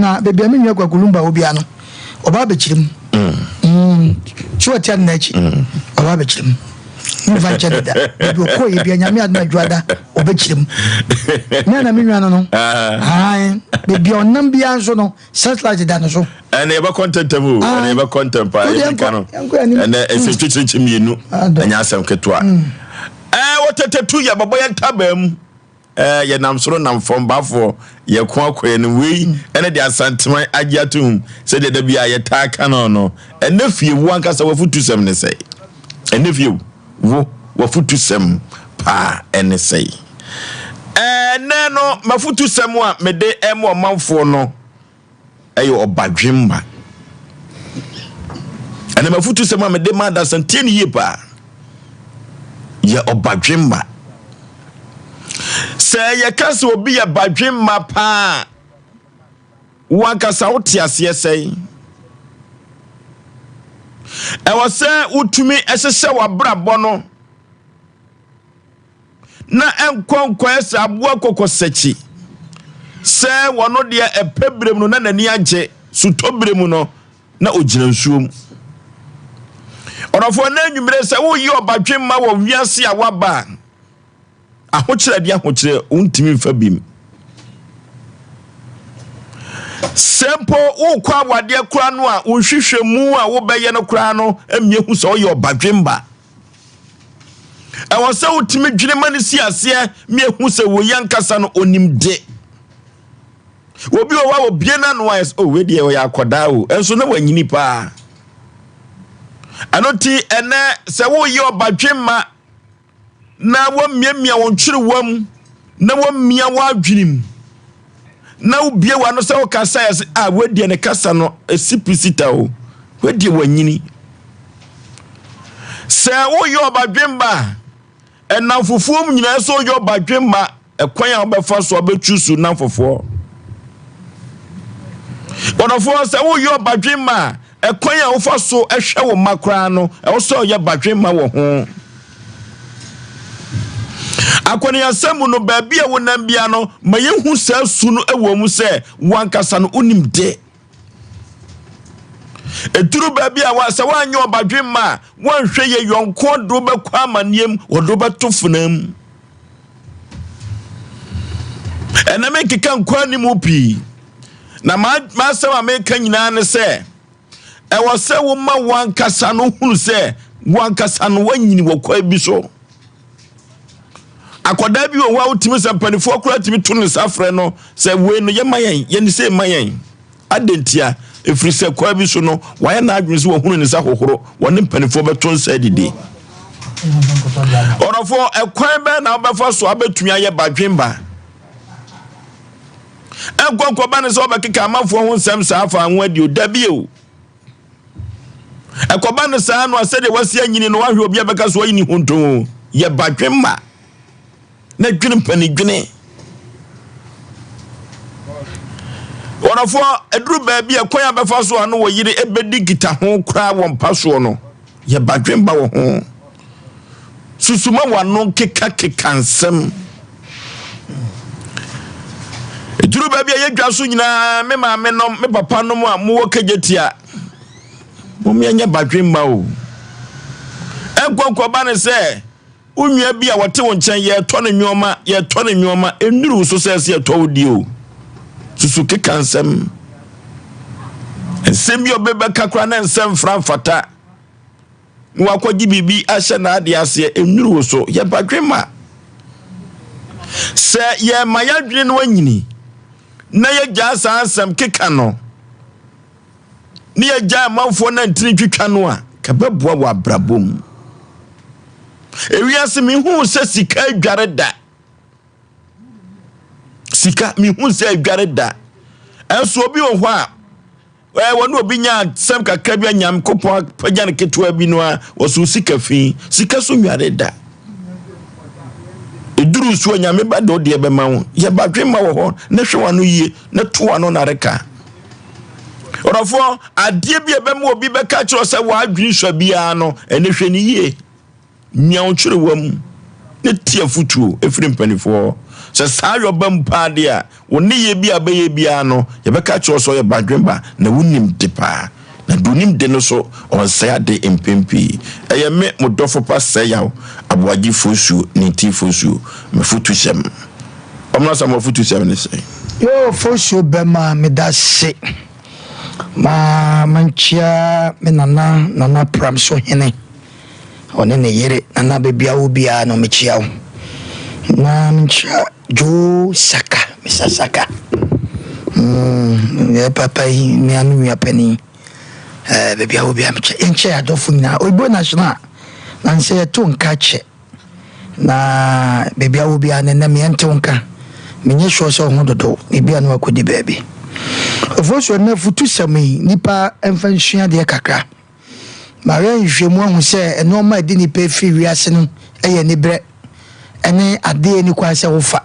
Na baabi a me nua Kwaku Lumba wɔ biara no, ɔba abɛkyerɛ mu. Mm. So ɔte ade n'akyi. Ɔba abɛkyerɛ mu. Memfa nkyɛ no da. Baabi ɔkɔɔ yɛ bia Nyame adom adwoada ɔbɛkyerɛ mu. Me ana me nua no no. Ae. Baabi a ɔnam biara nso no, satellite da no so. Ɛnna yɛbɛkɔ ntɛntɛm o. Ɛnna yɛbɛkɔ ntɛm paa. Yɛdi ka no. Ɛnna ɛsɛ twitwirikyi mmienu. Ɛnyɛ asɛm ketewa. Ɛɛ wɔtɛtɛtu yɛbɛbɔ yɛn ntabaa mu. Ɛɛ yɛnam soro nam fam bafoɔ yɛko akɔ yɛn anim. Wei ɛne deɛ Asanteman agye atom sɛdeɛ da bi a yɛtaa ka no no. Ɛnɛ fie wo ankasa w'afutusɛm ne sɛe? Ɛnɛ fie wo w'afutusɛm paa ɛne sɛe? Ɛnɛ no m'afutusɛm a mede ɛma ɔmanfoɔ no ɛyɛ ɔbadwemma. Ɛnna m'afotusɛm a mede ma adasa tie ne yie paa. Yɛ ɔbadwemma. Sɛ yɛka sɛ obi yɛ badwemma paa, wo ankasa wote aseɛ sɛn? Ɛwɔ sɛ wotumi hyehyɛ w'abrabɔ no na ɛnkɔ nkɔyɛ sɛ aboa kɔkɔsakyi sɛ wɔno deɛ ɛpɛ berɛ mu no na n'ani agye, sutɔ berɛ mu no na ɔgyina nsuo mu. Ɔdɔfoɔ, na anwummerɛ sɛ woyi ɔbadwemma wɔ wiase a waba a, ahokyerɛ de ahokyerɛ wontumi mfa bi mu. Sɛ mpo wokɔ awadeɛ koraa no a, wo nhwehwɛmu a wobɛyɛ no koraa no mmie hu sɛ ɔyɛ ɔbadwemba. Ɛwɔ sɛ wotumi dwene ma no si aseɛ ma ehu sɛ wei ankasa no onim de. Obi wɔ hɔ a obie n'ano a ɛsɛ oh wei deɛ ɔyɛ akɔdaa o, ɛnso na wanyini paa. Ɛno nti ɛnɛ sɛ woyɛ ɔbadwemma na wɔmiamia wɔn nkyerewa mu na wɔmia w'adwene mu na wobie w'ano sɛ wokasa yɛ sɛ a wedeɛ ne kasa no ɛsi pisita o, wedeɛ wanyini. Sɛ woyɛ ɔbadwemma a, ɛnamfofoɔ mu nyinaa sɛ woyɛ ɔbadwemma, ɛkwan a wobɛfa so abɛtwu so namfofoɔ. Ɔdɔfoɔ, sɛ woyɛ ɔbadwemma a, ɛkwan a wofa so hwɛ wo mma koraa no, ɛwɔ sɛ ɔyɛ badwemma wɔ ho. Akɔneasɛm mu no, baabi a wonam bia no, ma yɛhu saa su no wɔ mu sɛ wankasa no wonim de. Ɛduru baabi a sɛ woanyɛ ɔbadwemma a, woanhwɛ yɛ yɔnko de wobɛkɔ amanneɛ mu, wɔde wobɛto fena mu. Ɛnna menkeka nkɔ anim pii. Na m'asɛm a meka nyinaa ne sɛ, ɛwɔ sɛ woma wankasa no hunu sɛ wankasa no wanyini wɔ kwan bi so. Akwadaa bi wɔ hɔ a wotumi sɛ mpanimfoɔ koraa tumi to ne nsa frɛ no sɛ wei no yɛma yɛn yɛne sɛ ma yɛn. Adɛn ntia? Ɛfiri sɛ kwan bi so no wayɛ n'adwene sɛ wɔhunu ne nsa hohoro wɔne mpanimfoɔ bɛto nsa adidi. Ɔdɔfoɔ, ɛkwan bɛn na wobɛfa so abɛtumi ayɛ badwemba? Ɛnkɔ nkɔba ne sɛ wobɛkeka amanfoɔ ho nsɛm saa afa ho adi o, dabi o. Ɛkɔba no saa no a, sɛdeɛ wasi anyini no, wahwɛ obi a bɛka so ayi ne hontoo. Yɛ badwemma na dwene mpanidwene. Wɔdɔfoɔ, ɛduru baabi a kwan a bɛfa so a no wɔ yere ɛbɛdi nkitaho koraa wɔ mpa soɔ no, yɛ badwemba wɔ ho. Susuma w'ano kekakeka nsɛm. Ɛduru baabi a yɛdwa so nyinaa, me maame nom, me papa nom a mowɔ kagyatia, momeɛnyɛ badwemma o. Ɛnkɔnkɔba ne sɛ, wo nua bi a wɔte wo nkyɛn, yɛtɔ ne nneɛma, yɛtɔ ne nneɛma, ɛnnuru wo so sɛ ɛsɛ yɛtɔ wo die o. Susu keka nsɛm. Nsɛm bi a ɔbɛbɛka koraa na nsɛm mfra mfata. na wakɔgye biribi ahyɛ n'adeɛ aseɛ, ɛnnuru wo so. Yɛ badwemma. Sɛ yɛma yɛadwene no anyini na yɛgyaa saa nsɛm keka no ne yɛgyaa amanfoɔ no antini twitwa no a, ka bɛboa wɔ abrabɔ mu. Ewiase mehuu sɛ sika adware da. Sika mehu sɛ adware da. Ɛnso obi wɔ hɔ a Ɛɛ, wɔne obi nya asɛm kakra bi a Nyankopɔn apagya no ketewa bi no a, wɔso sika fi. Sika so nware da. Ɛduru so a Nyame ba de ɔdeɛ bɛma wo. Yɛ badwemma wɔ hɔ na hwɛ w'ano yie na to w'ano nareka. Ɔdɔfoɔ, adeɛ bi a ɛbɛma obi bɛka kyerɛ sɛ w'adwene sua biara no, ɛne hwɛ no yie. Mia wo kyerewa mu na tie afotuo ɛfiri mpanimfoɔ hɔ. Sɛ saa yɔ ba mu paa deɛ a, wo nneyɛɛ bi a wobɛyɛ biara no, yɛbɛka akyerɛ wo sɛ ɔyɛ badwemba na wonim de paa. Na deɛ onim de no so, ɔnsɛe ade mpɛn pii. Ɛyɛ me, mo dɔfo pa Sɛyaw, Aboagye Fosuo, Nintii Fosuo, m'afutusɛm. Ɔmmra sa mo afutusɛm ne sɛn? Yoo Fosuo bɛma medase ma mankyia me nana Nana Pramso hene ɔne ne yere Nana baabi a wɔ biara no mekyia wo na menkyia Joe Saka Mr Saka mm, yɛ papa yi me ano nua panin eh, baabi a wɔ biara mekyia yɛnkyia yɛ adɔfo nyinaa Oyibo National nansɛ yɛto nka kyɛ Na baabi a wɔ biara no, ɛnnɛ meɛ nte wo nka. Menyɛ sure sɛ wo ho dodo, na ebia na wakɔdi baabi. Ofosuo, ɛnnɛ afutusɛm yi, nnipa mfa nsua adeɛ kakra. Mayɛ nhwehwɛmu ahu sɛ nnoɔma a ɛde nnipa firi wiase no yɛ aniberɛ ne adeɛ a ɛnni kwan sɛ wofa.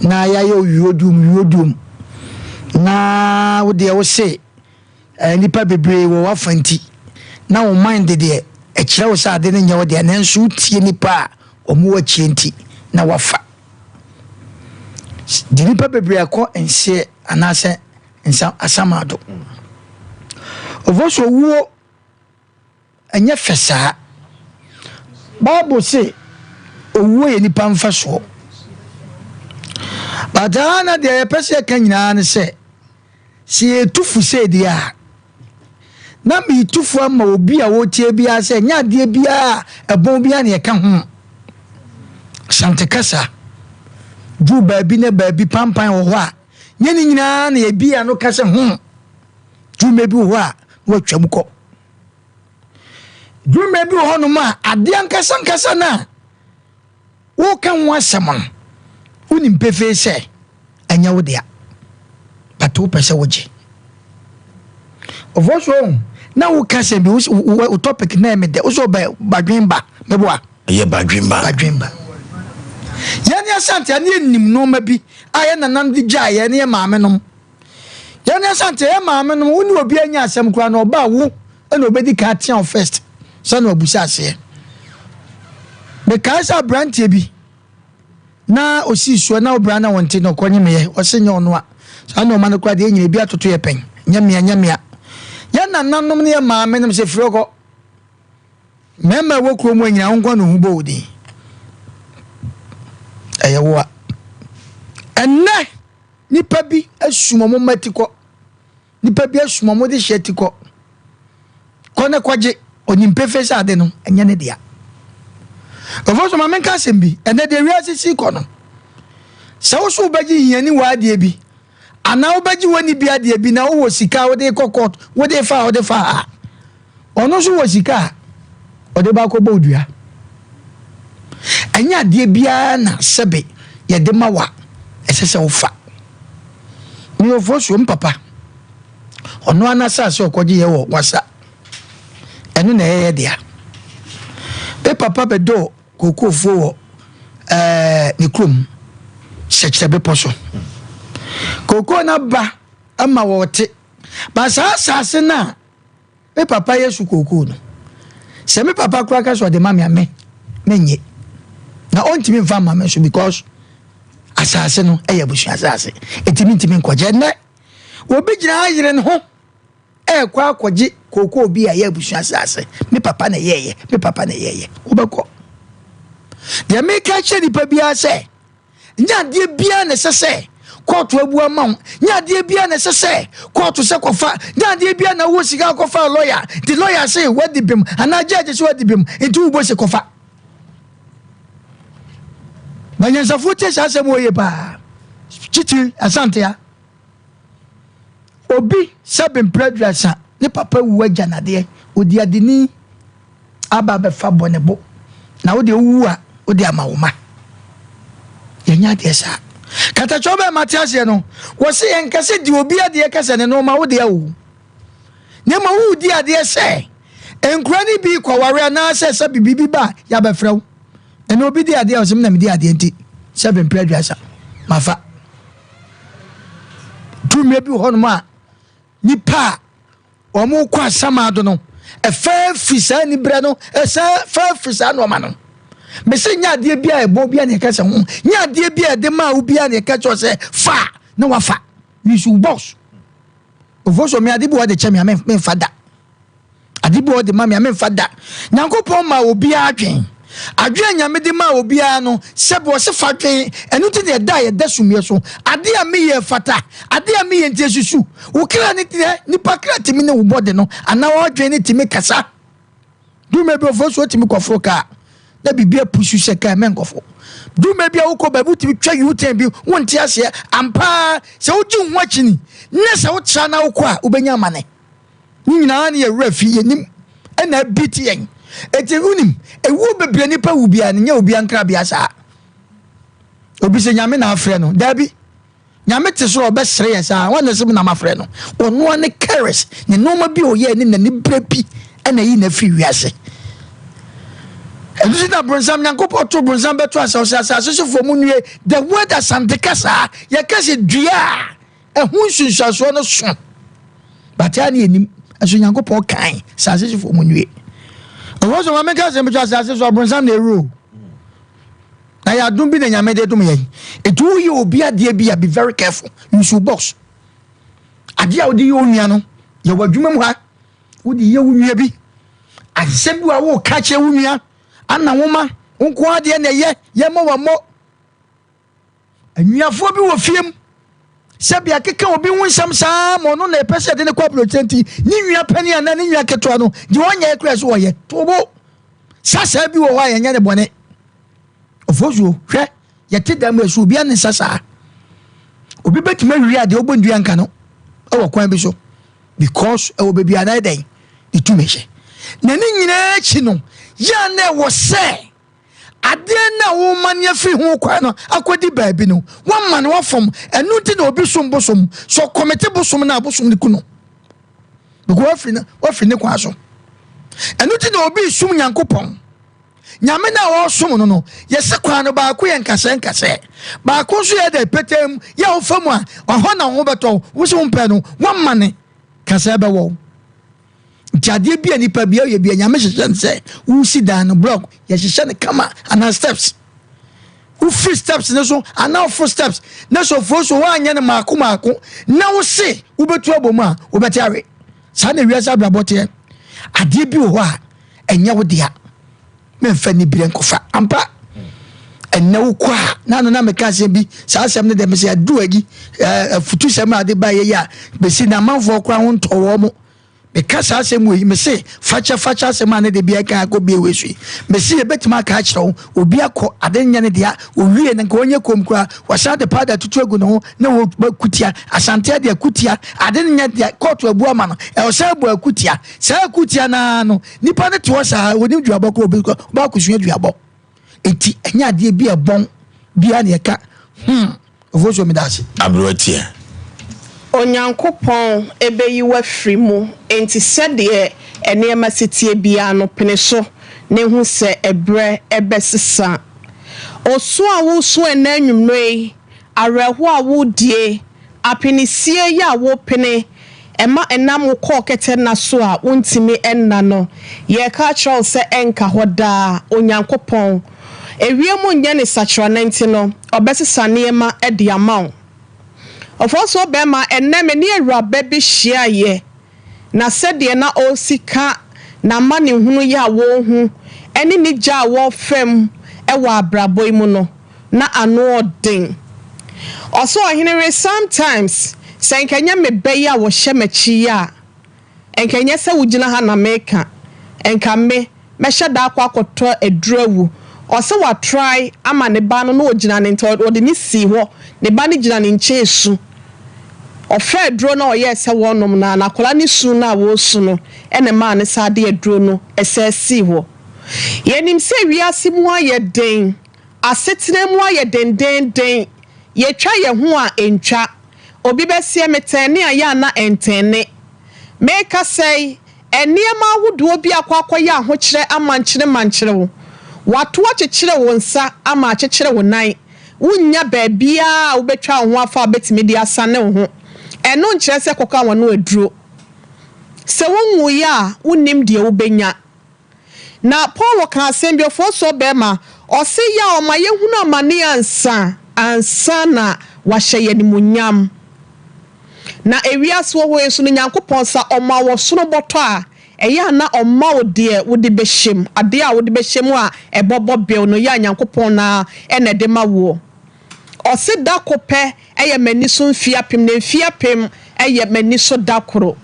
Na yɛayɛ wo wiodwom wiodwom, na wo deɛ wo se Nnipa bebree wɔ w'afa nti, na wo mind deɛ ɛkyerɛ wo sɛ ade no nyɛ wo dea, nanso wotie nnipa a wɔn wɔ akyire nti na wafa. De nnipa bebree akɔ nseɛ anaasɛ nsa asamado. Ɔfo so owuo ɛnyɛ fɛ saa. Bible se owuo yɛ nipa mfasoɔ. But aa na deɛ yɛpɛ sɛ yɛka nyinaa ne sɛ, sɛ yɛtu fo sei deɛ a, na metu fo ama obi a ɔretie biara sɛ nyɛ adeɛ biara a ɛbɔn biara na yɛka ho. Asante kasa duru baabi na baabi pampan wɔ hɔ a, nyɛ ne nyinaa na yɛbi ano ka sɛ ho. Dwuma bi wɔ hɔ a na watwam kɔ. Dwuma bi wɔ hɔnom a adeɛ ankasa ankasa no a woka ho asɛm no wonim pefee sɛ ɛnyɛ wo dea but wopɛ sɛ wogye. Ɔfɔ so ohun na woka sɛ bi wo topic na ɛmɛ dɛ wosɛ ɔbɛ badwen ba mɛboa. Ɛyɛ badwen ba. Badwen ba. Yɛn ne Asante ne yɛnim nneɛma bi a yɛn nananom de gyaa yɛn ne yɛn maame nom. Yɛn Asante yɛn maame nom wo ne obi anya asɛm koraa na ɔba wo na obedi kan atea wo first sɛ na wabusa aseɛ. Mekae sɛ aberanteɛ bi na osii soɔ na ɔbra na wɔnte na ɔkɔnye meyɛ ɔse nyɛ ɔno a saa nneɛma no koraa deɛ nyina ebi atoto yɛ pɛn nyɛ mea nyɛ mea. Yɛn nananom ne yɛn maame nom sɛ firi hɔ kɔ mmarima ɛwɔ kurom hɔ nyina wo nko na ohu bɔ wo din ɛyɛ wo a ɛnnɛ Nnipa bi asum wɔn mma ti kɔ. Nnipa bi asum wɔn dehyeɛ ti kɔ. Kɔ na kɔgye. Ɔnim pefee sɛ ade no, ɛnyɛ ne dea. Ɔfo so ma menka asɛm bi. Ɛnɛ deɛ wiase si kɔ no, sɛ wo so wobɛgye hiani wɔ adeɛ bi, anaa wobɛgye w'ani bi adeɛ bi na wowɔ sika a wode kɔ court, wode fa a wode fa ha. Ɔno nso wɔ sika a ɔde ba akɔbɔ wo dua. Ɛnyɛ adeɛ biara na sɛbe yɛde ma wo a ɛsɛ sɛ wofa. Meyɛ ofosuo, me papa, ɔno ara n'asase a ɔkɔgye yɛ wɔ Wasa, ɛno na ɛyɛ yɛ dea. Me papa bɛdɔɔ kookoofuo wɔ ɛɛ ne kurom, Sɛkyerɛ bepɔ so. Kookoo no aba ma wɔte, ba saa asase no a Me papa yɛ sukookoo no, sɛ me papa koraa ka sɛ ɔde ma me a, me mennye. Na ɔntumi mfa mma me nso because asase no yɛ abusua asase. Enti mentumi nkɔgye. Ɛnnɛ, obi gyina ha yere ne ho ɛrekɔ akɔgye kookoo bi a ɛyɛ abusua asase. Me papa na ɛyɛɛyɛ, me papa na ɛyɛɛyɛ. Wobɛkɔ. Deɛ meka kyerɛ nipa biara sɛ, Nyɛ adeɛ biara na ɛsɛ sɛ kɔɔto abu ama wo. Nyɛ adeɛ biara na ɛsɛ sɛ kɔɔto sɛ kɔfa. Nyɛ adeɛ biara na wowɔ sika akɔfa lɔya nti lɔya se wadi bem anaa gyɛɛgye se wadi bem nti wobɔ se kɔfa. Banyansafoɔ tie saa asɛm wɔ yie paa. Titiri Asantea. Obi sɛ bemprɛ aduasa ne papa wu agya nadeɛ ɔdi adeni aba abɛfa bɔ ne bo na wo deɛ wowu a wode ama wo ma yɛnyɛ adeɛ saa katakyɛ bɛɛ mate aseɛ no wɔse yɛnka sɛ di obi adeɛ ka sɛ ne nnoɔma wo deɛ o na ma wodi adeɛ sɛ nkura no bi kɔware anaasɛ sɛ biribi ba a yɛabɛfrɛ wo ɛna obi di adeɛ a ɔsɛ me na medi adeɛ nti sɛ bemprɛ aduasa mafa Du mmerɛ bi wɔ hɔnom a nipa a wɔn kɔ asamado no ɛfɛ firi saa nibrɛ no ɛsɛ fɛ firi saa nneɛma no. Mese nyɛ adeɛ bi a ɛbɔ bi a na ɛka sɛ ho, nyɛ adeɛ bi a ɛde maa wo bi a na ɛka kyerɛ sɛ fa na wafa. You boss. Ofo so me ade bi wɔ de kyɛ me a memfa da. Ade bi wɔ de ma me a memfa da. Nyankopɔn ma obiara adwen. Adwen a Nyame de ma obiara no, sɛ bi ɔse fa dwen, ɛno nti na ɛda a yɛda sumiɛ so. Ade a meyɛ fata, ade a meyɛ nti esusu. Wo kra ne nipa kra timi ne wo bɔde no, anaa ɔdwen ne timi kasa. Duma bi ofo so timi kɔforo kaa na biribi apusu sɛ kaa mɛnkɔfo. Duma bi a wokɔ baabi wotumi twa U-turn bi wonte aseɛ ampa sɛ wogye wo ho akyi ni na sɛ wotra na wokɔ a wobɛnya amane. Ne nyinaa ne yɛwerɛ fi yɛnim ɛna abi te yɛn. Eti wonim ewuo bebree nipa wu bia ne nyɛ obi ankrabea saa. Obi sɛ Nyame na afrɛ no. Daabi. Nyame te soro ɔbɛsere yɛ saa. Wɔn na sɛ na mafrɛ no. Ɔnoa ne cares ne nneɛma bi ɔyɛ ne n'ani bere bi ɛna yi na afiri wiase. Ɛno nti na bronsam Nyankopɔn to bronsam bɛto asase asase sofoɔ mu nnue. The word Asante kasa yɛka sɛ dua a ɛho nsunsuansoɔ no so. Bataa ne yɛnim ɛso Nyankopɔn kan asase sofoɔ mu nnue. Ɔwɔ so maame ka sɛ mbɛtwa asase so abronsam na ɛwuro. Na yɛ adom bi na Nyame de dom yɛn. Ɛti woyɛ obi adeɛ bi a be very careful. Use your box. Adeɛ a wode yɛ onua no yɛwɔ adwuma mu ha. Wode yɛ wo nua bi. Asɛm bi a woka kyerɛ wo nua ana nwoma wo nko adeɛ na ɛyɛ yɛmmɔ wammɔ. Anuafoɔ bi wɔ fie mu sɛ bia keka obi ho nsɛm saa ma ɔno na ɛpɛ sɛ ɛde ne kɔ aburokyerɛ nti ne nua panin anaa ne nua ketewa no deɛ ɔnyɛ kura so wɔyɛ tobo. Sasa bi wɔ hɔ a yɛnyɛ ne bɔne. Ofosuo hwɛ yɛte dan mu ɛso obi ne nsa saa. Obi bɛtumi awie adeɛ ɔbɔ ndua nka no ɛwɔ kwan bi so because ɛwɔ baabi a na ɛdɛn ne tumi hyɛ. Na ne nyinaa akyi no yɛ na ɛwɔ sɛ adeɛ na woma ne afiri ho kwan no akɔdi baabi no wama no wafam. Ɛno nti na obi som bosom so kɔmete bosom na abosom ne ku no because wafiri ne kwan so. Ɛno nti na obi som Nyankopɔn. Nyame na ɔsom no no yɛsɛ kwan no baako yɛ nkasɛ nkasɛ baako nso yɛ dɛ pɛtɛm yɛ wofa mu a ɔhɔ na wo bɛtɔ wo sɛ wompɛ no wama ne kasɛ bɛwɔ. Nti adeɛ bi a nipa bi ayɛ bi a Nyame hyehyɛ no sɛ wosi dan no block yɛhyehyɛ no kama anaa steps. Wofiri steps ne so anaa woforo steps na sɛ oforo so woanyɛ no maako maako na wo se wobɛtu abɔ mu a wobɛte awe. Saa na wiase abrabɔ teɛ. Adeɛ bi wɔ hɔ a ɛnyɛ wo dea. Memfa nibire nkɔfa. Ampa ɛnnɛ wokɔ a na no na meka asɛm bi saa asɛm no dɛ mesɛ aduru agi afutusɛm a ade ba yɛ yi a bɛsi na amanfoɔ koraa ho ntɔ wɔ mo. Meka saa asɛm wei mese fakyɛ fakyɛ asɛm a ne de bia ka akɔ bie wei so yi mese yɛbɛtumi aka akyerɛ wo obi akɔ ade nyɛ ne dea owie no nka ɔnyɛ kom koraa wɔsan de powder tutu agu ne ho na wɔkutia Asante ade akutia ade nyɛ dea kɔɔto abu ama no ɛwɔ abu akutia saa akutia naa no nipa ne te hɔ saa onim duabɔ kɔ obi ɔba akosua duabɔ enti ɛnyɛ adeɛ bi a ɛbɔn bia ne ɛka ofosuo mi da ase. Aberewa tie. Onyankopɔn ɛbɛyi wafiri mu enti sɛdeɛ nneɛma sitie biara no pene so ne ho sɛ ɛbrɛ ɛbɛsesa. Osu a wosu ɛnɛ anwummerɛ yi, awerɛho a wodie, apinisie yi a wopene, ɛma ɛnam wo kɔɔ kɛtɛ na so a wontumi ɛnna no. Yɛka kyerɛ wo sɛ ɛnka hɔ daa Onyankopɔn. Ewiem nyɛ ne sakyerɛne nti no, ɔbɛsesa nneɛma ɛde ama wo. Ɔfɔso bɛrima ɛnɛ me ne awuraba bi hyiaeɛ na sɛdeɛ na ɔresi ka na ma ne hunu yi a wɔrehu ɛne ne gya a wɔrefam ɛwɔ abrabɔ yi mu no na ano ɔden. Ɔso ɔhene re sometimes sɛ nkɛnyɛ me bɛ yi a wɔhyɛ m'akyi yi a nkɛnyɛ sɛ wogyina ha na meka nka me mɛhyɛ da akɔ akɔtɔ aduru awu. Ɔsɛ watry ama ne ba no na ogyina ne nkyɛn ɔde ne si hɔ ne ba no gyina ne nkyɛn su. Ɔfɛ aduro na ɔyɛ sɛ wɔnom na n'akwadaa ne su na wɔresu no ɛna maa ne saa de aduro no ɛsɛ si hɔ. Yɛnim sɛ wiase mu ayɛ den, asetena mu ayɛ dendenden, yɛtwa yɛn ho a ɛntwa. Obi bɛseɛ me tɛne a yɛ ana ɛntɛne. Meka sɛ nneɛma ahodoɔ bi akɔ akɔyɛ ahokyerɛ amankyere mankyere wo. Wato akyekyere wo nsa ama akyekyere wo nan. Wonnya baabiara a wobɛtwa wo ho afa a wobɛtumi de asane wo ho. Ɛno nkyerɛ sɛ kɔka wɔn no aduro. Sɛ wonwuiɛ a wonnim deɛ wobɛnya. Na Paulo ka asɛm bi ɔfoɔ bɛrima. Ɔse yɛ a ɔma yɛhunu amane ansa ansa na wahyɛ yɛn animuonyam. Na ewiase wɔ hɔ yi nso no Nyankopɔn sa ɔma wo ɔsono bɔtɔ a, ɛyɛ a na ɔmma wo deɛ wode bɛhyɛ mu, adeɛ a wode bɛhyɛ mu a ɛbɔbɔ bew no yɛ a Nyankopɔn no ara na ɛde ma woɔ. Ɔse da ko pɛ yɛ m'ani so mfeɛ apem na mfeɛ apem yɛ m'ani so da koro.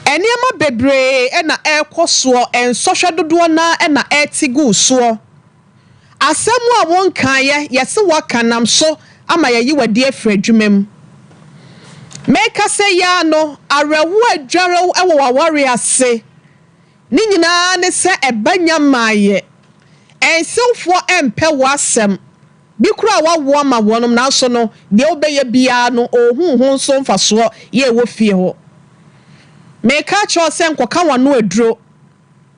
Nneɛma bebree na ɛrekɔ soɔ, nsɔhwɛ dodoɔ no ara na ɛrete gu wo soɔ. Asɛm a wonkaeɛ, yɛse woaka nam so ama yɛayi wo adi afiri adwuma mu. Mekasa yi ara no, awerɛhoɔ adware wo wɔ w'awareɛ ase. Ne nyinaa ne sɛ ɛba nya mmaeɛ. Nsewfoɔ mpɛ wo asɛm. Bi koraa woawo ama wɔnom nanso no deɛ wobɛyɛ biara no ɔɔhu ho nso mfasoɔ yɛ ɛwɔ fie hɔ. Meka akyerɛ wo sɛ nkɔka w'ano aduro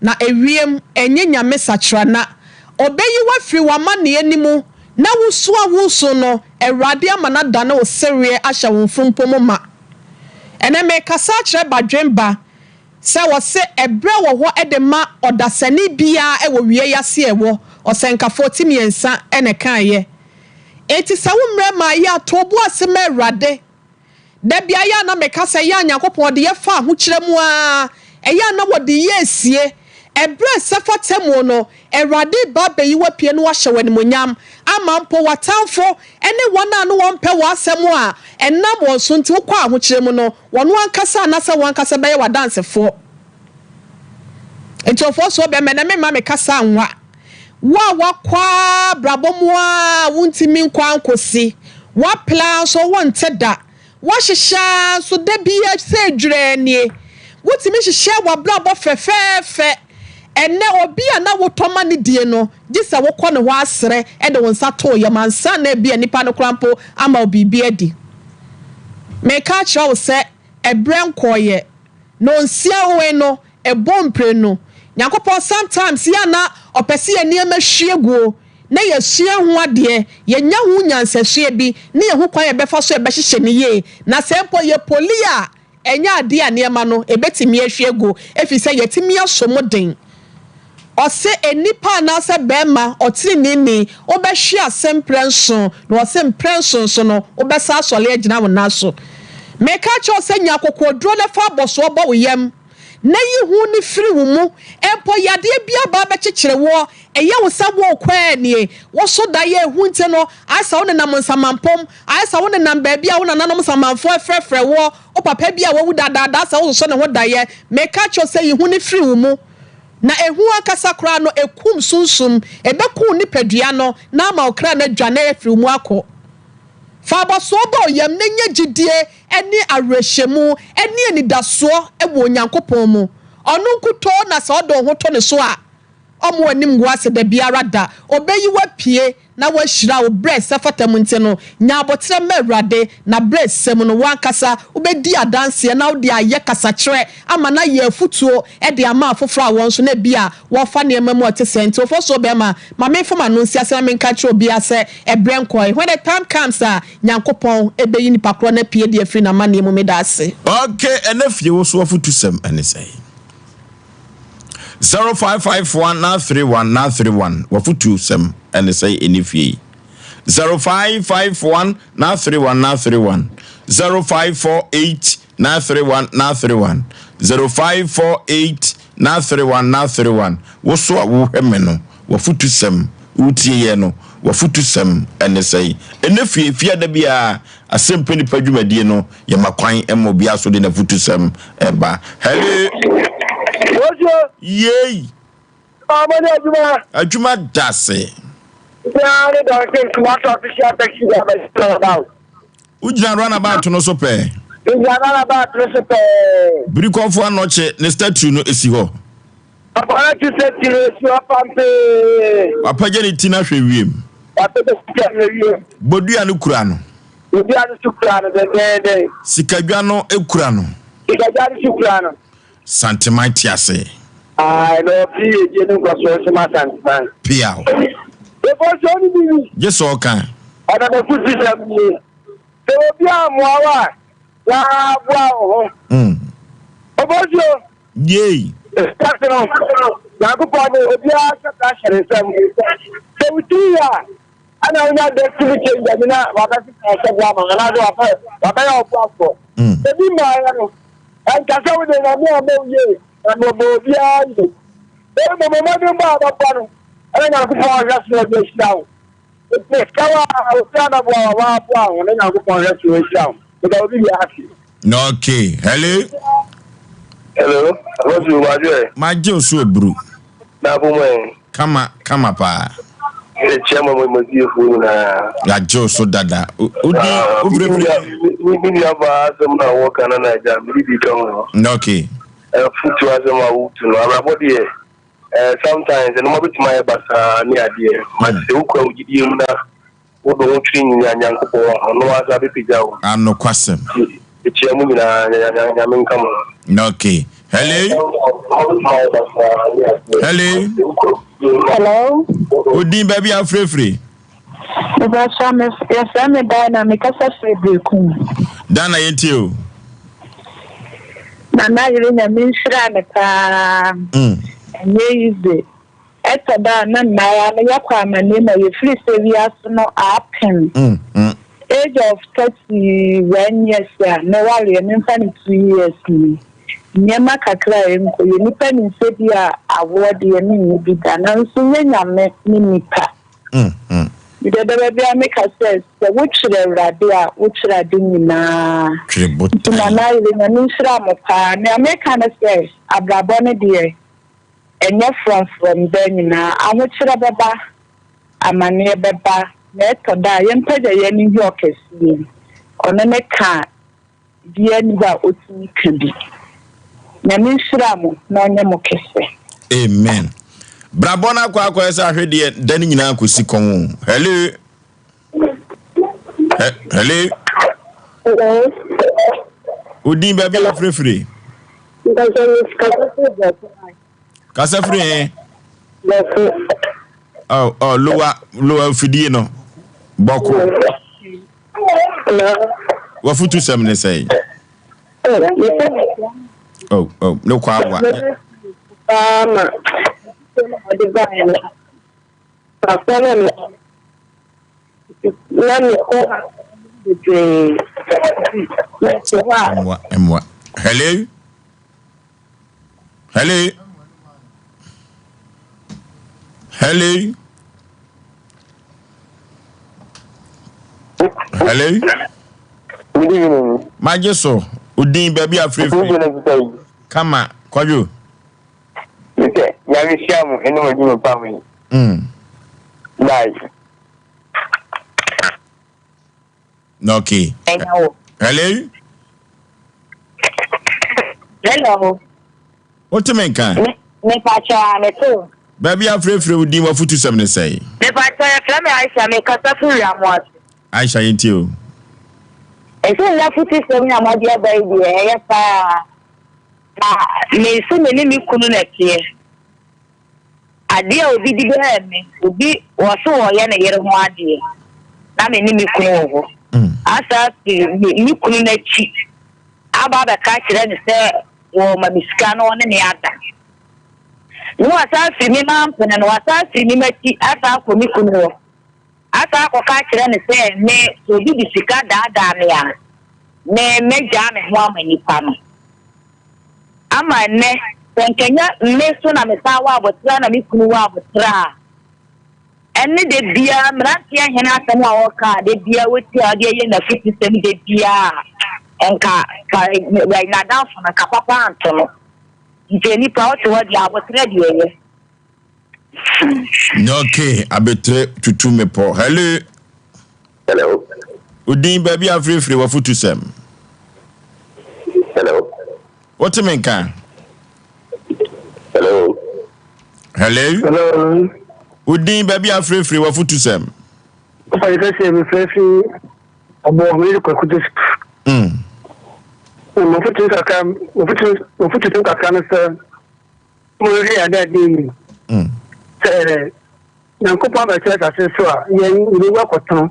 na ewiem ɛnyɛ Nyame sakyera na ɔbɛyi wo afiri w'amaneɛ no mu na wo su a woresu no Awurade ama no adane wo sereɛ ahyɛ wo mfrumpo mu ma. Ɛnɛ mekasa akyerɛ badwen ba Sɛ wɔse ɛberɛ wɔ hɔ de ma ɔdasani biara wɔ wie yi ase a ɛwɔ, ɔsɛnkafoɔ ti miensa na ɛkaeɛ. Enti sɛ wo mmerɛ maa yɛ a, to wo bo ase ma Awurade. Da biara yɛ a na meka sɛ yɛ a Nyankopɔn ɔde yɛ fa ahokyerɛ mu ara, ɛyɛ a na wɔde yɛ asie. Ɛberɛ a ɛsɛ fata mu no, Awurade reba abɛyi wo apue na wahyɛ wo animuonyam, ama mpo w'atamfo ne wɔn a na wɔmpɛ w'asɛm a ɛnam wɔn so nti wokɔ ahokyerɛ mu no, Wɔn ankasa anaasɛ wɔn ankasa bɛyɛ w'adansefoɔ. Enti ɔfoɔ soɔ bɛma ɛnɛ memma me kasa nwa. Wo a woakɔ ara abrabɔ mu ara a wontumi nkɔ ara nkɔsi, woapere ara nso wonte da, woahyehyɛ ara nso da biara sɛ dwirɛɛ nie. Wotumi hyehyɛɛ w'abrabɔ fɛfɛɛfɛ. Ɛnnɛ obi a na wotɔ ma no die no, gye sɛ wokɔ ne hɔ asrɛ de wo nsa to wo yam ansa na ebia nipa no koraa mpo ama wo biribi adi. Mereka akyerɛ wo sɛ, ɛberɛ nkɔeɛ, na ɔnsia oe no, ɛbɔ mprenu. Nyankopɔn sometimes yɛ a na ɔpɛ sɛ yɛn nneɛma hwie guo, na yɛsua ho adeɛ, yɛnya ho nyansasua bi, ne yɛhu kwan a yɛbɛfa so a yɛbɛhyehyɛ no yie. Na sɛ mpo yɛpoli a, Ɛnyɛ adeɛ a nneɛma no ɛbɛtumi ahwie agu ɛfiri sɛ yɛatumi asɔ mu den. Ɔse nnipa anaasɛ bɛɛma ɔteneneeni wobɛhwe ase mprɛ nson na ɔse mprɛ nson nso no wobɛsan asɔre agyina wo nan so. Meka kyerɛ wo sɛ nya akokoɔduro na fa abɔsoɔ bɔ wo yam na yi hu no firi wo mu. Mpo yadeɛ bi aba abɛkyekyere woɔ, ɛyɛ wo sɛ worekɔ a nie, wo so daeɛ ɛhu nti no ayɛ sɛ wonenam nsamanpom Ayɛ sɛ wonenam baabi a wo nananom nsamanfoɔ refrɛfrɛ woɔ, wo papa bi a wawu dadaada sɛ wososo ne ho daeɛ. Meka kyerɛ wo sɛ yi hu no firi wo mu. Na ehu ankasa koraa no, ɛkum sunsum. Ɛbɛku wo nipadua no na ama wo kra no adwane afiri wo mu akɔ. Fa abɔsoɔ bɔ wo yam na nya gyidie ne awerɛhyɛmu ne anidasoɔ wɔ Onyankopɔn mu. Ɔno nkutoo na sɛ wode wo ho to ne so a, Ɔmma w'anim ngu ase da biara da. Ɔbɛyi wo apue na wahyira wo berɛ a ɛsɛ fata mu nti no, nya aboterɛ ma Awurade, na berɛ a ɛsɛ mu no, wo ankasa wobɛdi adanseɛ na wode ayɛ kasakyerɛ ama no ayɛ afotuo de ama afoforɔ a wɔn nso na ebia wɔrefa nneɛma mu a ɛte sɛɛ nti. Ofosuo bɛrima, ma memfa m'ano nsi ase na menka nkyerɛ obiara sɛ ɛberɛ nkɔe. When the time comes a, Nyankopɔn bɛyi nipa korɔ no apue de afiri n'amanneɛ mu. Meda ase. Ok, ɛnɛ fie wo so afutusɛm ɛne sɛn? 0551 931 931 W'afotu sɛm ɛne sɛn ɛne fie yi? 0551 931 931 0548 931 931 0548 931 931 Wo so a wohwɛ me no, w'afotu sɛm, wotie yɛn no, w'afotu sɛm ɛne sɛn? Ɛnɛ fie, fie ada biara, Asɛmpɛ Nipa dwumadie no, Yɛma kwan ma obiara so de n'afutusɛm ba. Hello. Wosuo. Yei. Ɔmo ne adwuma. Adwuma da ase. Biara ne Duncan Kumasi official taxi driver runabout. Wogyina runabout no so pɛɛ. Megyina runabout no so pɛɛ. Birikɔfo Anɔkye ne statue no si hɔ. Ɔkɔrɛkye statue no si hɔ pampee. Wapagya ne ti no ahwɛ wiem. Wapagya ne ti ahwɛ wiem. Bodua no kura no. Bodua no so kura no dendenden. Sikadwa no kura no. Sikadwa no so kura no. Santeman te ase. Ae, na ɔpere yiedie ne nkɔsoɔ nso ma Santeman. Piaw. Nkɔsoɔ no bi ni. Gye sɛ ɔka. Ɔnam afutusɛm nie. Sɛ obi ammoa wo a, woara boa wo ho. Obosuo. Yei. Wiase no, Nyankopɔn de obiara hyɛbrɛ ahyɛ ne nsam. Sɛ. Sɛ wo tiri yɛ a, ɛna wonya destiny changer bi na wabɛsesa ɔsɔfo ama wo anaasɛ wabɛ wabɛyɛ ɔboafoɔ. Ebi mmaeɛ no, ɛnka sɛ wode Nyame ammɔ wo yie, na ɔbɔ obiara yie. Na mmom mmɔdenbɔ a wobɛbɔ no, ɛna Nyankopɔn hwɛ so na ɔde ahyira wo. Mesrɛ wo a, obiara bɛboa wo a, woaboa wo ho na Nyankopɔn hwɛ so ahyira wo. Meda obi biara ase. Okay, hello. Hello, Apostle Madwe. Magye wo so aburu. Na mo ɛ. Kama kama paa. Ɛkyia mo mo tiefoɔ nyinaa. Yagye wo so dada. Wodi ah, wofirifiri. Me nua baa asɛm na wɔka no na agya mede bi ka ho. Okay. Afutuo asɛm a wotu no abrabɔ deɛ eh, sometimes ɛnoma bɛtumi ayɛ basaa ne adeɛ but sɛ wokura wo gyidie mu na wode wo ho twere nyinya Nyankopɔn a ɔno ara bɛpagya wo. Anokwasɛm. Ɛkyia mu nyinaa Nyame nka mo. Okay. Hello. Hello. Hello. Odin baabi afirefire. Mebɛsra me yɛfrɛ me Dana mekasa firi Berekum. Dana yɛntie o. Nana yere Nyame nhyira no paa. Ɛnyɛ easy. Ɛtɔ da a na mmaayewa no yɛkɔ amaneɛ mu a yɛfiri sɛ wiase no aapem. Age of 31 years a mewareɛ memfa no 2 years ni. Nneɛma kakra a ɛnkɔ yie. Nnipa nim sɛ bi a awoɔ deɛ menyɛ bi da nanso nyɛ Nyame ne nnipa. Mede da biara meka sɛ, sɛ wotwere Awurade a, wotwere ade nyinaa. Twere Nti botan. Nana Ayere, Nyame nhyira mo paa. Nea meka ne sɛ, abrabɔ no deɛ, ɛnyɛ frɔmfrɔm daa nyinaa. Ahokyerɛ bɛba, amaneɛ bɛba, na ɛtɔ da a, yɛmpagya yɛn ani nhwɛ ɔkɛseɛ yi. Ɔno ne ka Biaa nni hɔ a ɔtumi ka bi. Nyame nhyira mo na ɔnyɛ mo kɛse. Amen. Brabɔ no akɔ akɔyɛ sɛ ahwedeɛ da no nyinaa kɔsi kɔn o. Hello. Hello. Hello. Odin baabi a wofirefire. Kasa firi he? Bɔko. Oh, oh, lowa, lowa fidie no. Bɔko. Wafutu sɛm ne sɛn? Oh, oh, ne kɔ awa. Paa ma ɔde baeɛ no. Papa na me na mekɔ bebree. Mete hɔ a. Mmoa, mmoa. Hello? Hello? Hello? Hello? Good evening. Magye so, odin baabi afirifiri. Kama, kwadwo. Mesɛ, nyame hyia mo ɛne mo adwuma pa mo yi. Bye. Okay. Hello? Hello. Wote me nka? Mepakyɛ a mete wo. Baabi afirafira wo din w'afotu sɛm ne sɛn? Mepakyɛ yɛfrɛ me Aisha mekasa firi Wiamoase. Aisha yɛntie o. Ɛsɛ nnɛ afotu sɛm yi a moade aba yi deɛ ɛyɛ paa. Na me nso me ne me kunu na ɛteɛ. Adeɛ a obi de brɛɛ me, obi wɔ so ɔreyɛ ne yere ho adeɛ, na me ne me kunu wɔ hɔ. Asa afiri me me kunu no akyi aba abɛka akyerɛ no sɛ wɔma me sika na ɔne me ada. Na wasan afiri me mampene no, wasan afiri me m'akyi asan akɔ me kunu hɔ. Asan akɔka akyerɛ no sɛ me sɛ obi de sika daadaa me a, me mɛgyaa me ho ama nipa no. Ama nnɛ, sɛ anka ɛnyɛ me so na mesan wɔ aboterɛ na me kunu wɔ aboterɛ a, ɛnne da biara mmeranteɛ hene asɛm a ɔka a da biara wɔtie a ɔde ɛyɛ n'afutusɛm da biara a, nka ka n'adamfo no nka papa anto no. Nti nnipa wote hɔ deɛ aboterɛ deɛ ɛyɛ. Okay, abetere tutu mepɔ. Hello. Hello. Odin baabi afirifiri wafutu sɛm. Hello. Wote me nka? Hello. Hello. Hello. Odin baabi afirifiri wafutu sɛm. Ɔfa yɛ kɛseɛ mi fɛ fi ɔbɔ mi yɛ kwaku joseph. Mo futu kakra mo futu mo futu sɛm kakra no sɛ mo hwɛ yɛ ade ade yi. Sɛ Nyankopɔn abɛkyerɛ asase so a yɛn yɛbɛwu akɔtɔn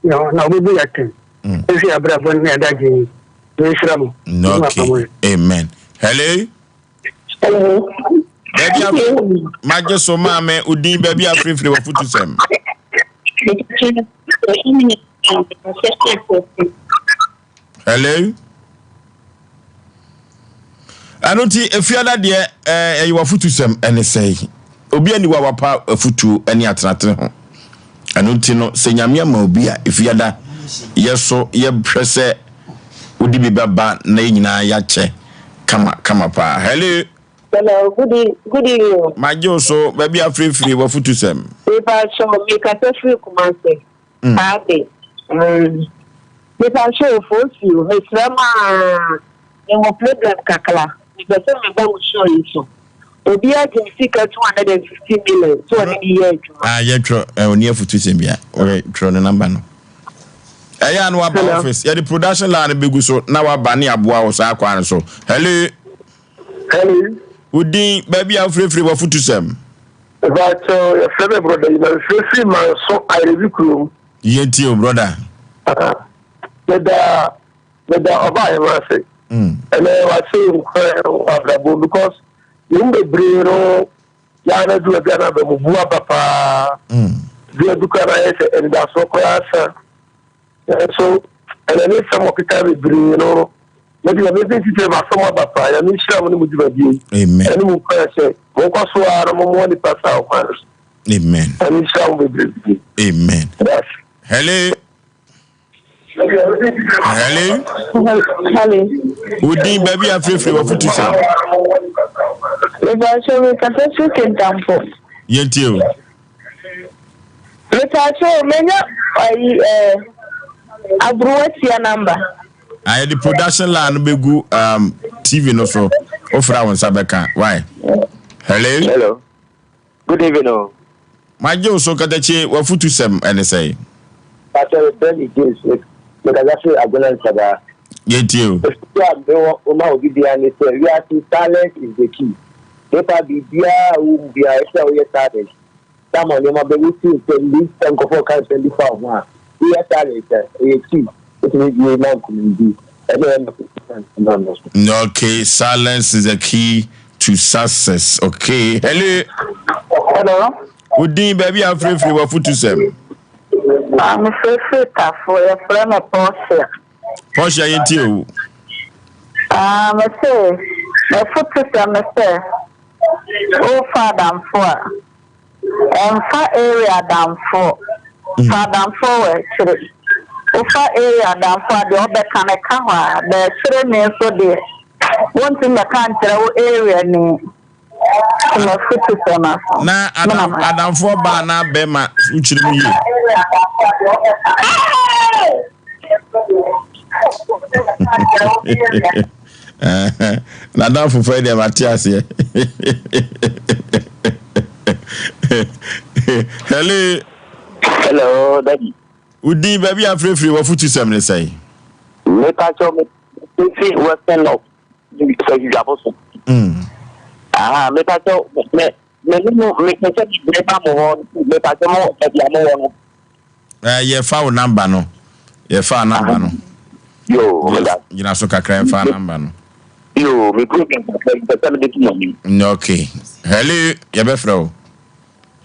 na ɔbɛbu yɛ atɛn. Ɛhwɛ yɛ abrabɔ ne adagye yi. Nhyira mo. Okay. Amen. Hello. Hello. Baabi a magye so maame odin baabi a firifiri wɔ futu sɛm. Hello. Ɛno nti efiada deɛ ɛyɛ w'afutu sɛm ɛne sɛe. Obi ani wa wapa afutuo ɛne atenatene ho. Ɛno nti no sɛ nyame ama obi a efiada yɛ so yɛhwɛ sɛ wode bi bɛba na yɛ nyinaa yɛakyɛ kama kama paa. Hello. Hello, good, e good evening. Magye wo so baabi afirifiri w'afutu sɛm. Mepa kyɛw, mekasa firi Kumase. Ade. Mm. Mepa kyɛw, Fosi, mesrɛ mo aa, mewɔ problem kakra. Mepɛ sɛ meba mo show yi so. Obi agye me sika 250 million sɛ ɔne me yɛ adwuma. Ah, yɛtwerɛ ɔni afutu sɛm bia. Wɔyɛ twerɛ ne namba no. Ɛyɛ a na waba office. Yɛde production line bɛgu so na waba ne aboa wo saa kwan no so. Hello. Hello. Wo din, baabi a wofirifiri, w'afutusɛm. Mepakyɛw, yɛfrɛ me brɔda yi na mefirifiri Manso Ayerebi kurom. Yɛntie o brɔda. Meda meda ɔbaa yɛn ase. Ɛnɛ wahyɛ nkuran wɔ abrabɔ because yɛn mu bebree no yɛa na du baabi a na aba mu bu aba paa. Du adu koraa na ayɛ sɛ anidasoɔ koraa sa. Nanso ɛnɛ ne nsɛm ɔkeka bebree no mede nyame fi titire masom aba paa. Nyame nhyira mo ne mo dwumadie yi. Amen. Ɛne mo nkuran sɛ monkɔ so ara na mommoa nnipa saa ɔkwan no so. Amen. Nyame nhyira mo bebree. Amen. Yes. Hello. Hello. Hello. Wo din baabi a firifiri w'afutu sɛm. Mepakyɛw mekasa firi Kintampo. Yɛntie o. Mepakyɛw menya ayi ɛɛ aburuwa tia namba. Ah, yɛde production line no bɛgu um, TV no so. Wofrɛ a wo nsa bɛka. Why? Hello. Hello. Good evening. Oh. Magye wo so katakye w'afutu sɛm ɛne sɛe. Pastor yɛfrɛ me James mekasa firi Agona Nsabaa. Yɛntie o. Afutu a mewɔ ma obi biara ne sɛ wiase silence is the key. Nipa biribiara a wowɔ mu biara ɛsɛ sɛ woyɛ silent. Sama nneɛma bɛ wotie nsɛm bi sɛ nkurɔfoɔ ka nsɛm bi fa wo ho a woyɛ silent a ɛyɛ key wotumi bie ma nkonimdi. Ɛne ɛyɛ m'afutu ma no. Okay, silence is the key to success. Okay, hello. Hello. Wo din baabi a wofirifiri w'afutu sɛm. Ah, mefirifiri Tafo, yɛfrɛ me Portia. Portia yɛntie o. Ah, mese m'afutu sɛm ne sɛ wofa adamfo a ɛmfa area adamfo, fa adamfo wɔ akyire. Wofa area adamfo a deɛ ɔbɛka no ɛka hɔ a, bɛakyire ni nso deɛ wontumi bɛka nkyerɛ wo area ni. Nti m'afutu sɛm aso. Na adam adamfoɔ baa na bɛrima wokyerɛ mu yie. N'adamfo fɛ deɛ mate aseɛ. Hello. Hello, daddy. Wo din baabi a firifiri w'afutu sɛm ne sɛn? Mepa kyɛw me fi Western North sɛ Dwabo so. Aha, mepa kyɛw me me ne mo me pɛ sɛ me ba mo hɔ mepa kyɛw mo baabi a mo wɔ no. Eh, yɛfa wo namba no. Yɛfa namba no. Yo, meda. Gyina so kakra yɛfa namba no. Yo, me program kakra bi pɛ sɛ mede to mo anim. Okay. Hello, yɛbɛfrɛ wo.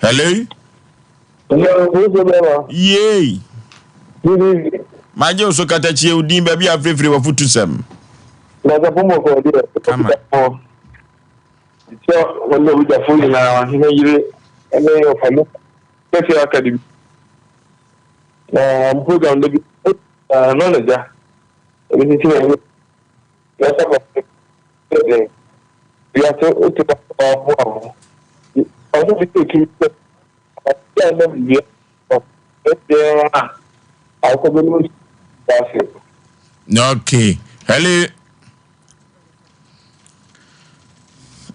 Hello. Yay. Magye wo so katakyie wo din baabi a firifiri wafutu sɛm. Kama. Sɛ wɔne abugyafo nyinaa ɔhene yere ne ɔfa mu kɛseɛ aka de bi na program da bi na na gya ebi sisi na ɛnyɛ yɛsɛ bɔ den wiase otu aboa ho ɔmo bi sɛ tumi sɛ ɔsi a ɛnam wia ɔsi a akɔ bɛ no ase. Okay, hello.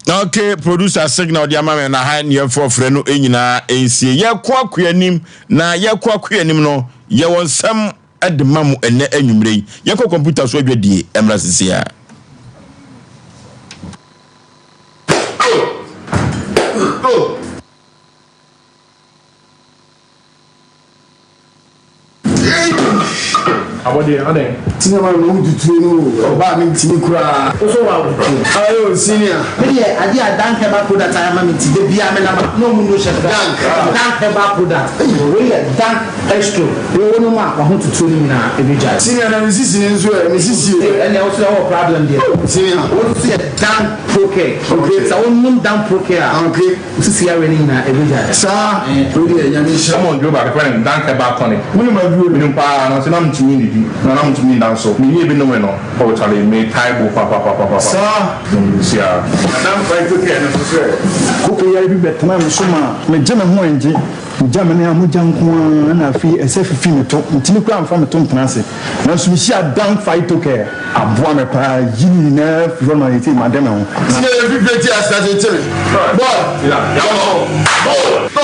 Okay, producer signal de ama me na ha nneɛmfa ɔfrɛ no nyinaa nsie. Yɛkɔ akɔ anim na yɛkɔ akɔ anim no yɛwɔ nsɛm de ma mo ɛnɛ anwummerɛ yi. Yɛkɔ kɔmputa so adwadie mmra sisi a. Abɔdeɛ, adɛn? Senior man me ho tutuo no o, ɔbaa me ntimi koraa. Wo so wa tutuo. Ayo senior. Me deɛ adeɛ a Dank herbal product ayɛ ama me nti da biara me nam a na ɔmo nnuro hyɛ me Dank. Dank herbal product wei yɛ Dank Extro wo wo nom a wahotutuo no nyinaa ɛbɛgyae. Senior na me sisi no nso ɛ, me sisi o. Ɛnneɛ wo nso ɛwɔ problem deɛ. Senior. Wo nso yɛ Dank Pro Care. Okay. Sɛ wo nom Dank Pro Care a. Okay. Wo sisi yareɛ no nyinaa ɛbɛgyae. Saa. Wei deɛ Nyame nhyira. Ɔmo nduro baako yɛfrɛ no Dank Herbal Tonic. Wonim aduro no? Menim paa nanso na mentumi nnidi na na mentumi nda nso. Menyɛɛ bi nomee no oh chale metae bo papapapapa. Saa. Menim sia. Na Dank Phyto Care no nso sɛ. Koko yare bi bɛtenaa me so maa megye me ho angye. Megya me nan a mogya nko ara na afei ɛsɛ fifi me to. Mentumi koraa mfa me to ntena ase. Nanso mehyiaa Dan Phytocare. Aboa me paa yi ne nyinaa firi hɔ no ma seesei made me ho. Sɛ yɛfifire ti ase akyekyere me. Boy, yɛwɔ go, go, go, go, go.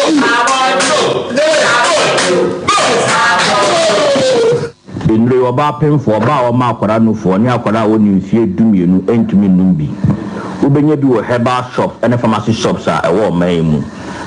Nnuro yi, ɔbaa pemfoɔ, ɔbaa a ɔma akwadaa nufoɔ, ne akwadaa a ɔnni mfeɛ dumienu ntumi nnom bi. Wobɛnya bi wɔ herbal shops ne pharmacy shops a ɛwɔ ɔman yi mu.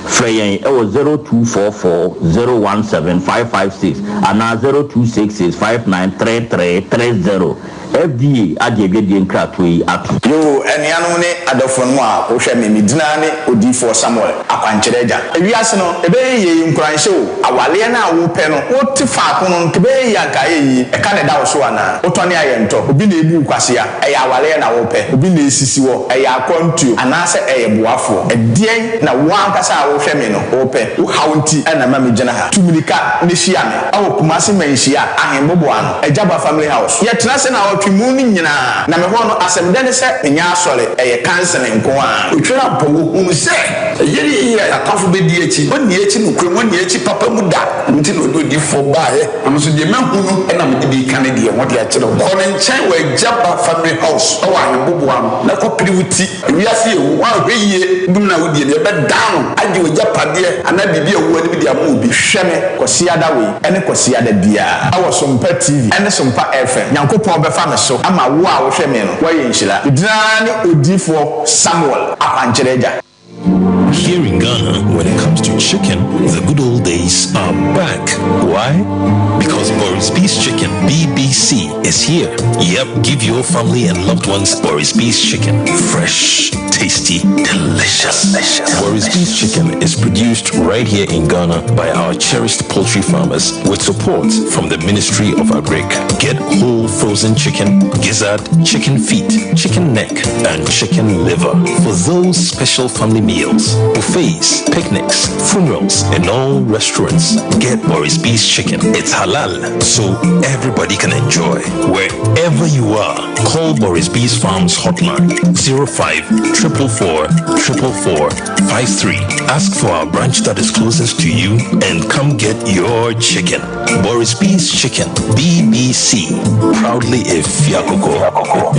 Frɛ yɛn wɔ 0244 017 556 anaa 0266 593330. FDA agye adwadie nkratoɔ yi atom. Yoo, anuanom ne adɔfonom a wohwɛ me, me din ara ne Odiyifoɔ Samuel, Akwankyerɛ Agya. Ewiase no, ɛbɛyɛ yie, nkuranhyɛ o, awaleɛ no a wopɛ no, wote faako no, nka ɛbɛyɛ yie a nka ayɛ yie, ɛka na ɛda wo so anaa? Wotɔne a yɛntɔ, obi na ebu wo kwasea, ɛyɛ awaleɛ na wopɛ, obi na esisi hɔ, ɛyɛ akwantuo, anaasɛ ɛyɛ boafoɔ? Ɛdeɛn na wo ankasa a wohwɛ me no wopɛ? Wo haw nti na ɛma megyina ha. Tu mmirika na hyia me wɔ Kumasi Manhyia Ahenboboano, Agyaba Family House. Yɛtena ase naawɔtwe mu no nyinaa, na me hɔ no asɛm dɛ ne sɛ menyɛ asɔre, ɛyɛ kansene nko ara. Otwere ampa, wɔhunu sɛ ɛyɛ ne yie a y'atamfo bɛdi akyi, wɔnni akyi nokorɛ mu, wɔnni akyi papa mu da, ɛno nti na ɔde odiyifoɔ baeɛ, na me nso deɛ mahu no na mede bi reka ne deɛ ho de akyerɛ wo. Kɔ ne nkyɛn wɔ Agyaba Family House wɔ Ahenboboano na kɔpere wo ti. Wiase yɛ hu, woanhwɛ yie dum no a wodie no, yɛbɛdan no agye w'agyapadeɛ anaa biribi a ɛwɔ w'anim de ama obi. Hwɛ me Kwasiada wei ne Kwasiada biara wɔ Sompa TV ne Sompa FM. Nyankopɔn bɛfa me so ama wo a wohwɛ me no woayɛ nhyira. Me din ara ne Odiyifoɔ Samuel Akwankyerɛ Agya. Here in Ghana, when it comes to chicken, the good old days are back. Why? Because Boris B's Chicken, BBC, is here. Yep, give your family and loved ones Boris B's Chicken. Fresh, tasty, delicious. Boris B's Chicken is produced right here in Ghana by our cherished poultry farmers with support from the Ministry of Agric. Get whole frozen chicken, gizzard, chicken feet, chicken neck, and chicken liver for those special family meals, buffets, picnics, funerals, and all restaurants. Get Boris B's Chicken. It's halal, so everybody can enjoy. Wherever you are, call Boris B's Farms hotline 05 444 444 53. Ask for our branch that is closest to you and come get your chicken. Boris B's Chicken, BBC. Proudly a Fiakoko.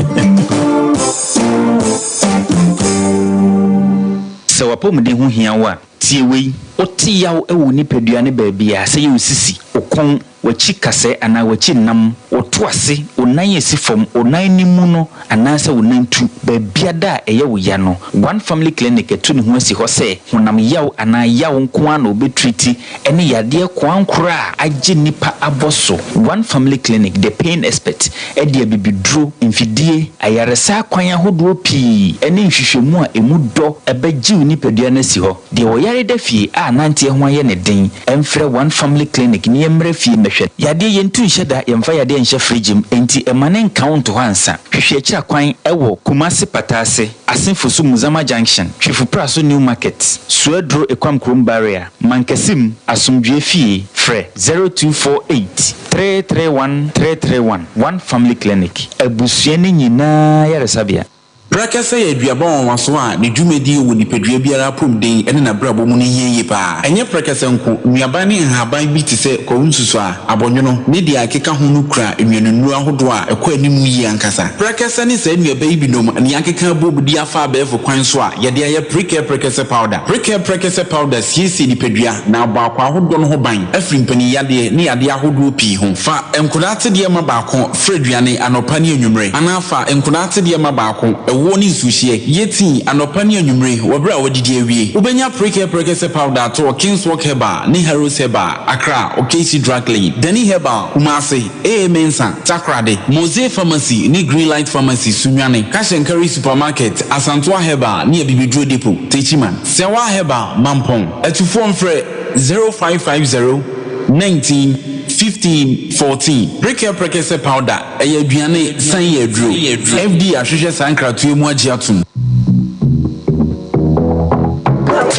Sɛ w'apɔmuden ho hia wo a, tie wei. Wote yaw wɔ wo nipadua no baabiara, sɛ ɛyɛ wo sisi, wo kɔn, w'akyi kasɛɛ anaa w'akyi nam, wo to ase, wo nan a ɛsi fam, wo nan no mu no anaasɛ wo nan tu, baabiada a ɛyɛ wo ya no, One Family Clinic atu ne ho asi hɔ sɛ honam yaw anaa yaw nko ara na ɔbɛtriti ɛne yadeɛ koankorɔ a agye nnipa abɔ so. One Family Clinic, The Pain Expert, de abibiduro, mfidie, ayaresa akwan ahodoɔ pii ne nhwehwɛmu a ɛmu dɔ bɛgye wo nipadua no asi hɔ. Deɛ ɔyare da fie a nanteɛ ho ayɛ no den, mfrɛ One Family Clinic na yɛmmra fie mmɛhwɛ no. Yadeɛ, yɛntu nhyɛ da, yɛmfa yadeɛ nhyɛ fridge mu, enti mma no nka wo nto hɔ ansa. Hwehwɛ akyiri akwan wɔ Kumasi Pataase, Asenfosu Muzama Junction, Twifo Praso New Market, Suaduro Ekwam Kurom Barrier, Mankasim, Asomdwoeɛ Fie, frɛ 0248 331 331, One Family Clinic, abusua no nyinaa yaresabea. Prɛkɛsɛ yɛ aduaba nwanwaso a ne dwumadi wɔ nipadua biara apɔmuden ne n'abrabɔ mu no hia yie pa ara. Ɛnyɛ prɛkɛsɛ nko, nnuaban ne nhaban bi te sɛ kwawu nsusuaa, abɔnwono, ne deɛ ɛkeka ho no kura nnuanennuro ahodoɔ a ɛkɔ anim yie ankasa. Prɛkɛsɛ ne saa nnuaba yi binom na yɛakeka abom de afa abɛɛfo kwan so a yɛde ayɛ Precare Prɛkɛsɛ Powder. Precare Prɛkɛsɛ Powder siesie nipadua na abɔ akwaa ahodoɔ no ho ban afiri mpaninyadeɛ ne yadeɛ ahodoɔ pii ho. Fa nkodaa atedeɛ ma baako fra aduane anɔpa ne anwummerɛ anaa fa nkodaa atedeɛ ma baako ɛwoɔ. Ɛwoɔ ne nsuohyeɛ. Yɛ tii anɔpa ne anwummere wɔ berɛ a woadidi awie. Wobɛnya Prekɛ Prɛkɛsɛ Powder ato wɔ Kingswalk Herbal ne Harrods Herbal, Accra, Okaishie Drug Lane, Dani Herbal, Kumasi, AA Mensah, Takoradi, Mosey Pharmacy ne Greenlight Pharmacy, Sunyani, Cash and Carry Supermarket, Asantoa Herbal ne Abibiduro Depot, Techiman, Sɛwa Herbal, Mampong. Atufoɔ mfrɛ 0550 19 15 14. Prekɛ Prɛkɛsɛ Powder. Ɛyɛ aduane san yɛ aduro. FDA ahwehwɛ saa nkratoɔ yi mu agye atom.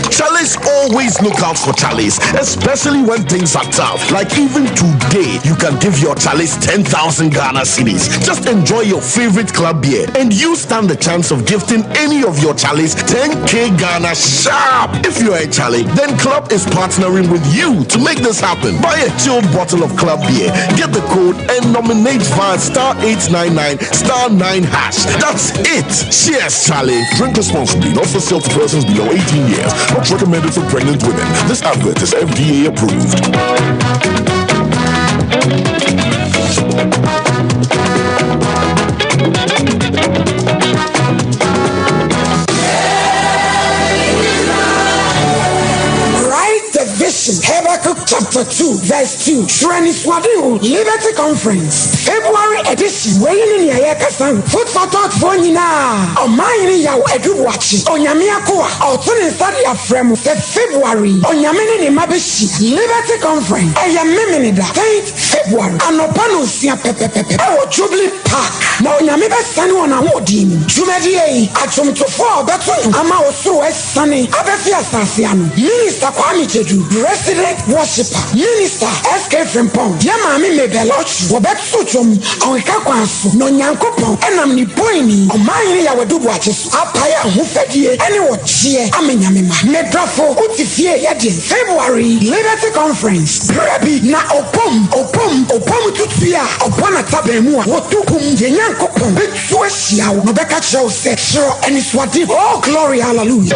Charlies always look out for Charlies, especially when things are tough. Like even today, you can give your Charlies 10,000 Ghana cedis. Just enjoy your favorite club beer, and you stand the chance of gifting any of your Charlies 10k Ghana sharp. If you're a Charlie, then Club is partnering with you to make this happen. Buy a chilled bottle of Club beer, get the code, and nominate via star 899 star 9 hash. That's it. Cheers, Charlie. Drink responsibly, not for sale to persons below 18 years. Not recommended for pregnant women. This advert is FDA approved. Write the vision. Habakkuk chapter 2, verse 2. Twerɛ anisoadehu Liberty Conference, February edition. Wei ne nea yɛrekasa ho. Food for thought foɔ nyinaa, Ɔmanhene Yaw Adu Boakye, Onyame akoa, ɔreto ne nsa de afrɛ mo sɛ February yi, Onyame ne ne mma bɛhyia Liberty Conference. Ɛyɛ Memeneda, 10th February, anɔpa nonsia pɛpɛpɛpɛ wɔ Jubilee Park. Na Onyame bɛsane wɔn ahoɔden mu. Dwumadie yi, adwomtofoɔ a wɔbɛto nnwom ama ɔsoro asiane abɛfe asase ano, Minister Kwame Gyedu, Resident Worshipper, Minister SK Frimpong, yɛn maame Mabel Otsu, wɔbɛto dwom ahokeka kwan so, na Onyankopɔn nam ne boini, Ɔmanhene Yaw Adu Boakye so apae ahofadie ne ɔgyeɛ ama Nyame mma. Me dɔfo, wote fie yɛ deɛn? February yi, Liberty Conference, berɛ bi na ɔbom, ɔbom, ɔbom tutui a ɔbɔ n'ataban mu a wɔto kum yɛn Nyankopɔn bɛtu ahyia wo na ɔbɛka kyerɛ wo sɛ, Twerɛ anisoadeɛ. Oh, glory, hallelujah.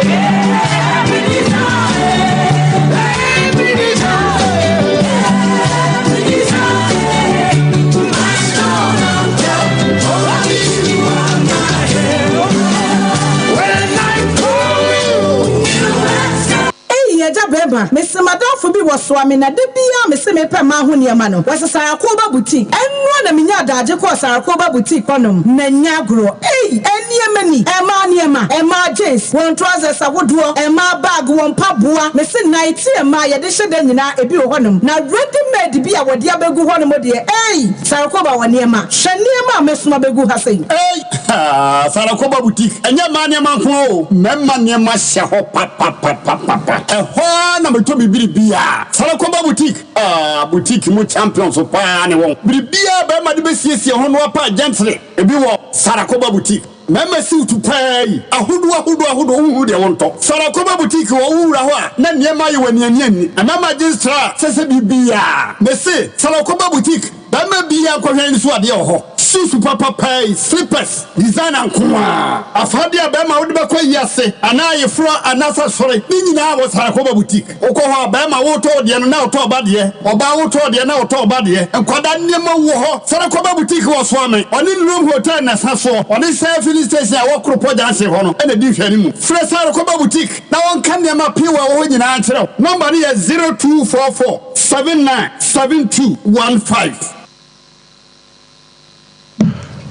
Eii agya bɛɛma, mese m'adamfo bi wɔ soa me na da biaa mese mepɛ mmaa ho nneɛma no, wɔse Sarakoba boutique, ɛnoa na menya adaagye kɔɔ Sarakoba boutique hɔ nom, na nyɛ agorɔ, eii nneɛma ni, ɛmaa nneɛma, ɛmaa jeans, wɔn trousers ahodoɔ, ɛmaa bag, wɔn mpaboa, mese nightie ɛmaa yɛde hyɛ da nyinaa ebi wɔ hɔ nom, na ready made bi a wɔde abɛgu hɔ nom deɛ eii Sarakoba wɔ nneɛma, hwɛ nneɛma a mɛsoma bɛgu ha sei. Eii haa Sarakoba boutique ɛnyɛ mmaa nneɛma nko ara o, mmarima nneɛma hyɛ hɔ papapapapa. Ɛhɔ ara na metɔ me biribiara. Sarakoba boutique ah boutique mu champions paa ne wɔn. Biribiara barima de bɛsiesie ho no apa gently ebi wɔ Sarakoba boutique. Mmarima siwt paa yi ahodoɔ ahodoɔ ahodoɔ wonhu deɛ wontɔ. Sarakoba boutique wɔ wo wura hɔ a na nneɛma ayɛ wɔ aniani ani. Mmarima jeans tra kyɛ sɛ biribiara. Mese Sarakoba boutique. Barima biaa nkɔhwɛ nso adeɛ wɔ hɔ. Shoes papa paa yi, slippers, designer nko ara. Afadeɛ a barima wode bɛkɔ ayi ase anaa ayeforɔ anaasɛ asɔre ne nyinaa wɔ Sarakoba Boutique. Wokɔ hɔ a barima wotɔ wo deɛ no na wotɔ ɔba deɛ, ɔbaa wotɔ wo deɛ na wotɔ ɔba deɛ. Nkwadaa nneɛma wɔ hɔ. Sarakoba Boutique wɔ Soame, ɔne Lurum Hotel na ɛsa soɔ, ɔne Shell Filling Station a ɛwɔ Koropɔ Junction hɔ no na ɛdi nhwɛanimu. Frɛ Sarakoba Boutique na wɔnka nneɛma pii wɔ ɛwɔ hɔ nyinaa nkyerɛ wo. Nɔmba no yɛ 0244. 797215.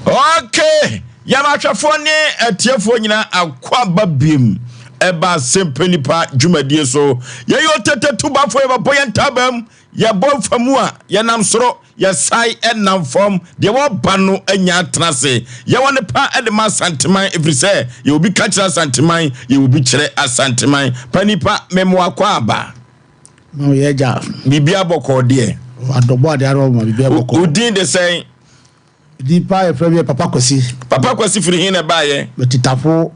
Okay, yɛn ahwɛfoɔ ne atiefoɔ nyinaa akɔ aba biem ɛba asɛmpɛ nipa dwumadie so. Yɛyɛ otete tubafoɔ, yɛbɛbɔ yɛn ntaban mu, yɛbɔ mfamu a yɛnam soro, yɛsae ɛnam fam, deɛ wɔba no anya atena ase. Yɛwɔ ne pa de ma Asanteman, ɛfiri sɛ yɛwɔ bi ka kyerɛ Asanteman, yɛwɔ bi kyerɛ Asanteman. Pa nipa, memoa kɔ aba. Na ɔyɛ agya. Biribi abɔkɔɔ deɛ. Adɔbɔ adeɛ ara ɔma biribi abɔkɔɔ. Wo din de sɛn? Din paa yɛfrɛ me yɛ Papa Kwasi. Papa Kwasi firi he na ɛbaeɛ? Metitafo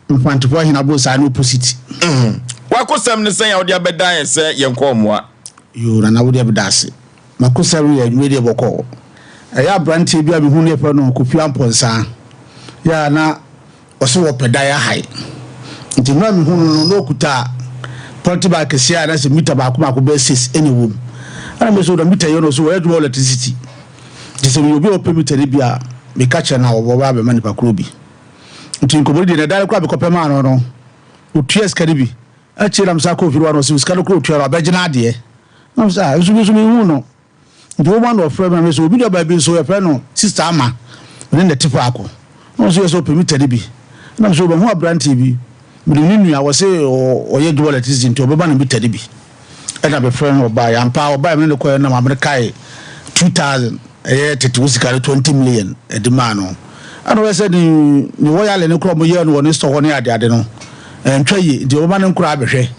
Mfantefoɔ Ahene Aborosaa ne opposite. Mm. W'akosɛm ne sɛn a wode abɛdan yɛn sɛ yɛnkɔ mmoa? Yoo Nana wo deɛ meda ase. M'akosɛm yɛ anwummerɛ deɛ bɔkɔɔ. Ɛyɛ abranteɛ bi a mehu no yɛfrɛ no Kofi Amponsah. Yɛ a na Ɔse wɔpɛ dan ahae. Nti mmerɛ a mehuu no no na ɔkuta pɔlete bag kɛseɛ a na sɛ mita baako baako bɛyɛ six ɛna ɛwɔ mu. Ɛna mese na mita yi ɔno ɔse wɔyɛ adwuma wɔ electricity. Nti sɛ meyɛ obi a ɔpɛ mita no bi a meka kyerɛ no a ɔbɛba abɛma nipa korɔ bi. Nti nkɔmmɔdie deɛ na ɛda no koraa mekɔpɛ maa no no, ɔtua sika no bi. Akyire na mesan kɔɔ fie hɔ na ɔse sika no koraa ɔtua no abɛgye n'adeɛ. Na mesɛ ah, nso me nso menhuu no. Nti wɔma na ɔfrɛ me na mesɛ obi nuabaa bi nso yɛfrɛ no Sister Ama, me ne no te faako. Na ɔno nso yɛ sɛ ɔpɛ mita no bi. Na mesɛ mahu aberanteɛ bi, menim ne nua, wɔse ɔyɛ adwuma wɔ electricity nti ɔbɛma no mita no bi. Ɛna mefrɛ no ɔbaeɛ. Ampa ara ɔbaeɛ me ne no kɔeɛ na maame no kae 2000 ɛyɛ tete wo sika no 20 million ɛde maa no. Ɛna ɔyɛ sɛ ne ne wɔyale no koraa ɔmo yɛɛ no wɔ ne store hɔ ne adeade no ɛntwa yie nti ɔbɛma ne nkoraa abɛhwɛ.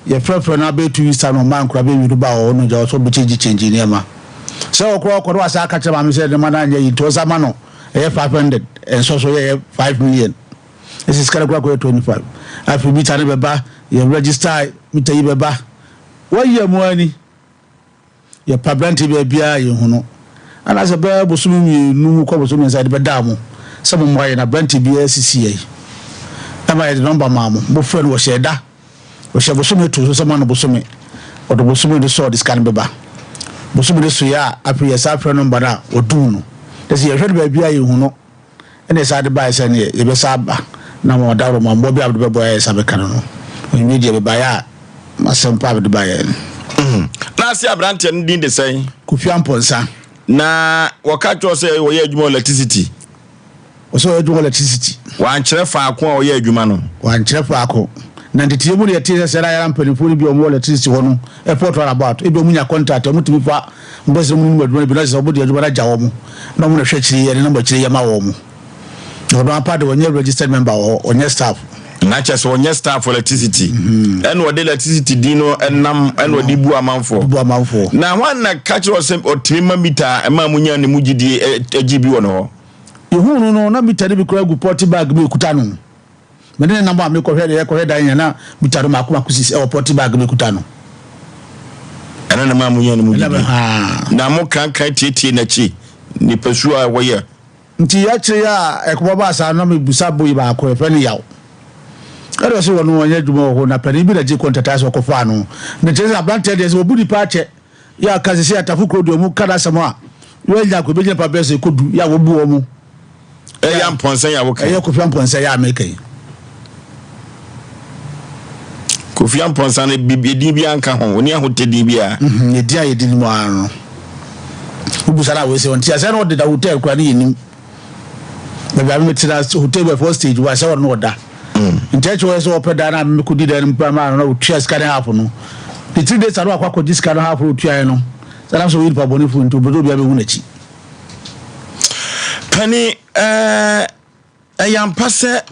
Yɛfrɛfrɛ no abɛyɛ 2 weeks time na ɔmaa nkoraa bɛwie no baa hɔ no gya ɔsɛ ɔbɛkyɛngyi kyɛngyi nneɛma. Sɛ ɔkoraa ɔkɔ no wasan aka kyerɛ maame sɛ nneɛma no anyɛ yie nti ɔnsan ma no ɛyɛ 500 ɛnsɔ so yɛyɛ 5 million. Ɛsɛ sika no koraa kɔyɛ 25. Afei mita no bɛba, yɛ register mita yi bɛba. Wɔayi amu ara ni. Yɛpɛ aberante baabiara a yɛnhu no. Anaasɛ bɛyɛ bosome mmienu mu kɔ bosome mmiɛnsa yɛde bɛdaa mo sɛ mommoa yɛn. Aberante biara sisi yɛn. Ɛma yɛde nɔmba maa mo. Mofrɛ no wɔhyɛɛ da. Wɔhyɛ bosome too so sɛ ma no bosome. Ɔde bosome no so a ɔde sika no bɛba. Bosome no soeɛ a afei yɛsan frɛ nɔmba no a wɔdum no. Kyerɛ sɛ yɛhwɛ no baabiara a yɛnhu no. Ɛna ɛsan de baeɛ sɛ neɛ yɛbɛsan aba na ma ɔdaworo ma mmoa bi a mede bɛbɔ ayɛ sa bɛka no no. Ɔnwie deɛ mebaeɛ a m'asɛm pa a mede baeɛ no. Na ase aberanteɛ no din de sɛn? Kofi Amponsah. Na wɔka kyerɛ wo sɛ ɔyɛ adwuma wɔ electricity? Ɔsɛ ɔyɛ adwuma wɔ electricity. Wankyerɛ faako a ɔyɛ adwuma no? Wankyerɛ faako. Na nteteeɛ mu deɛ yɛtee sɛ sɛ na yɛn mpanimfoɔ no bi a wɔwɔ electricity hɔ no airport runabout ebi wɔn nya contract a wɔtumi fa Mpɛ sɛ wɔnim adwuma no bi na kyerɛ sɛ wɔde adwuma no agya wɔn na wɔn na hwɛ akyiri yɛ ne nam akyiri yɛ ma wɔn. Na ɔno ampa de ɔnyɛ registered member wɔ hɔ, ɔnyɛ staff. Na kyerɛ sɛ ɔnyɛ staff wɔ electricity. Ɛna ɔde electricity din no nam ɛna ɔde bu amanfoɔ. Bu amanfoɔ. Na hwan na ka kyerɛ sɛ ɔtumi ma mita a ɛma mo nya ne mu gyidie gye bi wɔ ne hɔ? Yɛhuu no no na mita no bi koraa gu pɔte bag mu ɛkuta no. Me ne no nam a mekɔhwɛ deɛ yɛkɔhwɛ dan yɛn na mita no mako mako sisi ɛwɔ pɔte bag mekuta no. Ɛno na maa mo nya no mu gyidi. Na mo kankan tietie n'akyi nipasu a wɔyɛ. Nti akyire yi a ɛkɔbɔ baa saa no na mebusa boy baako yɛfrɛ no Yaw. Ɛna ɔse wɔno ɔnyɛ adwuma wɔ hɔ na panin bi na gye kɔntataa sɛ ɔkɔfaa no. Na kyerɛ sɛ aberanteɛ deɛ sɛ wɔbu nipa akyɛ yɛ a ka sɛ sɛ atafo kuro deɛ ɔmo ka n'asɛm a wɔanya kɔ ebɛgyina pa bɛyɛ sɛ ɛkɔdu yɛ a wɔbu wɔn. Ɛyɛ Ampɔnsa yi a woka yi. Ɛyɛ Kofi Ampɔnsa yi a meka yi. Kofi Ampɔnsa no bi edin bi anka ho, oni ahotɛ din biara. Mhm, edin a yɛdi no mu ara no. Wobusa no a wei sɛ ɔnte asɛ na ɔdeda hotel koraa ne yɛnim. Baabi a mete na hotel bi first stage wɔ asɛ ɔno ɔda. Nti ɛkyɛ wɔyɛ sɛ ɔpɛ dan na mekɔdi dan no mu maa no na ɔtua sika no half no. The 3 days a na wakɔ akɔgye sika no half no ɔtuaeɛ no. Sɛ nam sɛ ɔyɛ nipa bɔnefoɔ nti ɔpɛ sɛ obiara bɛhu n'akyi. Pani, ɛɛ, ɛyɛ ampa sɛ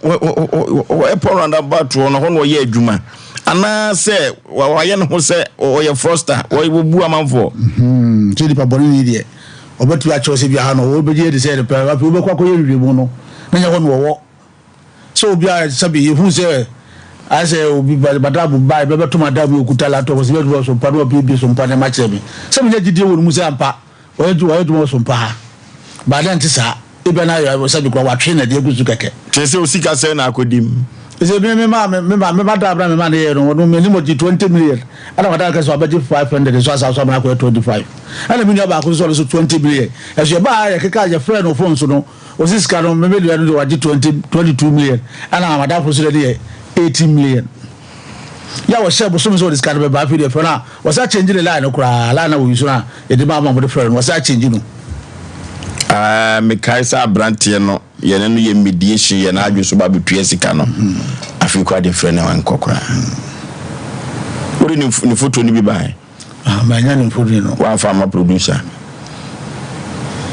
airport roundabout hɔ no hɔ na ɔyɛ adwuma anaasɛ wayɛ ne ho sɛ ɔyɛ frosta wɔbu amanfoɔ. Mhm, sɛ nipa bɔne ni deɛ ɔbɛtumi akyerɛw sɛ bi aha no ɔbɛgye adi sɛ ɛde pɛ afei wobɛkɔ akɔyɛ nhwehwɛmu no na nyɛ hɔ na ɔwɔ sɛ obi a sɛbi yɛhu sɛ ayɛ sɛ obi madam bae bɛbɛto madam yi ɔkuta laptop ɔsɛ bɛdwuma so mpa na wabiebie so mpa nneɛma kyerɛ me sɛ menya gyidie wɔ no mu sɛ ampa Wɔyɛ adwuma wɔyɛ adwuma wɔ so mpa ha. But na ɛnte saa. Ebia na ayɛ sɛ bi koraa watwe na ɛde agu so kɛkɛ. Kyerɛ sɛ osika sɛn na akɔdi mu? Ɛsɛ me me maa me me ma me ma da abira me ma ne yɛ no ɔno me anim ɔgye 20 million ɛna wada kɛsɛ wabɛgye 500 nso asa so amena akɔyɛ 25 ɛna me nua baako nso ɔno nso 20 million ɛso yɛbaa yɛkeka yɛfrɛ no phone so no ɔsi sika no me me nua no de wagye 20 22 million ɛna madamfo nso de ne yɛ 18 million. Yɛ a wɔhyɛɛ bosome sɛ wɔde sika no bɛba, afei deɛ frɛ no a wɔsan change ne line no koraa, line no a wɔyi so no a yɛde ma ama wɔde frɛ no no wɔsan change no. Ah, mekae sɛ aberanteɛ no yɛne no yɛ mediation yɛ n'adwene so ba bɛtua sika no. Afei koraa deɛ frɛ no ankɔ koraa. Wode ne ne foto no bi bae? Ah, manya ne mfoni no. Woamfa amma producer?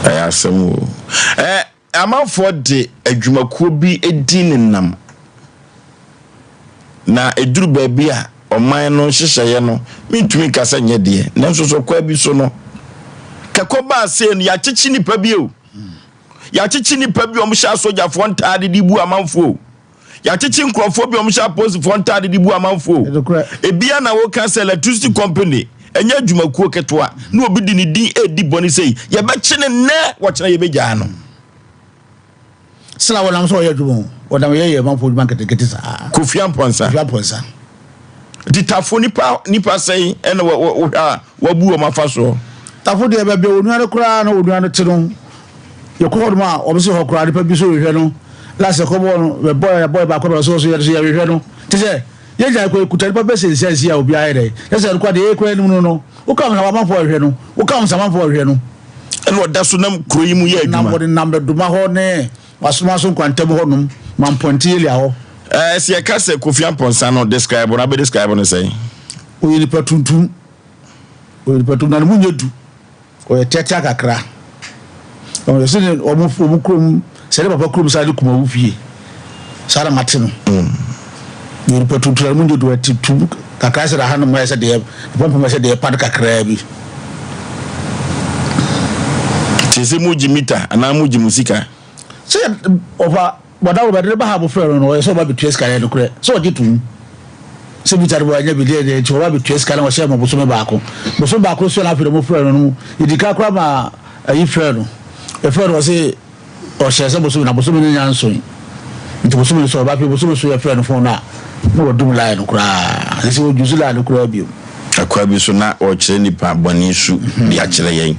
Ɛyɛ asɛm o. Eh, Amanfoɔ de adwumakuo bi din nenam, na ɛduru baabi a ɔman no nhyehyɛeɛ no, mentumi nka sɛ nyɛ deɛ, nanso so kwan bi so no, kɛkɔ baa sei no, yɛakyekye nnipa bi o. Yɛakyekye nnipa bi a wɔhyɛ asogyafoɔ ntaade de bu amanfoɔ o. Yɛakyekye nkurɔfoɔ bi a wɔhyɛ apolisifoɔ ntaade de bu amanfoɔ o. Ebia na woka sɛ electricity company ɛnyɛ adwumakuo ketewa na obi de ne din redi bɔne sei, yɛbɛkye no nnɛ, wɔkyena yɛbɛgyaa no. Sila wɔnam sɛ ɔyɛ adwuma o, wɔnam yɛ yɛ manfoɔ adwuma nketenkete saa. Kofi Amponsah. Kofi Amponsah. Nti Tafo nipa nipa sɛn ɛna wohwɛ a wabu wɔn afa soɔ? Tafo deɛ baabi a onua no koraa na onua no te no, yɛkɔ hɔ nom a wɔn se hɔ koraa nipa bi so rehwɛ no. Last ɛkɔbɔɔ no bɛbɔɔ yɛbɔɔ baako bɛ so so yɛ so yɛhwehwɛ no te sɛ yɛgya kɔ ekuta nipa bɛsɛ nsia nsia a obiara yɛ dɛ kyɛ sɛ nokwa deɛ yɛkura anim no no woka ho sɛ amanfoɔ hwehwɛ no woka ho sɛ amanfoɔ hwehwɛ no. Ɛna ɔda so nam kuro yi mu yɛ adwuma. Nam wɔde nam bɛdoma hɔ ne wasomaso nkwantam hɔ nom mampɔnte elia hɔ. Ɛɛ sɛ yɛka sɛ Kofi Amponsah no describe no abɛ describe no sɛn? Ɔyɛ nipa tuntum ɔyɛ nipa tuntum na ne mu nyɛ du. Ɔyɛ tiatia kakra. Ɔyɛ sɛ ne wɔn wɔn kurom sɛ ne papa kurom saa ne kumawu fie. Saa na mate no. Yɛ nipa tuntun a mu nyɛ du ɛte tu kakra sɛ n'ahanom ayɛ sɛ deɛ ne pampam ayɛ sɛ deɛ ɛpa no kakraa bi. Te sɛ mogye mita anaa mogye mo sika. Sɛ ɔfa Bɔdaworo bɛde no ba ha abofra no no ɔyɛ sɛ ɔba bɛtua sika no ɛyɛ nokorɛ sɛ ɔgye tom sɛ mita no wanya bi deɛ deɛ nti ɔba bɛtua sika no ɔhyɛ ma bosome baako bosome baako so na afei na ɔmofrɛ no no yɛdi ka koraa ma ayi frɛ no yɛfrɛ no ɔse ɔhyɛ sɛ bosome na bosome no nya nsoe nti bosome no so ɔba afei bosome so yɛfrɛ no fon no a na wɔdum line no koraa ɛsɛ sɛ wɔdwusu line no koraa bio. Akoa bi so na ɔrekyerɛ nipa bɔne su de akyerɛ yɛn.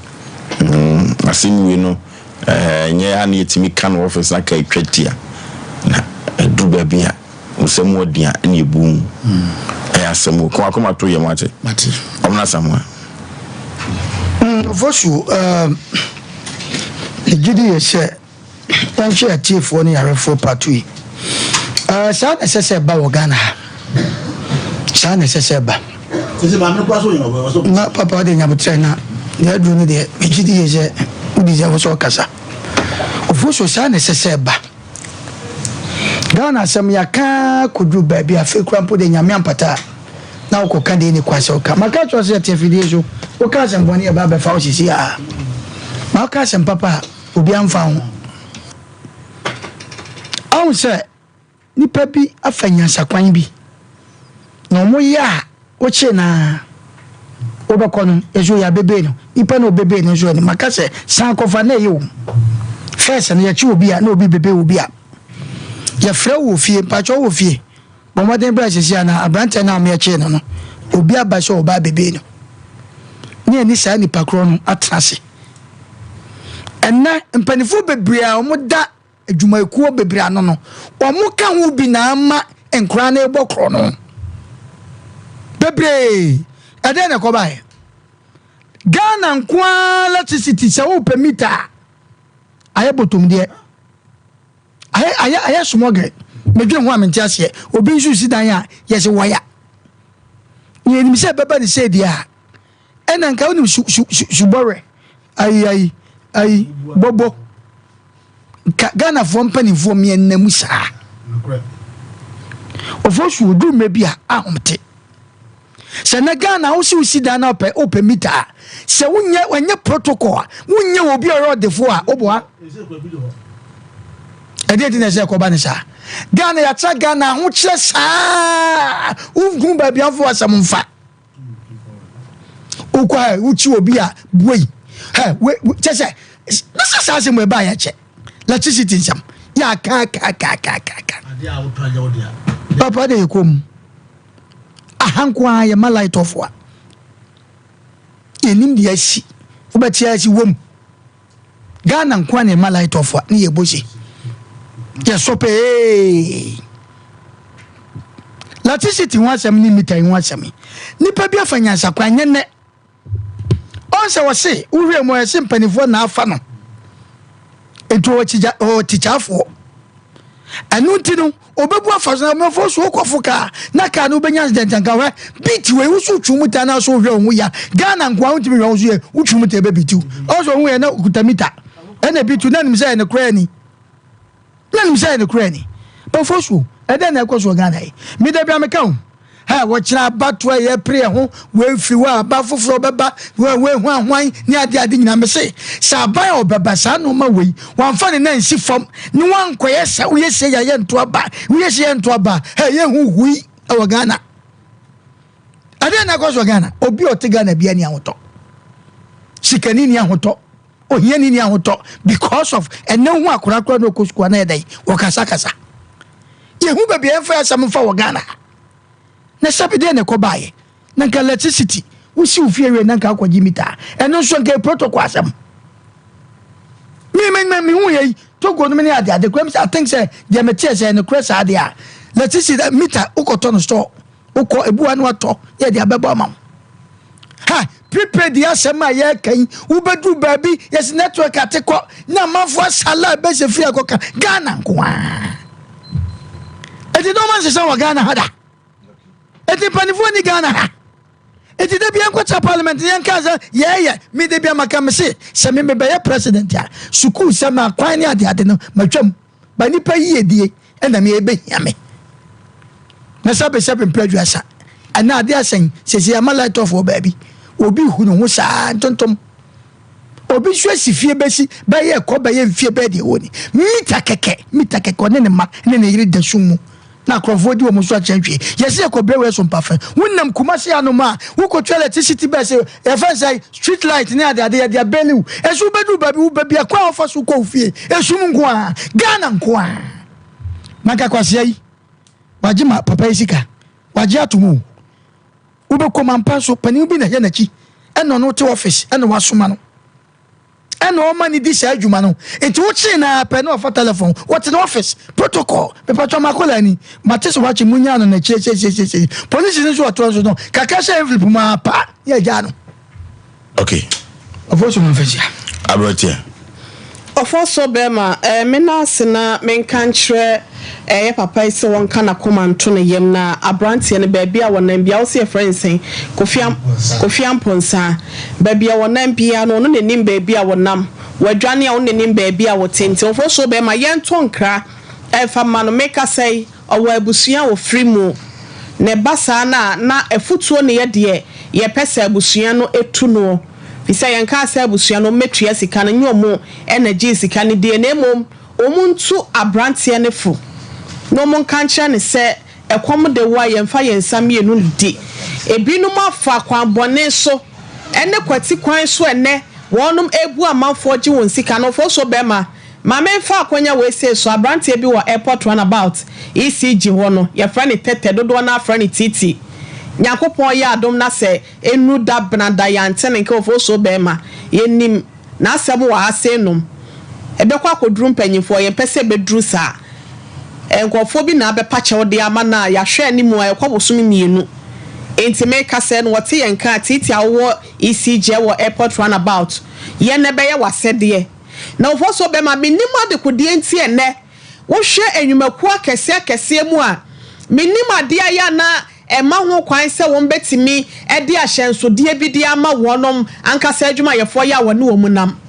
Asɛm wei no Ɛnyɛ a na yɛtumi ka no office na ka atwa tia na ɛduru baabi a wo mu ɔden a ɛna ɛbu mu ɛyɛ asɛm o kɔn akoma to yɛ mu ate ɔmena Samoa. Ofosu, ne gyidi yɛ sɛ yɛnhwɛ atiefoɔ ne yarefoɔ part yi. Saa na ɛsɛ sɛ ɛba wɔ Ghana ha. Saa na ɛsɛ sɛ ɛba. Na papa ɔde nyabotrɛ na deɛ aduru no deɛ megye di yie sɛ wo deserve sɛ ɔkasa. Ofosuo saa na ɛsɛ sɛ ɛba. Ghana asɛm yɛaka kɔduru baabi afei kora mpo deɛ Nyame ampata a na wokɔka deɛ ɛni kwan sɛ woka. Maka kyerɛ sɛ yɛte afidie so woka asɛm bɔne yɛba abɛfa wo sisi a ma woka asɛm papa a obi amfa ho. Ahu sɛ Nnipa bi afa nyansakwan bi, na wɔyɛ a wokyere no ara, wobɛkɔ no, yɛsɛ oyi abebee no, nipa na obebee no nso anim. Maka sɛ san kɔfa na ɛyɛ o. First no yɛkye obi a na obi bebe obi a, yɛfrɛ wo wɔ fie, mpakyɛ wɔ fie, bɔ mmɔden bra sisi a na aberanteɛ no a wɔyɛkyee no no, obi aba sɛ ɔba abebee no. Ne yɛne saa nipa korɔ no atena ase. Ɛnnɛ mpanimfoɔ bebree a wɔda adwumayɛkuo bebree ano no, wɔka ho bi na ama nkoraa no rebɔ korɔno bebree. Ɛdɛn na ɛkɔbaeɛ? Ghana nko ara electricity sɛ wopɛ mita a ayɛ bɔtɔmdeɛ ayɛ ayɛ ayɛ smuggle. Medwene ho a mente aseɛ. Obi nso si dan a yɛsɛ wɔya. Na yɛnim sɛ ɛbɛba ne sɛ deɛ a ɛna nka wonim su su su subɔwerɛ ayi ayi ayi bɔbɔ. Nka Ghanafoɔ mpanimfoɔ mmiɛnna mu saa. Ɔfo so oduru mmerɛ bi a ahomte. Sɛ na Ghana wo sɛ wosi dan na wopɛ wopɛ mita a sɛ wonyɛ wanyɛ protocol a wonyɛ obi a ɔyɛ ɔdefoɔ a woboa. Ɛdeɛ nti na ɛsɛ ɛkɔba ne saa. Ghana yɛatra Ghana ahokyerɛ saa wohu baabi afo asɛm mfa. Wokɔ a wokyi obi a buei hɛ we kyɛ sɛ ne sɛ saa asɛm ɛbaa yɛ kyɛ electricity nsɛm yɛ aka aka aka aka aka aka papa de yɛ kɔm aha nko ara yɛ ma light off a yɛnim deɛ asi wobɛte asi wom Ghana nko ara na ɛma light off a ne yɛ bɔ se yɛsɔ pɛɛ electricity ho asɛm ne mita yi ho asɛm yi nipa bi afa nyansakwan nyɛ nnɛ ɔn sɛ wɔse wohwɛ mu ɛse mpanimfoɔ na afa no nti ɔwɔ tikyafoɔ ɛno nti no Obebu afa so na mɛfo so wokɔfo kaa na kaa no wobɛnya accident anka hwɛ beat wei wo so wotwu mu taa na so wohwɛ wo ho ya Ghana nkoa wontumi hwɛ wo so yɛ wotwu mu taa ɛbɛ beat wo ɔsɛ ɔhu yɛ na okuta mita ɛna beat wo na nim sɛ ɛne koraa ni na nim sɛ ɛne koraa ni bɛfo so ɛdɛn na ɛkɔ so wɔ Ghana yi meda bia meka ho Hɛ, wɔkyerɛ abatoɔ a yɛpere yɛn ho, wei firi hɔ a aba foforɔ bɛba, wei wei hwan hwan ne adeɛ ade nyinaa. Mese sɛ aban a ɔbɛba saa nnoɔma wei, wamfa ne nan nsi fam ne wankɔyɛ sɛ woyɛ sei a yɛnto aba, woyɛ sei yɛnto aba, hɛ, yɛnhu hui wɔ Ghana. Ɛdeɛn na ɛkɔ so wɔ Ghana? Obi a ɔte Ghana biara ni ahotɔ. Sikani ni ahotɔ. Ohiani ni ahotɔ because of ɛnɛ wohu akwadaa koraa na ɔkɔ sukuu a na yɛ dɛn? Wɔkasakasa. Yɛhu baabi a yɛmfa yɛ asɛm mfa wɔ Ghana ha. Na sɛbi deɛ na ɛkɔ baeɛ. Na nka electricity wosi wo fie wie na nka akɔgye mita. Ɛno nso nka yɛ protocol asɛm. Me me me mehu yɛ yi Togo nom ne ade ade kura mi sɛ I think sɛ deɛ me teɛ sɛ ɛnokorɛ saa deɛ a electricity meter wokɔtɔ no store wokɔ ebu ano atɔ yɛ de abɛbɔ ama wo ha prepaid yɛ asɛm a yɛreka yi wobɛduru baabi yɛsi network ate kɔ na amanfoɔ asala bɛsɛ firi akɔka Ghana nko ara ɛti dɔm nsesa wɔ Ghana ha da ɛti mpanimfoɔ ni Ghana ha Enti da bia nkɔtra parliament na yɛnka sɛ yɛɛyɛ. Me da bia maka me se sɛ me mebɛyɛ president a sukuu sɛm akwan ne adeade no matwam ba nipa yiedie ɛna me ɛbɛhia me. Na sɛbe sɛbe mpɛ aduasa ɛna ade asɛn sɛsɛ yɛama light off wɔ baabi obi hu ne ho saa ntontom obi nso asi fie bɛsi bɛyɛ ɛkɔ bɛyɛ mfie bɛyɛ deɛ wɔ ni mita kɛkɛ mita kɛkɛ ɔne ne ma ne ne yere da sum mu na akorɔmfoɔ di wɔn so akyɛn hwee. Yɛse yɛkɔ brɛ wei so mpafe. Wonam Kumasi anom a, wokɔtua electricity bill sɛ yɛfrɛ no sɛ street light ne adeade yɛde abɛli wo. Ɛso wobɛduru baabi wo baabi a kwan a wofa so kɔ wo fie esum nko ara. Ghana nko ara. Nanka kwasea yi wagye ma papa yi sika. Wagye atom o. Wobɛkɔ mu ampa nso panin bi na ɛyɛ n'akyi ɛna ɔno te office ɛna wasoma no. ɛna ɔma no di saa adwuma no nti wokyee no ara pɛ na ɔfa telefon wɔte ne office protocol mepatwa makola ni mate sɛ wakye mu nyaa no na akyire seiseiseisei polisi no nso ɔtoɔ nso no kakra hyɛ envelope mu ara pa yɛ agyaa no. Okay. Ɔfɔ so mfa hyia. Aberanteɛ. Ɔfɔ so bɛrima eh, me nan ase na menka nkyerɛ eh, yɛ papa yi sɛ wɔnka n'akoma nto ne yam na aberanteɛ no baabi a wɔnam biara wo se yɛfrɛ no sɛn? Kofi Am Kofi Amponsah. Baabi a wɔnam biara no, ɔno na nim baabi a wɔnam. Wɔadwane a, ɔno na nim baabi a wɔte. Nti mfomsoɔ bɛn ma yɛnto nkra mfa mma no? Mekasa yi, ɔwɔ abusua a ɔfiri mu. Na ɛba saa no a, na afutuo ne yɛ deɛ yɛpɛ sɛ abusua no tu noɔ. Firi sɛ yɛnkaa sɛ abusua no mmɛtua sika no, nyɛ wɔn na gyee sika no diiɛ, na mmom wɔntu aberanteɛ no fo na wɔnka nkyerɛ no sɛ Ɛkɔm de wo a, yɛmfa yɛn nsa mmienu nnidi. Ebinom afa kwan bɔne so ne kwati kwan so ɛnnɛ wɔnom rebu amanfoɔ gye wɔn sika no. Ofosuo bɛɛma, ma me nfa akwanya wei sei so, abranteɛ bi wɔ airport run about, ECG hɔ no, yɛfrɛ no Tɛtɛ, dodoɔ no ara frɛ no Titi. Nyankopɔn yɛ adom na sɛ ɛnuru da benada yɛante ne nka Ofosuo bɛɛma, yɛnim. N'asɛm wɔ ha sei nom. Ɛbɛkɔ akɔduru mpanyinfoɔ, yɛmpɛ sɛ ɛbɛduru saa. Nkurɔfoɔ bi na abɛpa kyɛw de ama no a yɛahwɛ anim a ɛkɔ bosome mmienu. Enti meka sɛ no wɔte yɛn nka a, Tiiti a wowɔ ECG wɔ airport run about, yɛ na ɛbɛyɛ w'asɛdeɛ. Na Ofosuo bɛma, mennim adekodeɛ nti ɛnnɛ wohwɛ nnwumakuo akɛseɛ akɛseɛ mu a, mennim adeɛ a ɛyɛ a na Ɛmma ho kwan sɛ wɔbɛtumi de ahyɛnsodeɛ bi de ama wɔn ankasa adwumayɛfoɔ yɛ a wɔne wɔn nam.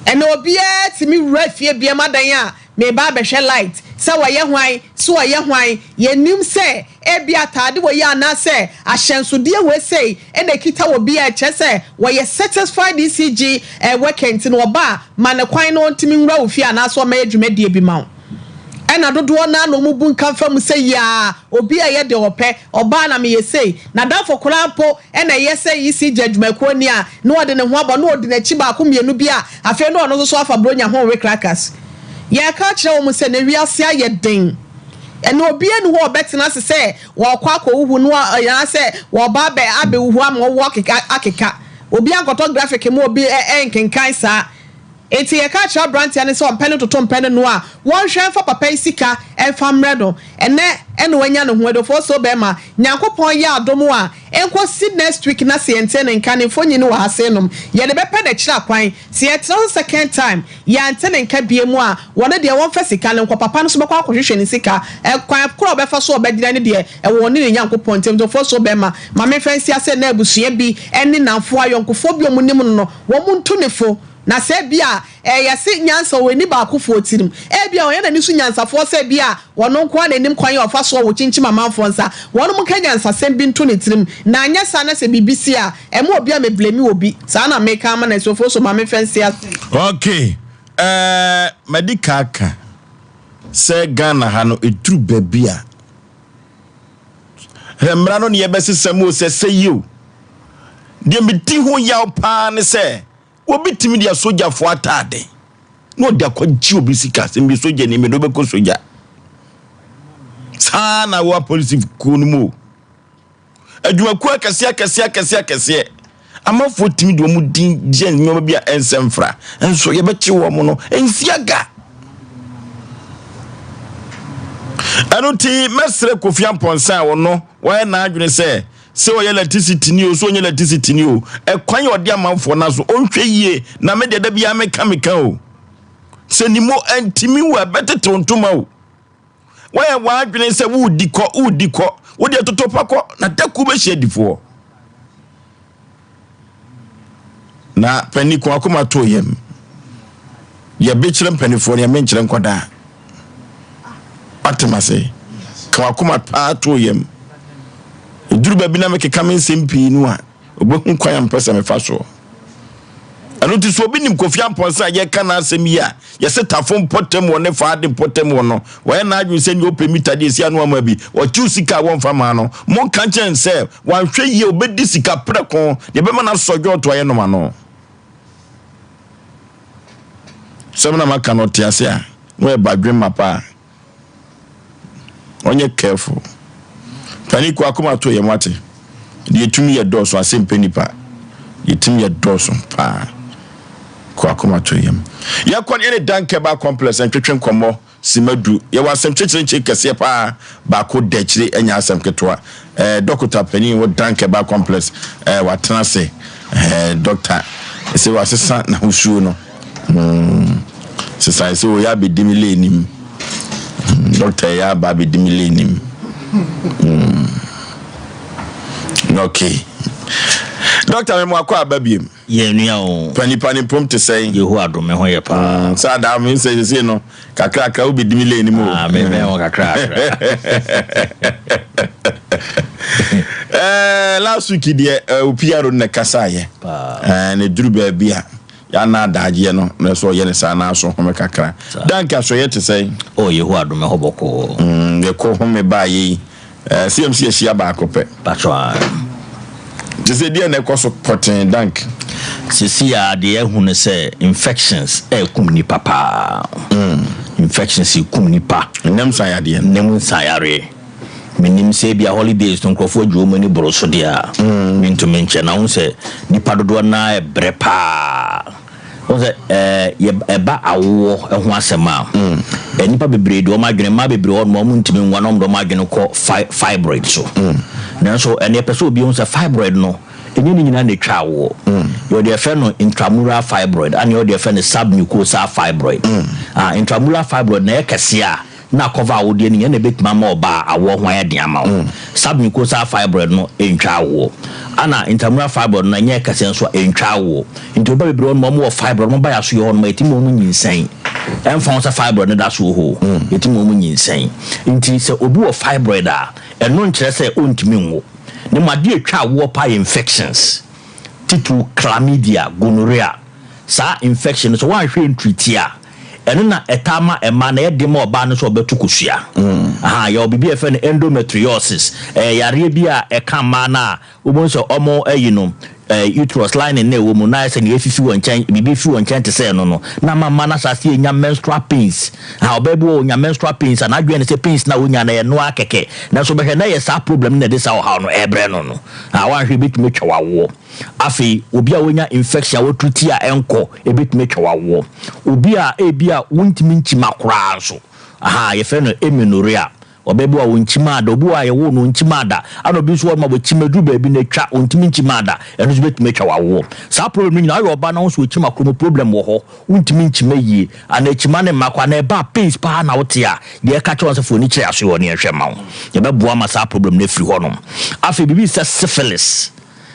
Ɛnnɛ obiara tumi wura fie biara mu adan a mereba abɛhwɛ light, sɛ wɔyɛ hwan, sɛ ɔyɛ hwan, yɛnnim sɛ ebia ataade wɔ yi anaasɛ ahyɛnsodeɛ wei sei na ɛkita wɔ bi a ɛkyerɛ sɛ wɔyɛ satisfied ECG worker nti no ɔba a ma no kwan na ɔntumi nwura wo fie anaasɛ ɔmmɛyɛ dwumadie bi ma wo. Ɛna dodoɔ no ara na wɔn bu nka fa mu sɛ yiaa obi a ɛyɛ deɛ ɔpɛ, ɔbaa na meyɛ sei, n'adamfo koraa mpo na ɛyɛ sɛ ECG adwumakuo ni a na ɔde ne ho abɔ na ɔdi n'akyi baako mmienu bi a afei na ɔno nso so afa Buronya ho rewe krakas. Yɛreka akyerɛ wɔn sɛ na wiase ayɛ den. Ɛnna obiara nni hɔ a ɔbɛtena ase sɛ wɔrekɔ akɔhuhu no anaasɛ wɔreba abɛ abɛhuhu ama ɔwɔ akeka akeka. Obiara nkɔtɔ graphic ma obi nkenkan saa. Enti yɛka kyerɛ aberanteɛ no sɛ ɔmpɛ no toto mpɛ no no a, wɔnhwɛ mfa papa yi sika mfa mmrɛ no. Ɛnnɛ na wanya ne ho adofo so bɛrima. Nyankopɔn yɛ adom a, ɛnkɔsi next week na sɛ yɛnte ne nka, ne mfonyin wɔ ha sei nom, yɛde bɛpɛ no akyiri akwan. Sɛ yɛtena so second time, yɛante ne nka biom a, wɔno deɛ wɔmfa sika no nkɔ, papa no nso bɛkɔ akɔhwehwɛ ne sika. Ɛkwan koro a ɔbɛfa so a ɔbɛgyina no deɛ, ɛwɔ ɔne ne Nyankopɔn ntam. Dofo so bɛrima, ma memfa nsi ase nnɛ abusua bi ne nnamfoɔ, ayɔnkofoɔ bi a wɔnim no no, wɔntu ne fo. Na sɛ ebia ɛyɛ se nyansa wɔ ani baakofoɔ tirim, ebia ɔyɛ n'ani so nyansafoɔ sɛ ebia ɔno nko ara na ɛnim kwan a ɔfa soɔ wɔ kyinkyim amanfoɔ nsa, wɔnom nka nyansasɛm bi nto ne tirim, na anyɛ saa na sɛ biribi si a, ɛmma obi a me blame obi. Saa na meka ama no asuofoɔ so ma me mfa nsi ase. Ok eh, madi ka aka sɛ Ghana ha no ɛduru baabi a hwɛ mmara no ne yɛbɛsesa mu o sɛ sɛ yi o. Deɛ medi ho yaw paa ne sɛ Obi tumi de asogyafoɔ ataade na ɔde akɔgye obi sika sɛ meyɛ sogyani mede wobɛkɔ sogya. Saa na wɔ apolisi kuo no mu o. Adwumakuo akɛseɛ akɛseɛ akɛseɛ akɛseɛ. Amanfoɔ tumi de wɔn din yɛ nneɛma bi a ɛnsɛ mfra, nso yɛbɛkye wɔn no, ɛnsi aga. Ɛno nti mɛsrɛ Kofi Amponsah a ɔno wayɛ n'adwene sɛ sɛ ɔyɛ electricity ni o sɛ ɔnyɛ electricity ni o ɛkwan yɛ ɔde amanfoɔ no so ɔnhwɛ yie na me deɛ da biara meka meka o sɛ ne mu ɛntumi wɔ ɛbɛtetew ntoma o Woayɛ w'adwene sɛ woredi kɔ, woredi kɔ, wo deɛ toto pa kɔ, na da koro bɛhyia adifoɔ. Na panin ko akoma too yam. Yɛbɛkyerɛ mpanimfoɔ no, yɛmenkyerɛ nkwadaa. Wate ase? Ka wakoma paa too yam. Ɛduru baabi na mekeka me nsɛm pii no a, Ɔbɛhu kwan a mepɛ sɛ mefa soɔ. Ɛno nti sɛ obi nim Kofi Amponsah a yɛreka n'asɛm yi a, yɛse Tafo mpɔtam wɔ ne Faade mpɔtam wɔ no, wayɛ n'adwene sɛ nea ɔpɛ mita deɛ ɛsi ano ama bi, ɔkyew sika a wɔmfa maa no. Monka nkyerɛ no sɛ wanhwɛ yie a ɔbɛdi sika prɛko, deɛ ɛbɛma no asɔ dwɔɔto ayɛ nom ano. Sɛm na maka no ɔte ase a, na ɔyɛ badwemma paa. Ɔnyɛ careful. Panin kɔ akoma to yɛn wate. Deɛ tumi yɛ dɔɔso ase mpɛ nipa. Deɛ tumi yɛ dɔɔso paa. Kɔ akoma to yɛn. Yɛkɔ ne yɛne Dan Kɛba complex ntwetwe nkɔmmɔ sima du. Yɛwɔ asɛm kyekyere kɛseɛ paa baako da akyire ɛnyɛ asɛm ketewa. Eh, dɔkota panin wɔ Dan Kɛba complex eh, watena ase. Eh, dɔkta sɛ wasesa n'ahosuo no. Mm, sesan sɛ oyɛ abɛdi me lane nim. Mm, dɔkta ɛyɛ aba abɛdi me lane nim. Mm. Okay. Dɔkta me mo akɔ aba biem. Yɛn nua o. Pani pani mpom te sɛn. Yehowa adom me ho yɛ paa. Mm, saa daa me nsɛ sese no kakrakra wobɛdi me lane mu o. Ah, me bɛn ho kakrakra. Eh, last week deɛ eh, opiaro na kasaeɛ. Eh, na duru baabi a Yɛ na adagyeɛ no na ɛsɛ ɔyɛ ne saa na aso home kakra. Dank asoɛyɛ te sɛn? Oh Yehowa adom ɛhɔ bɔkɔɔ. Mm, yɛkɔ home baa yɛ yi. Eh, CMC ahyia baako pɛ. Patrɔ ae. Te sɛ deɛ na ɛkɔ so pɔtee Dank. Sesei a deɛ yɛahu ne sɛ infections ɛɛkum nipa paa. Infections ɛkum nipa. Nnam nsayadeɛ no. Nnam nsayareɛ. Menim sɛ ebia holidays no nkurɔfoɔ agye wɔn ani boro so deɛ a, mentumi nkyɛ. Na wohu sɛ nnipa dodoɔ no ara rebrɛ paa. Wohu sɛ ɛɛ yɛ ɛba awoɔ ho asɛm a, nnipa bebree de wɔn adwene, mmaa bebree wɔ hɔnom a wɔntumi nwo a na wɔde wɔn adwene kɔ fi fibroid so. Nanso ɛnna yɛpɛ sɛ obi hu sɛ fibroid no, ɛnyɛ ne nyinaa na ɛtwa awoɔ. Yɛwɔ deɛ yɛfrɛ no intramural fibroid, ɛna yɛwɔ deɛ yɛfrɛ no submucosal fibroid. Ah, intramural fibroid na ɛyɛ kɛseɛ a, na akɔfa awodeɛ no nyɛ na ɛbɛtumi ama ɔbaa awoɔ ho ayɛ den ama wo. Submucosal fibroid no ɛntwa awoɔ. Ana intramural fibroid no ɛnyɛ kɛseɛ nso a ɛntwa awoɔ. Nti ɔba bebree hɔ nom wɔn wɔ fibroid wɔn ba yɛ aso yɛ hɔ nom a yɛtumi ma wɔn nyinsɛn. Ɛmfa ho sɛ fibroid no da so wɔ hɔ o, yɛtumi ma wɔn nyinsɛn. Nti sɛ obi wɔ fibroid a, ɛno nkyerɛ sɛ ɔntumi nwo. Na mmom adeɛ a ɛtwa awoɔ paa yɛ infections, titiriw chlamydia, gonorrhea. Saa infection no sɛ woanhwɛ ntreati a, Ɛno na ɛtaa ma mmaa no, ɛyɛ den ma ɔbaa no sɛ ɔbɛto kosua. Ahaa, yɛwɔ biribi a yɛfrɛ no endometriosis. Ɛyɛ yareɛ bi a ɛka mmaa no a wobɛhu sɛ wɔn ayi no, eh, uterus lining no a ɛwɔ mu no ayɛ sɛ nea afifi wɔn nkyɛn, biribi fi wɔn nkyɛn te sɛ ɛno no, na ama mmaa no ahyɛ aseɛ anya menstrual pains. Ahaa, ɔbaa bi wɔ hɔ ɔnya menstrual pains a, n'adwene ne sɛ pains no a ɔnya no ɛyɛ ɛno ara kɛkɛ. Nanso wobɛhwɛ na ɛyɛ saa problem no na ɛde saa ɔhaw no ɛrebrɛ no no. Ahaa, woanhwɛ ɛbɛtumi atwa wo awoɔ. Afei, obi a wanya infection a wɔtreat a ɛnkɔ, ebetumi atwa w'awoɔ. Obi a ebia wontumi nkyima koraa nso, ahaa, yɛfrɛ no amenorrhea. Ɔbaa bi wɔ hɔ a ɔnkyimaa da, obi wɔ hɔ a yɛwoo no ɔnkyimaa da, ɛna obi nso wɔ hɔ nom a wakyima aduru baabi na atwa, ɔntumi nkyimaa da, ɛno nso bɛtumi atwa w'awoɔ. Saa problem no nyinaa, woyɛ ɔbaa na wo nso wokyima koro mu problem wɔ hɔ, wontumi nkyima yie, anaa akyima no mma koraa, anaa ɛba a pains paa na wote a, deɛ ɛka kyerɛ wɔn sɛ fa w'ani kyerɛ asoɛ hɔ na yɛnhwɛ mma wo. Yɛbɛboa ma saa problem no afiri hɔnom. Afei biribi te sɛ syphilis.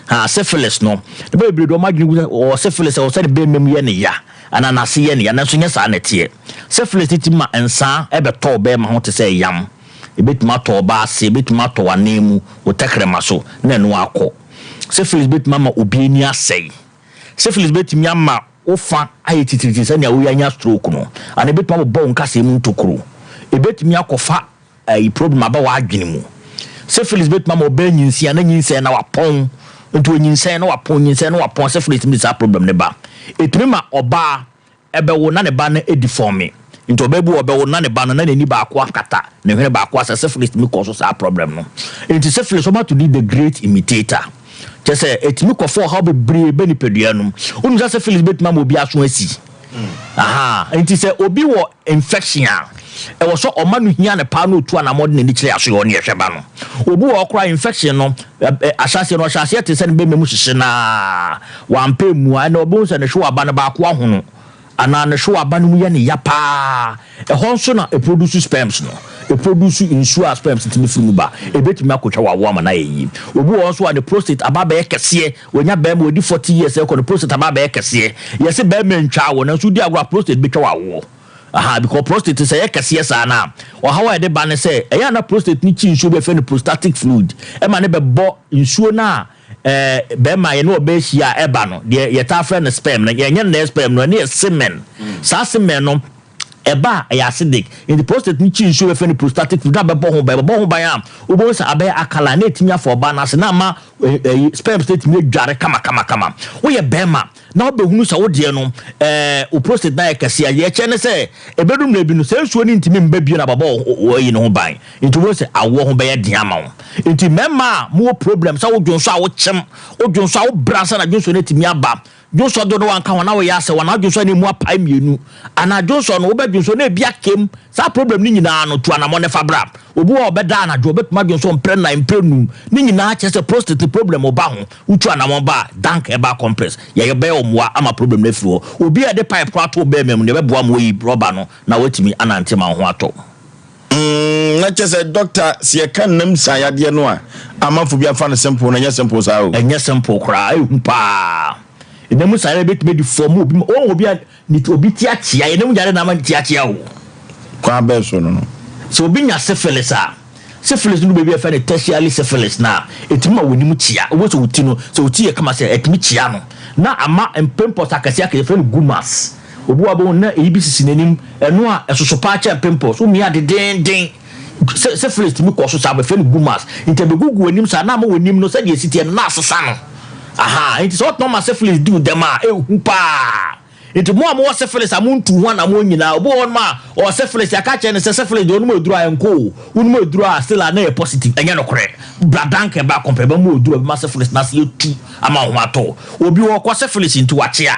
Ha, syphilis no, nnipa bebree de wɔn adwene gu sɛ ɔwɔ syphilis, ɛwɔ sɛ ne bɛrima mu yɛ ne ya anaa n'ase yɛ ne ya, nanso nyɛ saa na ɛteɛ. Syphilis no tumi ma nsaa bɛtɔ ɔbarima ho te sɛ yam. Ebetumi atɔ ɔbaa ase, ebetumi atɔ w'anan mu, wo tɛkrɛma so, na ɛno akɔ. Syphilis betumi ama obi ani asɛe. Syphilis betumi ama wo fa ayɛ titiritii sɛnea woyɛ anya stroke no, anaa ebetumi abobɔ wo nkasɛɛ mu ntokuro. Ebetumi akɔfa Ayi problem aba w'adwene mu. Syphilis bɛtumi ama ɔbaa nyinsen a na nyinsɛn na wapɔn. Nti onyinsɛn na wapɔn, nyinsɛn na wapɔn. Syphilis tumi de saa problem no ba. Ɛtumi ma ɔbaa ɛbɛwo na ne ba no deforme. Nti ɔbaa bi wɔ hɔ ɔbɛwo na ne ba no na n'ani baako akata, ne hwene baako asɛ. Syphilis tumi kɔ so saa problem no. Nti syphilis wɔma to di the great imitator. Kyerɛ sɛ, ɛtumi kɔfa ɔhaw bebree ba nipadua no mu. Wonim sɛ syphilis bɛtumi ama obi aso asi? Aha, nti sɛ obi wɔ infection a, ɛwɔ sɛ ɔma no hia no paa na ɔtu anammɔn de n'ani kyerɛ asoɛ hɔ ne ɛhwɛ ba no. Obi wɔ hɔ koraa infection no, ahyɛaseɛ no ɔhyɛ aseɛ te sɛ ne bɛma mu hyehye no ara, wampɛ mmua, ɛnna ɔbɛhu sɛ ne hwewa ba no baako ahono. Anaa ne hwewa aba no mu yɛ no ya paa. Ɛhɔ nso na ɛproduce sperms no. Ɛproduce nsuo a sperms tumi firi mu ba. Ɛbɛtumi akɔtwa w'awoɔ ama no ayɛ yie. Obi wɔ hɔ nso a ne prostate aba abɛyɛ kɛseɛ. Wanya barima, wadi 40 years rekɔ, ne prostate aba abɛyɛ kɛseɛ. Yɛse barima ntwa awoɔ nanso wodi agorɔ a prostate bɛtwa w'awoɔ. Ahaa, because prostate sɛ ɛyɛ kɛseɛ saa no a, ɔhaw a ɛde ba ne sɛ, ɛyɛ a na prostate no kyi nsuo bi a yɛfrɛ no prostatic fluid ɛma no bɛbɔ nsuo no a Ɛɛ, bɛrima yɛne ɔbaa hyia a ɛba no, deɛ yɛtaa frɛ no sperm no, yɛnyɛ no na ɛyɛ sperm no, ɛno yɛ semen. Saa semen no, ɛba a, ɛyɛ acidic. Nti prostate no kyi nsuo bɛfrɛ no prostatic fluid na bɛbɔ ho ban. Ɛbɛbɔ ho ban a, wobɛhu sɛ abɛyɛ alkaline na ɛtumi afa ɔbaa no ase na ama ɛyi sperms no atumi adware kamakamakama. Woyɛ bɛrima na wobɛhunu sɛ wo deɛ no, ɛɛ, wo prostate no ayɛ kɛseɛ a, deɛ ɛkyerɛ ne sɛ, ɛbɛdu mmerɛ bi no, saa nsuo no ntumi mba bio na abɛbɔ wo ayi no ho ban. Nti wobɛhu sɛ awoɔ ho bɛyɛ den ama wo. Nti mmarima a mowɔ problem sɛ wo dwonsɔ a wokyem, wo dwonsɔ a wobrɛ ansa na dwonsɔ no atumi aba, dwonsɔ dodo wanka ho na woyɛ asɛ wo anaa dwonsɔ no emu apae mmienu, anaa dwonsɔ no wobɛ dwonsɔ na ebi akem, saa problem no nyinaa no tu anamɔ no fa bra. Obi wɔ hɔ a ɔbɛda anadwo ɔbɛtumi adwonsɔ mprɛ nnan, mprɛ num, ne nyinaa kyerɛ sɛ prostate problem ba ho, wotu anamɔ ba a, dank herbal compress, yɛyɛ bɛyɛ wo mmoa ama problem no afiri hɔ. Obi a yɛde pipe koraa to wo bɛɛma mu no yɛbɛboa ma woayi rɔba no na woatumi anante ma wo ho atɔ wo. Mm, na kyɛ sɛ dɔkta, sɛ yɛka nnam sa yadeɛ no a, amanfo bi afa no simple no, ɛnyɛ simple saa o. Ɛnyɛ simple koraa, ɛhu paa. Nnam sa yadeɛ bɛtumi adi fam obi ma, wɔn obi a ne ti, obi ti akyea, yɛn nam yare na ama ne ti akyea o. Kwan bɛn so no no? Sɛ obi nya syphilis a, syphilis no du baabi a yɛfrɛ no tertiary syphilis no a, ɛtumi ma w'anim kyea. Wobɛhu sɛ wo ti no, sɛ wo ti yɛ kama sɛ, ɛtumi kyea no, na ama pimples akɛseɛ akɛseɛ, yɛfrɛ no gummas. Obi wɔ hɔ a wobɛhu no na eyi bi sisi n'anim, ɛno a ɛsoso paa kyɛn pimples. Womia dendeenden. Sɛ syphilis tumi kɔ so saa, wɔfrɛ no gummas. Nti ɛbɛgugu w'anim saa na ama w'anim no sɛdeɛ ɛsi teɛ no na asesa no. Ahaa, nti sɛ wotena ma syphilis di wo dɛm a, ɛhu paa. Nti mo a mowɔ syphilis a montu ho anammɔn nyinaa. Obi wɔ hɔnom a ɔwɔ syphilis, yɛaka akyerɛ no sɛ syphilis deɛ wonom aduro a ɛnkɔ o. Wonom aduro a still a na ɛyɛ positive. Ɛnyɛ nokorɛ. Bra Duncan baako pɛ, bɛma wo aduro a ɛbɛma syphilis no ase atu ama wo ho atɔ wo. Obi wɔ hɔ ɔkɔ syphilis nti wakyea.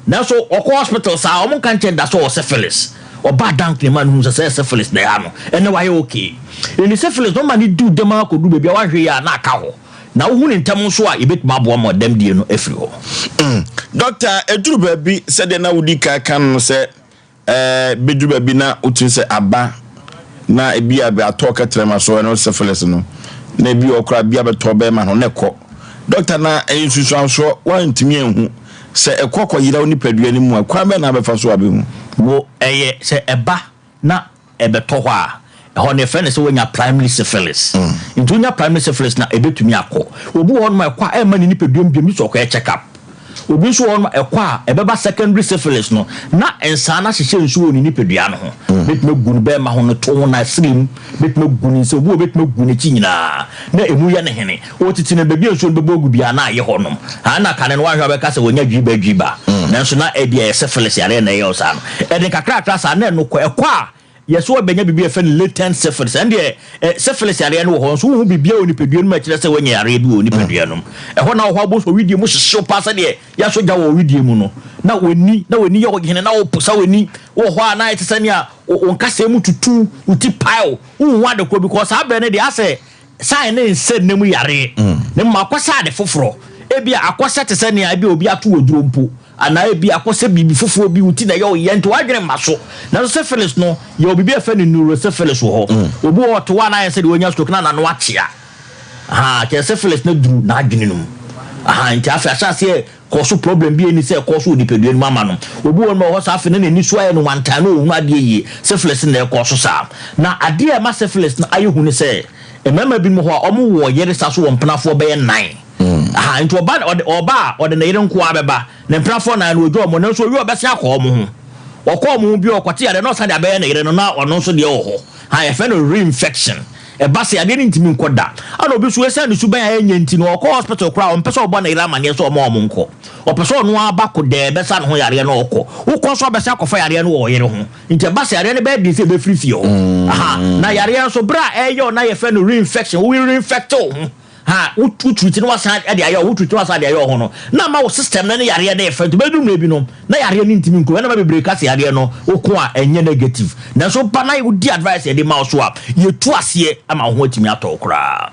Nanso ɔkɔ hospital saa a, wɔnka nkyerɛ no da sɛ ɔwɔ syphilis. Ɔbaa Dunkley maa no huu sɛ sɛ syphilis na ɛha no. Ɛnnɛ wayɛ okay. Enti syphilis no, wɔma no di wo dɛm ara kɔduru baabi a woanhwɛ yie a na aka hɔ. Na wohu no ntɛm nso a, yɛbɛtumi aboa ma dɛmdie no afiri hɔ. Dɔkta, ɛduru baabi sɛdeɛ na wodi kan ka no sɛ Ɛɛ, bɛduru baabi na wotumi sɛ aba na ebi a atɔ kɛtrɛma so, ɛno syphilis no, na ebi wɔ koraa bi abɛtɔ bɛrima ho na ɛkɔ. Dɔkta, na ɛyɛ nsunsuansoɔ, woantumi anhu sɛ ɛkɔ kɔyera wo nipadua no mu a, kwan bɛn na wobɛfa so abɛhu? Wo, ɛyɛ sɛ ɛba na ɛbɛtɔ hɔ a, ɛhɔ no yɛfrɛ no sɛ woanya primary syphilis. Nti wonya primary syphilis no a, ɛbɛtumi akɔ. Obi wɔ hɔnom a ɛkɔ a ɛmma ne nipadua mu biom gye sɛ ɔkɔyɛ check up. Obi nso wɔ hɔnom a ɛkɔ a ɛbɛba secondary syphilis no, na nsaa no ahyehyɛ nsuo wɔ ne nipadua no ho. Bɛtumi agu ne bɛrima ho, ne to ho, n'asene mu, bɛtumi agu ne nsa, obi wɔ hɔ bɛtumi agu n'akyi nyinaa, na ɛmu yɛ no hene. Ɔtete no baabi a nsuo no bɛbɔ agu biara na ayɛ hɔnom. Haa na kane no woanhwɛ a wobɛka sɛ wanya dwiba dwiba. Nanso na ebia ɛyɛ syphilis yareɛ na ɛyɛ wo saa no. Ɛde nkakrakra saa na ɛno kɔ. Ɛkɔ a yɛse wɔbɛnya biribi a yɛfrɛ no latent syphilis. Ɛno deɛ ɛ, syphilis yareɛ no wɔ hɔ nso wonhu biribiara wɔ nipadua no mu a ɛkyerɛ sɛ woanya yareɛ bi wɔ nipadua no mu. Ɛhɔ na wɔ hɔ a wobɛhu sɛ owidie mu hyehye wo paa sɛdeɛ yɛasɔ gya wɔ owidie mu no. Na w'ani, na w'ani yɛ wo hene, na woposa w'ani. Wowɔ hɔ a na ayɛ te sɛ nea wo, wo nkasɛɛ mu tutu, wo ti pae wo, wonhu ade korɔ because saa berɛ no deɛ asɛ Sae ne nsɛ nna mu yareɛ, na mmom akɔsɛ ade foforɔ. Ebia akɔsɛ te sɛ nea ebia obi ato wo aduro mpo, anaa ebia akɔsɛ biribi foforɔ bi, wo ti na ɛyɛ wo ya nti w'adwene mma so. Nanso syphilis no, yɛwɔ biribi a yɛfrɛ no neurosyphilis wɔ hɔ. Obi wɔ hɔ ɔte hɔ a na ayɛ sɛ deɛ wanya stroke na n'ano akyea. Ahaa, kyerɛ syphilis no aduru n'adwene no mu. Ahaa, nti afei ahyɛ aseɛ kɔ so problem bi ani sɛ ɛkɔ so wɔ nipadua no mu ama no. Obi wɔ hɔ nom a ɔwɔ hɔ saa afei na n'ani so ayɛ no wantan na ɔnhu adeɛ yie. Syphilis no na ɛkɔ so saa. Na adeɛ a ɛma syphilis no ayɛ hu ne sɛ, mmarima binom hɔ a wɔn wɔ yere sa so wɔ mpenafoɔ bɛyɛ nnan. Aha, nti ɔba, ɔde, ɔba a, ɔde ne yere nko ara bɛba. Ne mpenafoɔ nnan no, ɔgya wɔn, nanso owie a ɔbɛsan akɔ wɔn ho. Ɔkɔ wɔn ho bio a, ɔkɔte yareɛ na ɔsan de abɛyɛ ne yere no na ɔno nso deɛ wɔ hɔ. Ha, yɛfrɛ no reinfection. Ɛba sɛ adeɛ no ntumi nkɔ da. Ɛna obi nso ɛsiane ne suban a ɛnyɛ nti no, ɔkɔ hospital koraa a, ɔmpɛ sɛ ɔbɔ ne yere amaneɛ sɛ ɔma wɔn nkɔ. Ɔpɛ sɛ ɔno ara ba kodɛɛ bɛsa ne ho yareɛ na ɔkɔ. Wokɔ nso a, wobɛsan akɔfa yareɛ no wɔ ɔyere ho. Nti ɛba sɛ yareɛ no bɛyɛ den sɛ ɛbɛfiri fie hɔ. Aha, na yareɛ nso, berɛ a ɛreyɛ wo na yɛfrɛ no reinfection, wo reinfect wo ho. Ha, wo treat na wasan de ayɛ wo, wo treat na wasan de ayɛ wo ho no, na ama wo system no ne yareɛ no refɛ. Nti bɛduru mmerɛ bi no, na yareɛ no ntumi nko. Ɛna ma bebree ka sɛ yareɛ no, woko a ɛnyɛ negative. Nanso woba na wodi advice a yɛde ma wo so a, yɛtu aseɛ ama wo ho atumi atɔ wo koraa.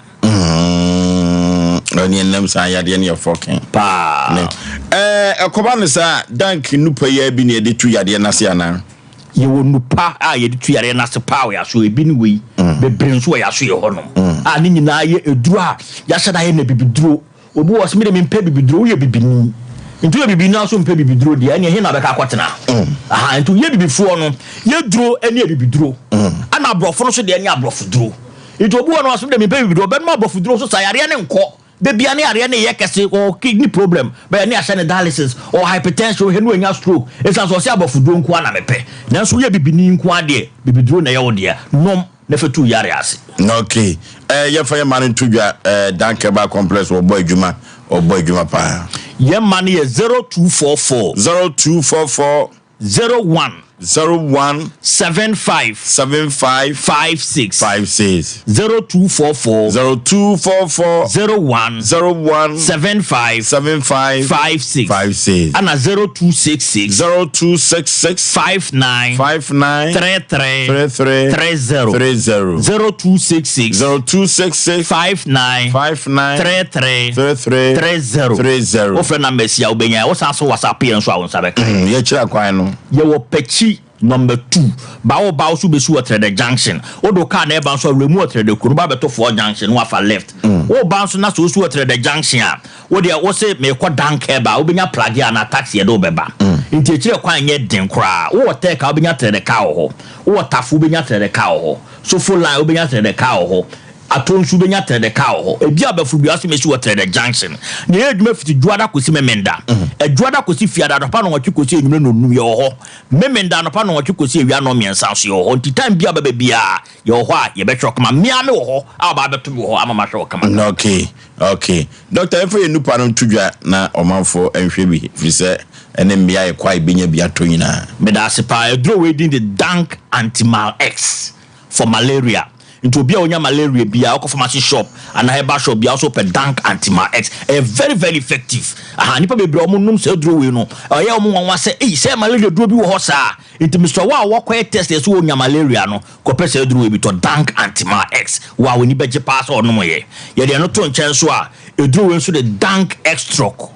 Ɛne ɛnam saa yadeɛ no yɛ fɔkin. Paa. Ne. Ɛɛ ɛkɔba no saa dank nupa yi bi na yɛde tu yadeɛ no ase anaa? Yɛwɔ nupa a yɛde tu yareɛ no ase paa wɔ yɛaso ebi ne wei. Bebree nso wɔ yɛaso yɛ hɔnom. A ne nyinaa yɛ eduro a yɛahyɛ da ayɛ no abibiduro. Obi wɔ hɔ ɔse me deɛ mempɛ bibiduro, woyɛ bibini. Nti woyɛ bibini na nso mpɛ bibiduro deɛ ɛneɛ he na wobɛka akɔtena? Aha, nti yɛ bibifoɔ no yɛ duro ne abibiduro. Ɛna aborɔfo no nso deɛ ne aborɔfoduro. Nti obi wɔ hɔ no ɔse me deɛ mempɛ bibiduro, ɔbɛnom aborɔfoduro nso saa yareɛ no nkɔ. Da bia ne yareɛ no yɛ kɛse, ɔwɔ kidney problem, bɛyɛ ne ahyɛ no dialysis, ɔwɔ hypertension, wohwɛ no wanya stroke, ɛsiane sɛ ɔse aborɔfoduro nko ara na mepɛ. Nanso woyɛ bibini nko ara deɛ, bibiduro na ɛyɛ wo dea. Nom na fa tu wo yareɛ ase. Ok, eh, yɛmfa yɛn mma no nto dwa, eh, Dan Kebab Complex, wɔbɔ adwuma, wɔbɔ adwuma paa. Yɛn mma no yɛ 0244. 0244. 01. 01. 75. 75. 56. 56. 0244. 0244. 01. 01. 75. 75. 56. 56. Ɛna 0266. 0266. 59. 59. 33. 33. 30. 30. 0266. 0266. 59. 59. 33. 33. 30. 30. Wofrɛ numbers yi a wobɛnya. Wosan so WhatsApp yɛn nso a wo nsa bɛka. Yɛkyerɛ kwan no. Yɛwɔ Pɛkyi number 2. Ba wo ba wo so bɛsi wɔ Trɛdɛ junction. Wode wo car na ɛba nso a wura mu wɔ Trɛdɛ kuro no ba bɛto Four junction na wafa left. Wo ba nso na sɛ wosi wɔ Trɛdɛ junction a, wo deɛ wo se merekɔ Dankɛ ba a, wobɛnya plage anaa taxi yɛde wo bɛba. Nti akyire kwan nyɛ den koraa. Wowɔ Tɛk a wobɛnya Trɛdɛ car wɔ hɔ. Wowɔ Tafo wobɛnya Trɛdɛ car wɔ hɔ. Sofo line wobɛnya Trɛdɛ car wɔ hɔ. Ato nso wobɛnya Trɛdɛ car wɔ hɔ. Ebi a bɛforo biara nso mɛsi wɔ Trɛdɛ junction. Na yɛyɛ adwuma fiti Dwoada kɔsi Memenda. Ɛdwoada kɔsi Fiada anɔpa nnɔnwɔtwe kɔsi anwummerɛ nnɔnnum yɛwɔ hɔ. Memenda anɔpa nnɔnwɔtwe kɔsi awia nnɔnmiɛnsa nso yɛwɔ hɔ. Nti time biara a wobɛba biara yɛwɔ hɔ a yɛbɛhwɛ wo kama. Me ara mewɔ hɔ a wɔba abɛto me wɔ hɔ ama mahwɛ wo kama. Okay, okay. Doctor, yɛmfa yɛn nupa no nto dwa na ɔmanfoɔ nhwɛ bi firi sɛ ɛne mmea yɛkɔ a yɛbɛnya bi atɔ nyinaa. Meda ase paa. Aduro wei din de Dank Antimal X for malaria. Nti obi a onya malaria biara wokɔ pharmacy shop anaa herbal shop biara wosɛ wopɛ Dank Antimal X. Ɛyɛ very very effective. Aha, nnipa bebree a wɔnom saa aduro wei no, ɛyɛ wɔn nwanwa sɛ ei sɛ malaria duro bi wɔ hɔ saa. Nti mesrɛ wo a woakɔyɛ test yɛ sɛ wonya malaria no, kɔpɛ saa aduro wei bi tɔ, Dank Antimal X. Wo a w'ani bɛgye paa sɛ ɔnomoeɛ. Yɛde ɛno to nkyɛn nso a, aduro wei nso de Dank Extrock,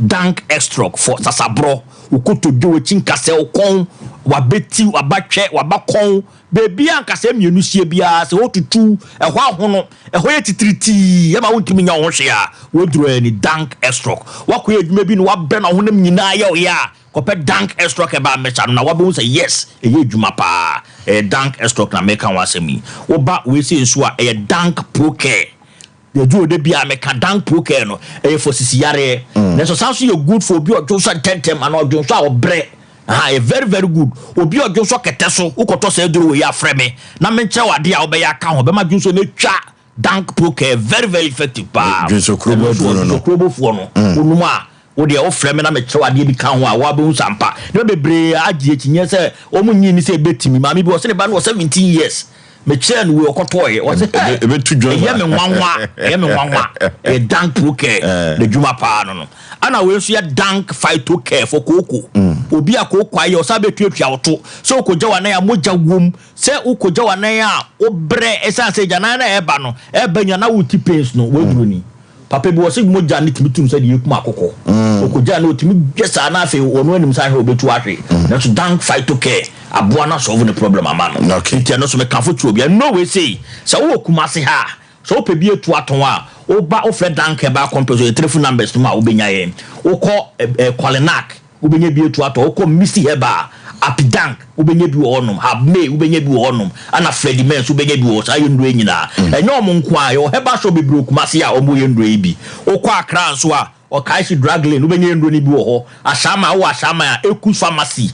Dank Extrock for sasaborɔ, wo kotodwe, w'akyi nkasɛɛ, wo kɔn, w'abati, w'abatwɛ, w'abakɔn, Baabi a nkasɛɛ mmienu hyia biara, sɛ wotutu ɛhɔ ahono, ɛhɔ yɛ titiritii, ɛma wontumi nyɛ wo ho hwee a, woduru ani. Dank Estrock. Woakɔyɛ adwuma bi na woabrɛ na wo honam nyinaa yɛ wo ya a, kɔpɛ Dank Estrock herbal mixture no na woabɛhu sɛ yes, ɛyɛ adwuma paa. Ɛyɛ Dank Estrock na mereka ho asɛm yi. Woba wei sei nso a, ɛyɛ Dank Pro Care. Yɛduru da bi a meka dank pro care no ɛyɛ for sisi yareɛ nanso san so yɛ good for obi ɔdwonsɔ ntɛntɛm anaa ɔdwonsɔ a ɔbrɛ aha ɛyɛ very very good obi ɔdwonsɔ kɛtɛ so wokɔtɔ saa aduro wei afrɛ me na menkyerɛ wo adeɛ a wobɛyɛ aka ho bɛma dwonsɔ no atwa dank pro care very very effective paa Dwonsɔ kurobo aduro no no. dwonsɔ kurobofoɔ no wonom a wo deɛ wofrɛ me na mekyerɛ wo adeɛ bi ka ho a woabɛhu sɛ ampa nnipa bebree agye akyinnyeɛ sɛ wɔn nnye nni sɛ ɛbɛtumi maame bi ɔse ne ba no wɔ 17 years Mekyerɛɛ no wei ɔkɔtɔɔeɛ. Ɔse hɛ! Ɛyɛ me nwanwa, ɛyɛ me nwanwa. Ɛyɛ Dank Pro Care n'adwuma paa no no. Ɛna wei nso yɛ Dank Phyto Care for kooko. Obi a kooko ayɛ ɔsan bɛtuatua wo to. Sɛ wokɔgya w'anan a mogya wom, sɛ wokɔgya w'anan a wobrɛ ɛsiane sɛ agyanan no a ɛreba no ɛreba nyinaa na wote pains no, w'aduro ni. Papa bi wɔ se mogya no tumi tum sɛ deɛ ekum akokɔ. Okogyaa no otumi dwɛ saa na afei ɔno anim san hwɛ obetu ahwe. Nanso Dank Phyto Care aboa no asɔlve ne problem ama no. Nti ɛno nso mekamfo kyerɛ obiara. Nnuro wei sei sɛ wowɔ Kumasi ha a, sɛ wopɛ bi atu atɔn a, woba wofrɛ Dank Herbal Complex wɔ yɛn telephone numbers no mu a wobɛnya yɛn. Wokɔ eh, Kɔlenak Wobɛnya bi atu atɔ. Wokɔ Misty Herbal, Apidank, wobɛnya bi wɔ hɔnom, Habmay, wobɛnya bi wɔ hɔnom, ɛna Freddie May nso wobɛnya bi wɔ hɔ. Saa yɛ nnuro yi nyinaa. Ɛnyɛ wɔn nko ara, yɛwɔ herbal shop bebree wɔ Kumasi a wɔyɛ nnuro yi bi. Wokɔ Accra nso a, Okaishie Drug Lane, wobɛnya yɛn nnuro no bi wɔ hɔ. Ashaiman, wowɔ Ashaiman a, Ekus Pharmacy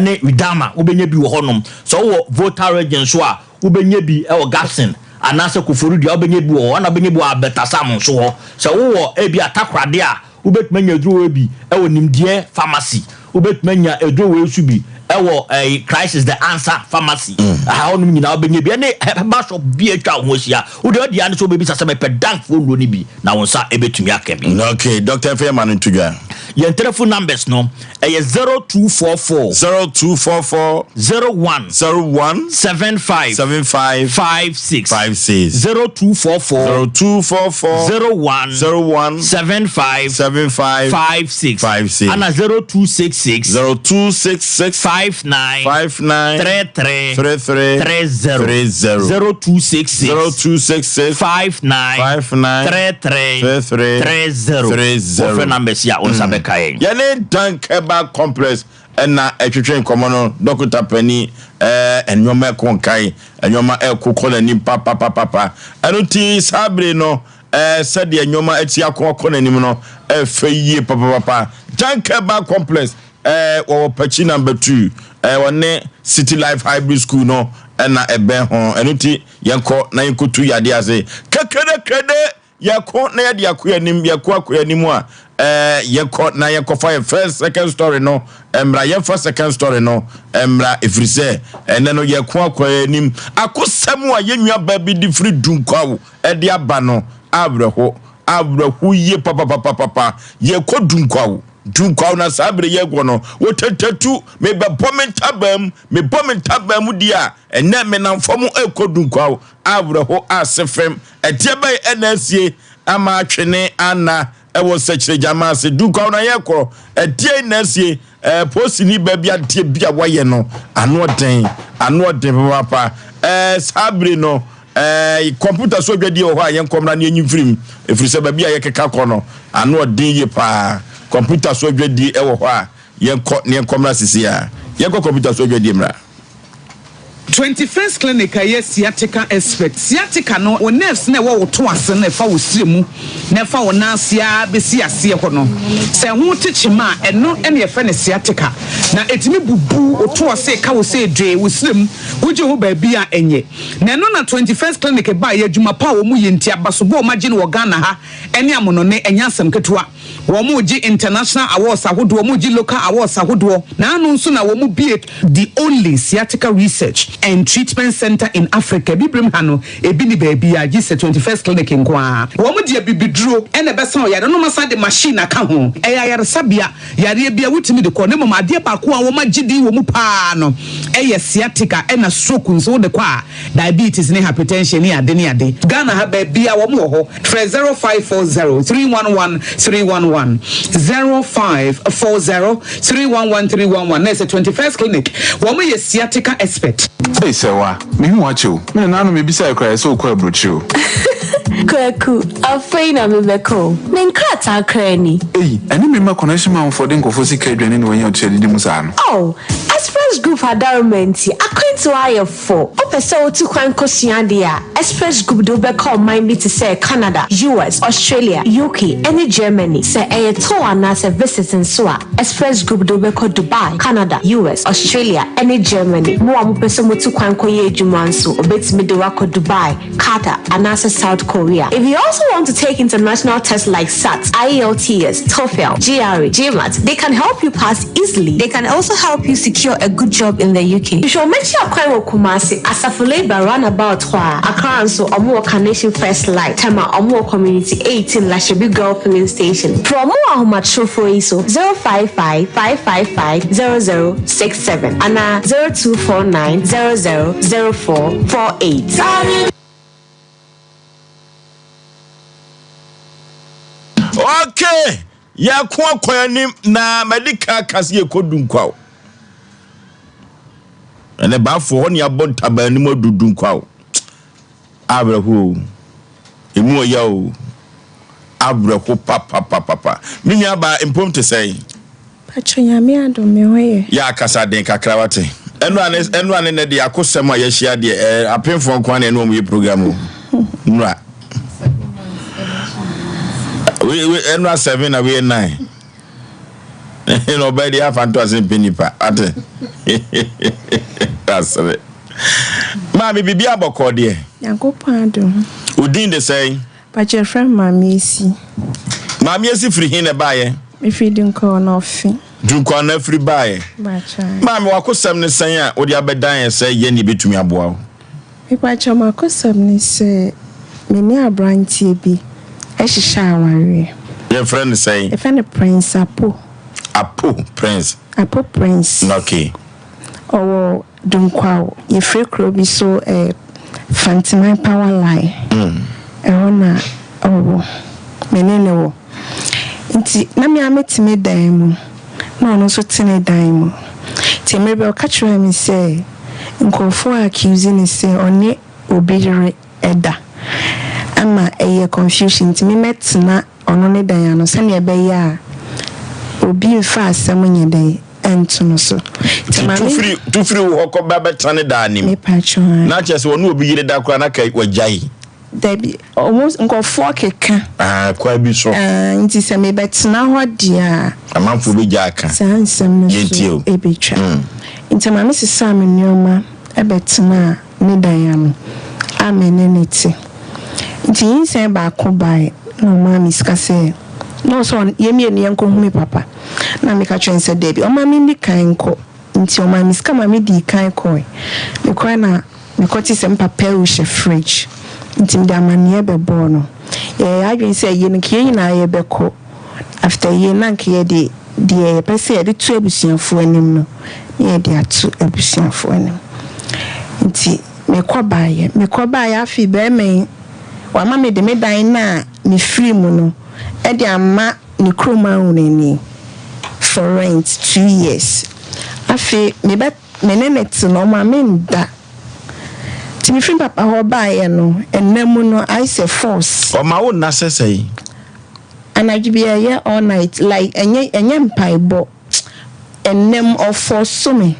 ne Widama, wobɛnya bi wɔ hɔnom. Sɛ wowɔ Volta Region nso a, wobɛnya bi wɔ Gapson anaasɛ Koforidua, wobɛnya bi wɔ hɔ, ɛna wobɛnya bi wɔ Albertasam nso hɔ. Sɛ wowɔ ebia Takoradi a, Wobɛtumi anya aduro wei bi wɔ Nimdeɛ Pharmacy. Wobɛtumi anya aduro wei nso bi Ɛwɔ ɛyi Christ is the answer pharmacy. Aha hɔnom nyinaa wobɛnya bi ɛne herbal shop bi a atwa wo ho ahyia. Wode ɔde ano sɛ wobɛbisa sɛ mepɛ dankfoɔ nnuro no bi na wo nsa ɛbɛtumi aka bi. Okay, Doctor Ɛfɛ yɛ ma no nto dwa. Yɛn telephone numbers no ɛyɛ 0244. 0244. 01. 01. 75. 75. 56. 56. 0244. 0244. 01. 01. 75. 75. 56. 56. Ana 0266. 0266. 59. 59. 33. 33. 30. 30. 0266. 0266. 59. 59. 33. 33. 30. 30. Wɔfrɛ numbers yi a wo nsa bɛka yɛn. Yɛne Dank Herbal Complex ɛna ɛtwetwe nkɔmmɔ no, dɔkota panin, ɛɛ nneɛma ɛkɔ nkan, nneɛma ɛkɔ kɔ n'anim papapapapa. Ɛno nti saa bere no, ɛɛ sɛdeɛ nneɛma ati akɔ akɔ n'anim no, ɛfɛ yie papapapa. Dank Herbal Complex, ɛɛ wɔwɔ Pakyi number 2, ɛɛ wɔne City Life Hybrid School no ɛna ɛbɛn ho. Ɛno nti yɛnkɔ na yɛnkɔtu yadeɛ ase. Kekerekede! Yɛko na yɛde akɔ yɛn anim, yɛko akɔ yɛn anim a, ɛɛ, yɛkɔ na yɛkɔfa yɛn first, second story no mmra. Yɛmfa second story no mmra, ɛfiri sɛ ɛnɛ no yɛko akɔ yɛn anim. Akosɛm a yɛn nuabaa bi de firi Dunkwaw de aba no, awerɛho, awerɛho yie papapapapa. Yɛkɔ Dunkwaw, Dunkwaw na saa bere yɛkɔ no, wɔtɛtɛtu, mebɛbɔ me ntabaa mu, mebɔ me ntabaa mu deɛ a, ɛnɛ menam fam rekɔ Dunkwaw, awerɛho ase fam. Ɛdeɛ bɛn na asie ama atwene Anna wɔ sɛkyerɛgyama ase? Dunkwaw na yɛrekɔ. Ɛdeɛn na asie? Ɛɛ, polisini baa bi adeɛ bi a wayɛ no, ano ɔden, ano ɔden papaapa. Ɛɛ, saa bere no, ɛɛ, kɔmputa so adwadie wɔ hɔ a yɛnkɔ mmra na yɛnyi mfiri mu, ɛfiri sɛ baabi a yɛkeka kɔ no, ano ɔden yie paa. Kɔmputa so adwadie wɔ hɔ a yɛnkɔ na yɛnkɔ mmra sisi a. Yɛnkɔ kɔmputa so adwadie mmra. 21st Clinic a ɛyɛ sciatica expert. Sciatica no, wo nerves no a ɛwɔ wo to ase no a ɛfa wo srɛ mu na ɛfa wo nan ase ara bɛsi aseɛ hɔ no, sɛ ɛho te kyema a, ɛno na yɛfrɛ no sciatica. Na ɛtumi bubu wo to ase, ɛka wo sɛ dwee, wo srɛ mu, wogye ho baabi a ɛnyɛ. Na ɛno na 21st Clinic baeɛ, adwuma pa a wɔyɛ nti, abasobɔ a wɔagye no wɔ Ghana ha ne amonɔne, ɛnyɛ asɛm ketewa. Wɔregye international awards ahodoɔ, wɔregye local awards ahodoɔ. N'ano nso na wɔbue the only sciatica research and treatment centre in Africa. Abibirem ha no, ebi nni baabiara gye sɛ 21st Clinic nko ara. Wɔde abibiduro na ɛbɛsa ɔyare no na wɔasan de machine aka ho. Ɛyɛ ayaresabea, yareɛ biara wotumi de kɔ na mmom adeɛ baako a wɔagye din wɔ mu pa ara no yɛ sciatica ɛna stroke nso wode kɔ a diabetes ne hypertension ne ade ne ade. Ghana ha baabiara wɔn wɔ hɔ. Frɛ 0540 311 311, 0540 311 311 na ɛsɛ 21st Clinic. Wɔn yɛ sciatica expert. Ei Sɛwa, mehu wo akyɛ o. Me nananom mebisae koraa ɛsɛ wokɔ aburokyire o. Kwaku, afei na mebɛkɔ o. Me nkrataa koraa ni. Ei, ɛne me mma connection manfoɔ de nkurɔfoɔ sika adwane na wɔanya otua didi mu saa no. Oh, Express Group adaworoma nti, akwantuo ayɛ fo. Wopɛ sɛ wotu kwan kosua adeɛ a, Express Group de wo bɛkɔ ɔman bi te sɛ Canada, US, Australia, UK, ne Germany. Sɛ ɛyɛ tour anaasɛ visit nso a, Express Group de wo bɛkɔ Dubai, Canada, US, Australia, ne Germany. Mo a mopɛ sɛ motu kwan kɔyɛ adwuma nso, wɔbɛtumi de wo akɔ Dubai, Qatar, anaasɛ South Korea. If you also want to take international tests like SAT, IELTS, TOEFL, GRE, GMAT, they can help you pass easily. They can also help you secure a good job in the UK. Hwehwɛ wɔn akyi akwan wɔ Kumasi, Asafo Labour Runabout hɔ a. Accra nso, wɔn wɔ Carnation First Light. Tema, wɔn wɔ Community 18 Lashibi Girl Filling Station. Frɛ wɔn wɔ ahomatrofoɔ yi so, 055 555 0067 anaa 0249 00 0448. Okay, yɛko akɔ anim na madi ka ka sɛ yɛkɔ Dunkwaw. Ɛnɛ baafoɔ hɔ ne abɔ ntaban anim adu Dunkwaw. Awerɛho o, emu ɔya o, awerɛho papapapapa. Me nua baa mpom te sɛn? Pacho Nyame adom me ho yɛ. Yɛ akasa den kakra wate. Ɛnura ne ɛnura ne nɛ deɛ akosɛm a yɛahyia deɛ ɛɛ apemfoɔ nko ara na ɛne wɔn yɛ program o. Nura. We we ɛnura seven na wei yɛ nine. Na ɔbaa deɛ afa nto ase mpɛ nipa wate. Asere. Maame biribi abɔkɔɔ deɛ. Nyankopɔn adom. Wo din de sɛn? Pakyɛ yɛfrɛ me Maame Esi. Maame Esi firi he na ɛbaeɛ? Mefiri Dunkwa na Ɔfe. Dunkwa na afiri baeɛ. Maame, w'akosɛm ne sɛn a wode abɛdan yɛn sɛ yɛn na yɛbɛtumi aboa wo? Mepakyɛw, m'akosɛm ne sɛ me ne abranteɛ bi hyehyɛ awareɛ. Yɛfrɛ no sɛn? Yɛfrɛ no Prince Apo. Apo Prince. Apo Prince. Okay. Ɔwɔ Dunkwaw, yɛfrɛ kuro bi so eh, Fanteman Power Line. Ɛhɔ na ɔwɔ, me ne no wɔ. Nti na me ara mete me dan mu, na ɔno nso te ne dan mu. Nti mmerɛ bi ɔka kyerɛɛ me sɛ nkurɔfoɔ accuse no sɛ ɔne obi yere da, ama ɛyɛ confusion nti me mɛtena ɔno ne dan ano sɛdeɛ ɛbɛyɛ a obi mfa asɛm nyɛ dɛn nto no so. Nti ma me. Tu firi wo hɔ kɔ ba bɛtena ne dan anim. Mepakyɛw ae. Na kyerɛ sɛ ɔne obi yere da koraa na ka wagyae. Dabi, ɔmo nkurɔfoɔ keka. Ah, kwan bi so. Ah, nti sɛ mebɛtena hɔ deɛ a. Amanfoɔ bɛgya aka. Saa nsɛm no so ɛbɛtwa. Nti maame sesaa me nnoɔma bɛtenaa ne dan ano a me ne no te. Nti nyinsɛn baako bae na ɔmaa me sika sɛ na ɔsɛ ɔn yɛn mmienu yɛnkɔhu me papa. Na meka kyerɛɛ no sɛ dabi, ɔmma menni kan nkɔ. Nti ɔmaa me sika ma medii kan kɔe. Mekɔe na mekɔtee sɛ me papa awu hyɛ fridge. Nti mede amanneɛ bɛbɔɔ no. Yɛyɛɛ yɛn adwene sɛ ayie no nka yɛn nyinaa yɛbɛkɔ. After ayie no na nka yɛde deɛ yɛpɛ sɛ yɛde to abusuafoɔ anim no na yɛde ato abusuafoɔ anim. Nti mekɔ baeɛ. Mekɔ baeɛ afei barima yi wama mede me dan no a mefiri mu no de ama ne kurom ahunani for rent 2 years. Afei mebɛ me ne no te no ɔma menda. Nti mefiri papa hɔ baeɛ no ɛnna mu no ayɛ sɛ force. Ɔma wo nna sɛ sɛn? Anadwo bi ɛyɛ all night, like ɛnyɛ mpaebɔ. Ɛnna mu ɔforce me.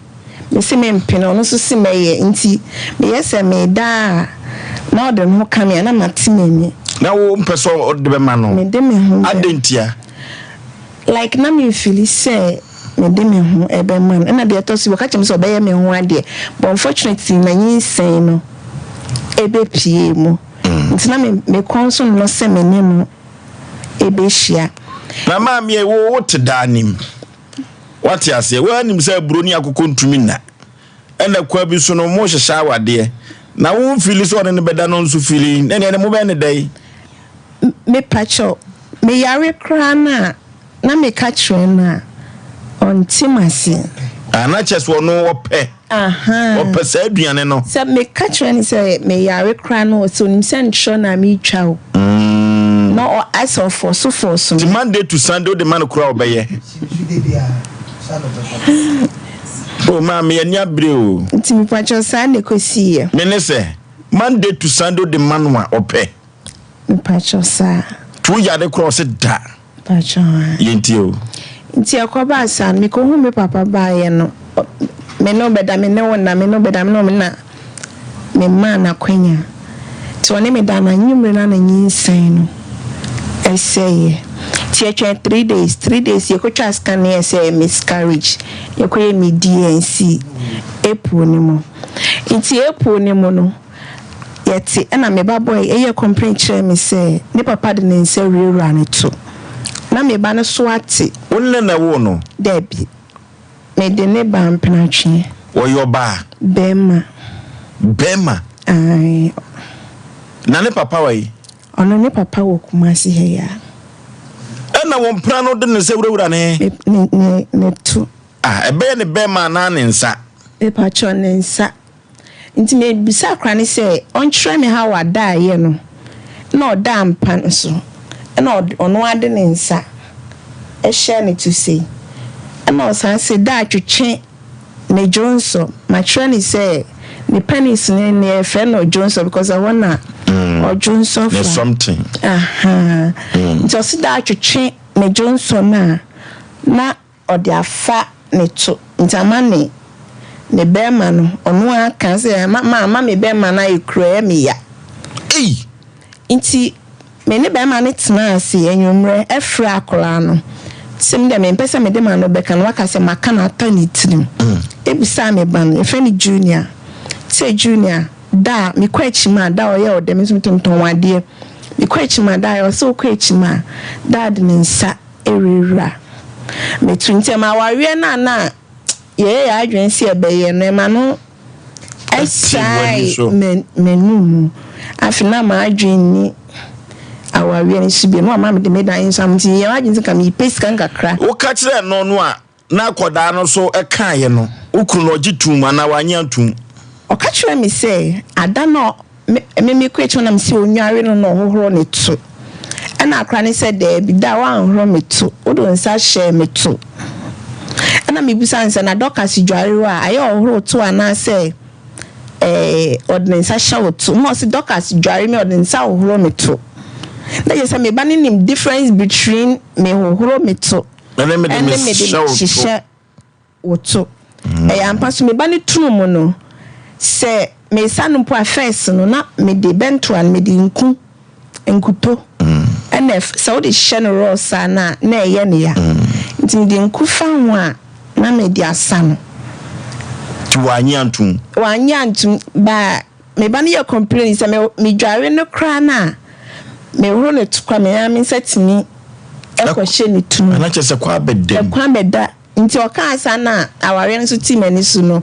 Mese mempene, ɔno nso se mɛyɛ, nti meyɛ sɛ meda a na ɔde ne ho ka me a na mate m'ani. Na wo mpɛ sɛ ɔde bɛma no? Mede me ho bɛ. Adɛn ntia? Like na me feeli sɛ mede me ho ɛbɛma no, ɛna deɛ ɛtɔ so bi ɔka kyerɛ me sɛ ɔbɛyɛ me ho adeɛ, but unfortunately na nyinsɛn no ɛbɛpie mu, nti na me me kɔn nso nnɔ sɛ me ne no ɛbɛhyia. Na maame wo wote daa nim. Wate aseɛ? Woanim sɛ aburo ne akokɔ ntumi nna. Ɛna kwa bi so no mo hyehyɛ awadeɛ. Na wo feeli sɛ ɔne no bɛda no nso feeli. Na ɛneɛ mo bɛyɛ ne dɛn? Mepakyɛw, me yare koraa no a na meka kyerɛ no a, ɔnte m'ase. Ah, na kyerɛ sɛ ɔno ɔpɛ. Ahaa. Ɔpɛ saa aduane no. Sɛ meka kyerɛ no sɛ meyare koraa no, ɔsɛ onim sɛ ntorɔ na meretwa o. Na ɔ ayɛ sɛ ɔfɔɔso fɔɔso me. Nti Monday to Sunday wode ma no koraa a ɔbɛyɛ? Oh maame yɛn ani abere o. Nti mepakyɛw saa na ɛkɔsiiɛ. Me ne sɛ Monday to Sunday wode ma no a ɔpɛ? Mepakyɛw saa. Nti wo yare koraa ɔse da. Mpakyɛw aa. Yɛntie o. Nti ɛkɔbaa saa no, mekɔhuu me papa baeɛ no, me ne wo bɛda, me ne wo nna, me ne wo bɛda, me ne wo nna, memaa no akwanya. Nti ɔne me da no, anwummere no a na nyinsɛn no sɛeɛ. Nti yɛtwɛn 3 days, 3 days yɛkɔtwaa scan no yɛɛ sɛ ɛyɛ miscarriage, yɛkɔyɛɛ me D&C April no mu. Nti April no mu no, yɛte ɛna me ba boy yɛ complain kyerɛɛ me sɛ ne papa de ne nsa wurawura ne to na me ba no so ate. Wo ne no na ɛwoo no? Dabi, me de ne ba mpenatweɛ. Ɔyɛ ɔbaa? Bɛɛma. Bɛɛma? Ae. Na ne papa wɔ he? Ɔno ne papa wɔ Kumasi ha yi ara. Ɛna wo mpena no de ne nsa wurawura ne? Ne ne ne to. Ah, ɛbɛyɛ ne bɛɛma anaa ne nsa? Mepakyɛw, ne nsa. Nti mebisaa akora no sɛ ɔnkyerɛ me how a daeɛ no na ɔdaa mpa no so na ɔno ara de ne nsa hyɛɛ ne to sei ɛna ɔsan se daa twetwe ne dwonsɔ makyerɛ no sɛ ne penis no ne yɛfrɛ no dwonsɔ because ɛhɔ na ɔdwonsɔ Ne fa something. Ahaa nti ɔse daa twetwe ne dwonsɔ no a na ɔde afa ne to nti ama ne ne bɛɛma no ɔno ara ka sɛ ama ma ama me bɛɛma no ayɛ kuro ɛyɛ me ya. Ei! Nti me ne bɛɛma no tenaa ase anwummerɛ ɛfrɛ akwadaa no sɛ me deɛ mempɛ sɛ mede m'ano bɛka no waka sɛ maka no atɔ ne tirim ɛbisaa me ba no yɛfrɛ no Junior sɛ Junior da a mekɔ akyim a da a ɔyɛ ɔdɛ me nso metontɔn adeɛ mekɔ akyim a da a ɔsɛ wokɔ akyim a da de ne nsa rewura. Metu nti ɛma awareɛ no a na yɛyɛ yɛn adwene sɛ yɛbɛyɛ no ɛma no ɛsae m'anum mu. Afei na m'adwene nni awareɛ no so bio. Na wama mede me dan nso ama nti meyɛɛ m'adwene sɛ nka mepɛ sika nkakra. Woka kyerɛɛ no no a na akwadaa no nso kaeɛ no, wo kunu no ɔgye toom anaa wannye antom? Ɔka kyerɛɛ me sɛ ada no a Me me mekɔ akyi hɔ na mese ɔnware no na ɔhohoro ne to. Ɛna akora no sɛ daabi da woanhoro me to, wode wo nsa hyɛɛ me to. Ɛna mebisa no sɛ na Dorcas dware wo a ayɛ ɔhohoro wo to anaasɛ ɛɛ ɔde ne nsa hyɛ wo to? Na ɔse Dorcas dware me a ɔde ne nsa hohoro me to. Na kyerɛ sɛ me ba no nim difference between me hohoro me to ɛne mede ɛne mede hyɛ wo to. hyehyɛ wo to. Ɛyɛ ampa so me ba no tunu mu no sɛ mesa no mpo a first no na mede bɛntoa no mede nku nkuto ɛna sɛ wode hyɛ no raw saa no a na ɛyɛ no ya nti mede nku fa ho a na mede asa no. Nti wannye antom? Wannye antom but me ba no yɛ complain sɛ me medware no koraa no a mehoro no to koraa me ara me nsa tumi kɔ hyɛ ne tunu. Ana kyerɛ sɛ kwan bɛda mu? Kwan bɛda Nti ɔkaa saa na awareɛ no nso tii m'ani so no,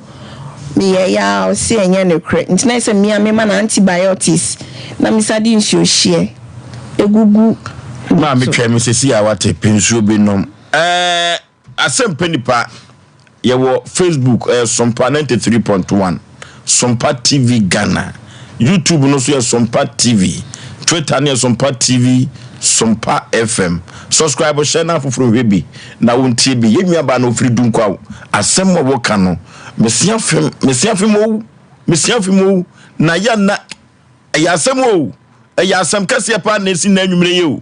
meyɛeɛ ara ɔse ɛnyɛ nokorɛ. Nti na ayɛ sɛ me ara mema no antibiotics na mesan de nsuohyeɛ gugu ne Maame to. twɛn me sɛsi a wate pɛ nsuo bi nom. Ɛɛ asɛmpɛ nipa yɛwɔ Facebook ɛyɛ Sompa 93.1 Sompa TV Ghana YouTube no nso yɛ Sompa TV Twitter no yɛ Sompa TV Sompa FM Subscribe hyɛ na afoforo nhwɛ bi na wontie bi. Yɛn nuabaa no ofiri Dunkwaw. Asɛm a wɔka no, mesia fem, mesia fem owu, mesia fem owu, na yɛ na ɛyɛ asɛm o, ɛyɛ asɛm kɛseɛ paa na esi na anwummerɛ yi o.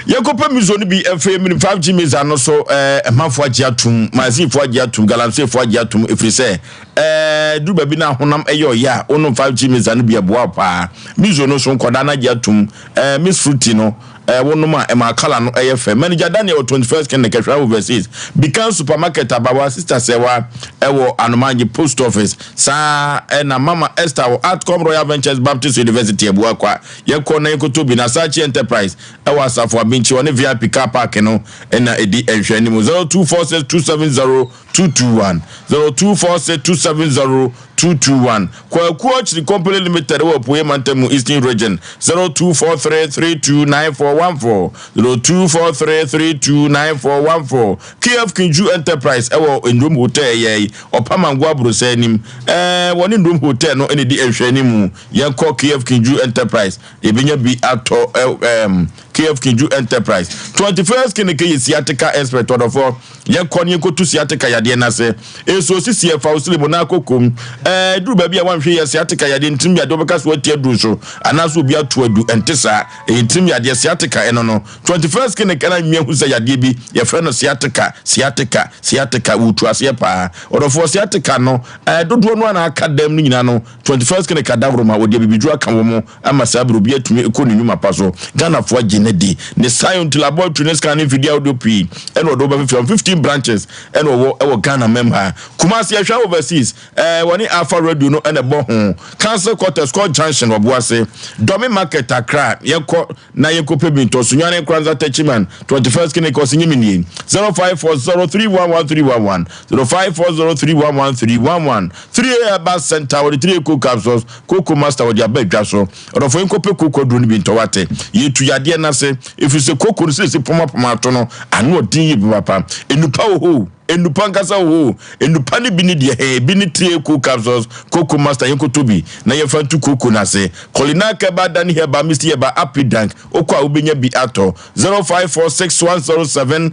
Yɛnkɔpɛ mizo no bi ɛfɛ mini 5G miza no so ɛɛ ɛmanfoɔ agye atum, mazinfoɔ agye atum, galamseyfoɔ agye atum, ɛfiri sɛ ɛɛ duru baabi na ahonam ɛyɛ ɔyɛ a wonom 5G miza no bi ɛboa wo paa. Mizo no so nkɔdaa no agye atum, ɛɛ Miss Fruity no Eh, wo nom a, ɛma colour no yɛ fɛ. Manager Daniel wɔ 21st Clinic, Ahwea Overseas. Bikan Supermarket, Abawa, Sister Sɛwa ɛwɔ Anomangye Post Office. Saa ɛna Mama Esther wɔ Artcom Royal Ventures Baptist University, Abuakwa. Yɛkɔ na yɛnkɔtɔ bi. Nasachi Enterprise ɛwɔ Asafo Abinkyi, ɔne VIP Car Park no na ɛdi nhwɛanim. 0246 270 221, 0246 270 221, Kwaku Ɔkyere Company Limited wɔ Apueɛ Mantam mu, Eastern Region, 0243 329414, 0243 329414, KF Kinju Enterprise wɔ Ndrom Hotel yɛn Ɔpamango Abrosɛ anim, ɛɛ wɔne Ndrom Hotel no na ɛdi nhwɛanimu, yɛnkɔ KF Kinju Enterprise yɛbɛnya bi atɔ ɛɛm KF Kinju Enterprise, 21st Kineke yɛ Sciatica Expert ɔdɔfoɔ. Yɛkɔ ne yɛkɔtu sciatica yadeɛ no ase. Nsuo sisi ɛfa wo sili mu na akɔ kom. Ɛɛ duru baabi a wanhwɛ yɛ sciatica yadeɛ ntirim yadeɛ wobɛka so ati aduru so anaasɛ obi ato adu ɛnte saa. Ɛyɛ ntirim yadeɛ sciatica ɛno no. 21st clinic ɛna mmea hu sɛ yadeɛ bi yɛfrɛ no sciatica sciatica sciatica wɔtu aseɛ paa. Ɔdɔfoɔ sciatica no ɛɛ dodoɔ no a na aka dɛm no nyinaa no 21st clinic adaworoma wɔde abibiduro aka wɔn ama saa bere obi atumi kɔ ne nnwuma pa so. Ghanafoɔ agye no adi. Ne Scion laboratory ne scan ne mfidie ahodoɔ pii ɛna ɔde wɔbɛfefɛ wɔn. 15 branches ɛna ɔwɔ ɛwɔ Ghana mɛm ha. Kumasi Ɛhwɛ Overseas ɛɛ wɔne Alpha Radio no ɛna ɛbɔ ho. Council Quarters Scott Junction Ɔboase. Dɔme Market Accra yɛkɔ na yɛnkɔ pɛ bi ntɔ. Sunyani Nkoranza Techiman 21st Clinic ɔsi nyimi nie. 0540311311 0540311311 3A Herbal Center wɔde 3A Cold Capsules Kooko Master wɔde aba adwa so. Ɔdɔfo yɛnkɔpɛ kooko aduro no bi ntɔ wate. Yɛtu yadeɛ no ase ɛfiri sɛ kooko no sɛsi pomapoma ato no ano ɔden yie papapa. Nnupa wɔ hɔ o, nnupa ankasa wɔ hɔ o. Nnupa no bi ne deɛ hɛn, ebi ne 3A Cool Capsules, Kooko Master yɛnkɔtɔ bi na yɛmfa ntu kooko no ase. Colinac Herbal, Dani Herbal, Misty Herbal, Apidank, wokɔ a wobɛnya bi atɔ. 0546107107,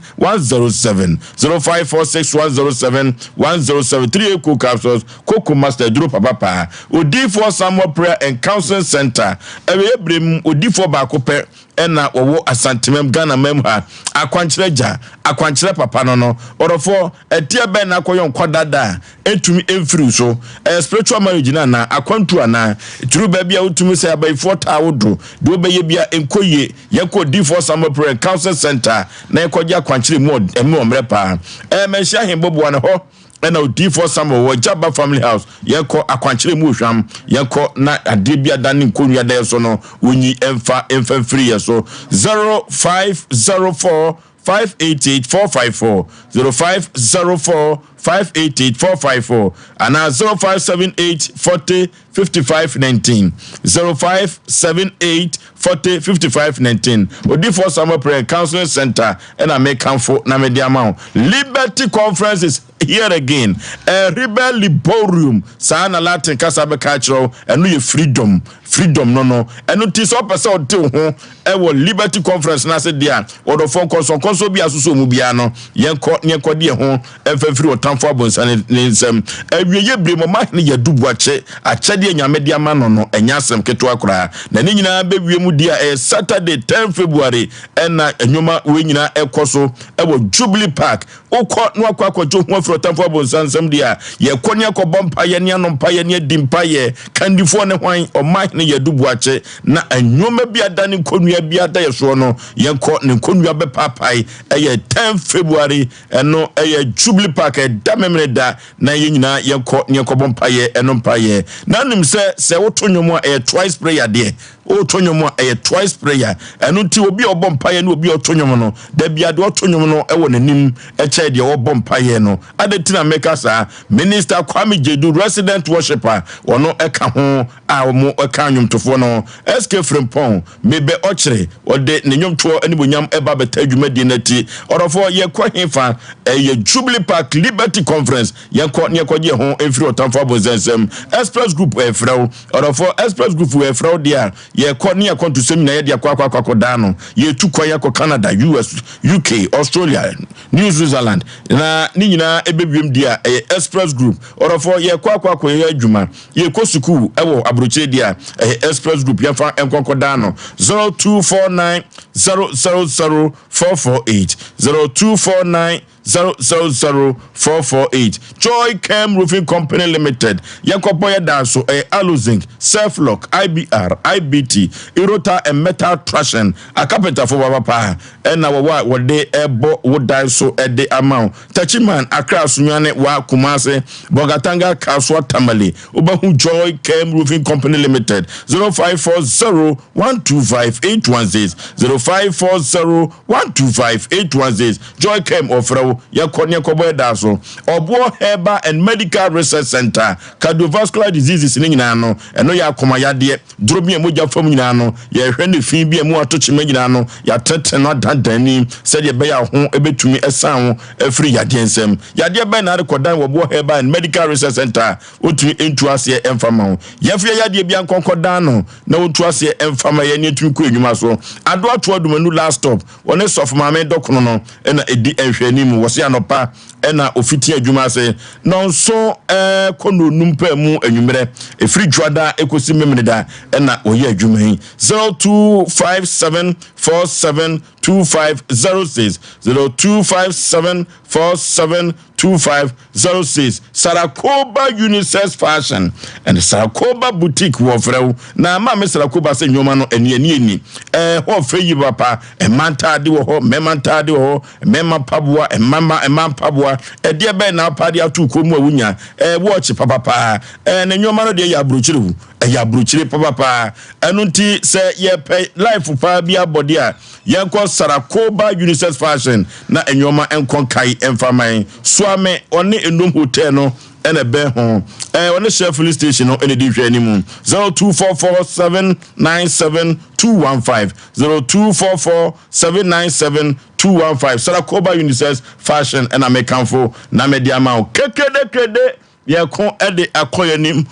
0546107107, 3A Cool Capsules, Koko Master aduro papa paa. Odiyifoɔ Samuel Prayer and Counseling Center, Awieɛ berɛ mu odiyifoɔ baako pɛ na wɔwɔ Asantemam, Ghana man mu ha. Akwankyerɛ agya, akwankyerɛ papa no no. Ɔdɔfoɔ, ɛteɛ bɛn na akɔyɔ nkwa dada a ɛntumi mfiri wo so? Ɛyɛ spiritual marriage no anaa? Akwantuo anaa? Turu baabi a wotumi sɛ abayifoɔ taa wo do, deɛ wobɛyɛ bia ɛnkɔ yie. Yɛkɔ Odiyifoɔ Samuel Prayer and Counseling Center na yɛkɔgye akwankyerɛ mu ɔmmerɛ paa. Ɛɛ Manhyia Ahemboboa no hɔ ɛna odiyifoɔ Samuel wɔ Jaba family house yɛkɔ akwankyerɛ mu ohwam yɛkɔ na adeɛ bi ada ne nkonnwa da yɛ so no wonyi ɛmfa ɛmfa mfiri yɛ so 0504. 588 454, 0504 588 454 anaa 0578 40 55 19, 0578 40 55 19. Odifoɔ Samuel Prayer and Counseling Center ɛna mekamfo na mede ama wo. Liberty Conference is here again. Ɛreba Liborium, saa na Latin kasa bɛka akyerɛ wo, ɛno yɛ freedom, freedom no no. Ɛno nti sɛ ɔpɛ sɛ ɔde wo ho ɛwɔ Liberty Conference no ase deɛ a, wɔdɔfoɔ nkɔnsɔnkɔnsɔn bi a asosɔ mu biara no, yɛnkɔ ne yɛnkɔde yɛn ho ɛmfa mfiri ɔtamfo abonsa ne nsam. Awieeɛ bere mu ɔmahene Yadu Boakye akyɛdeɛ Nyame de ama no no, ɛnyɛ asɛm ketewa koraa. Na ne nyinaa bɛwie mu deɛ a, ɛyɛ Saturday 10 February ɛna nnwoma wei nyinaa ɛkɔ so ɛwɔ Jubilee Park. Wokɔ na wakɔ akɔgye wo ho afiri ɔtamfo abonsa nsam deɛ a, yɛkɔ ne akɔbɔ mpaeɛ ne ano mpaeɛ ne adi mpaeɛ. Kandifoɔ ne hwan? Ɔmahene Yadu Boakye. Na nnwoma bi ada ne nkonnua bi ada yɛ soɔ no, yɛnkɔ ne nkonnua bɛpaapae. Ɛyɛ 10 February, ɛno ɛyɛ Jubilee Park, ɛda Memeneda, na yɛn nyinaa yɛnkɔ ne yɛnkɔbɔ mpaeɛ ɛno mpaeɛ. Na nim sɛ sɛ woto nnwom a ɛyɛ twice prayer deɛ, woto nnwom a ɛyɛ twice prayer. Ɛno nti obi a ɔbɔ mpaeɛ ne obi a ɔto nnwom no, da bia deɛ ɔto nnwom no ɛwɔ n'anim ɛkyɛn deɛ ɔbɔ mpaeɛ no. Adɛn nti na meka saa? Minister Kwame Gyedu, resident worshipper, ɔno ɛka ho a wɔn ɛka nnwomtofoɔ no. SK Frimpong, Mebɛ Ɔkyere, ɔde ne nnwomtoɔ animuonyam ɛba bɛta dwumadie no akyi. Ɔdɔfoɔ, yɛkɔ hefa? Ɛyɛ Jubilee Park Liberty Conference. Yɛnkɔ ne yɛnkɔgye yɛn ho mfiri ɔtamfo abonsam nsam. Express Group ɛrefrɛ wo. Ɔdɔfoɔ, Express Group ɛrefrɛ wo deɛ a, yɛkɔ ne yɛkɔ ntosɛm nyinaa yɛde akɔ akɔ akɔ akɔdaa no. Yɛtu kwan akɔ Canada, US, UK, Australia, New Switzerland, na ne nyinaa ɛbɛwiem deɛ a, ɛyɛ Express Group. Ɔdɔfoɔ, yɛkɔ akɔ akɔyɛ adwuma. Yɛkɔ sukuu wɔ aburokyire deɛ a, ɛyɛ Express Group. Yɛmfa nkɔ nkɔdaa no. 0249 000 448, 0249 000 448. Joy Chem Roofing Company Limited. Yɛnkɔbɔ yɛ dan so. Ɛyɛ Aluzinc, Surflock, IBR, IBT, Irota and Metal Trashing. Akapentafo papapa ɛna wɔwɔ a wɔde ɛbɔ wo dan so ɛde ama wo. Techiman, Accra, Sunyani, Wa, Kumasi, Bolgatanga, Kasoa, Tamale. Wobɛhu Joy Chem Roofing Company Limited. 0540 125 816, 0540 125 816. Joy Chem ɔfrɛ wo. Yɛkɔ ne yɛkɔbɔ yɛ dan so. Ɔboɔ Herbal and Medical Research Center. Cardiovascular diseases ne nyinaa no, ɛno yɛ akoma yadeɛ. Duro bi a mogya fam nyinaa no, yɛhwɛ ne fi bi a mu ato kyema nyinaa no, yɛatenetene no adandan ani sɛdeɛ ɛbɛyɛ a ho bɛtumi asan wo afiri yadeɛ nsam. Yadeɛ bɛn na arekɔdan wɔ Boɔ Herbal and Medical Research Center a wɔntumi ntu aseɛ mfa ma wo? Yɛmfa yɛn yadeɛ biara nkɔnkɔdan no na wɔntu aseɛ mfa ma yɛn na yɛntumi kɔ nnwuma so. Ado Ato Adumanu Last Stop, wɔne Sɔfo Maame Dɔkono no na ɛdi nhwɛanim. Wɔse anɔpa na ɔfiti adwuma ase nnɔnson kɔ nnɔnnum paa mu anwummerɛ, ɛfiri Dwoada kɔsi Memeneda na ɔyɛ adwuma yi. 0257 47 2506, 0257 47 2506. Sarakoba Unisex Fashion and Sarakoba Boutique wɔfrɛ wo na ama me Sarakoba sɛ nneɛma no ani ani ani ɛhɔ fɛ yi papa. Mma ntaade wɔ hɔ, mmarima ntaade wɔ hɔ, mmarima mpaboa, mma mma mpaboa. Ɛdeɛ bɛn na apaade ato kɔn mu a wonya ɛɛ wɔɔkye papapaa? Ɛɛ ne nneɛma no deɛ yɛ aburokyire o, ɛyɛ aburokyire papapaa. Ɛno nti sɛ yɛpɛ life paa bi abɔde a, yɛnkɔ Sarakoba Unisex Fashion na nneɛma nkɔ nkae mfa man. Suame ɔne Enum Hotel no ɛna ɛbɛn ho. Ɛɛ ɔne Shell filling station no ɛna ɛdi nhwɛ anim. 0244 797 215, 0244 797 215. Sarakoba Unisex Fashion ɛna mekamfo na mede ama wo. Kekedekede yɛko ɛde akɔ yɛn anim.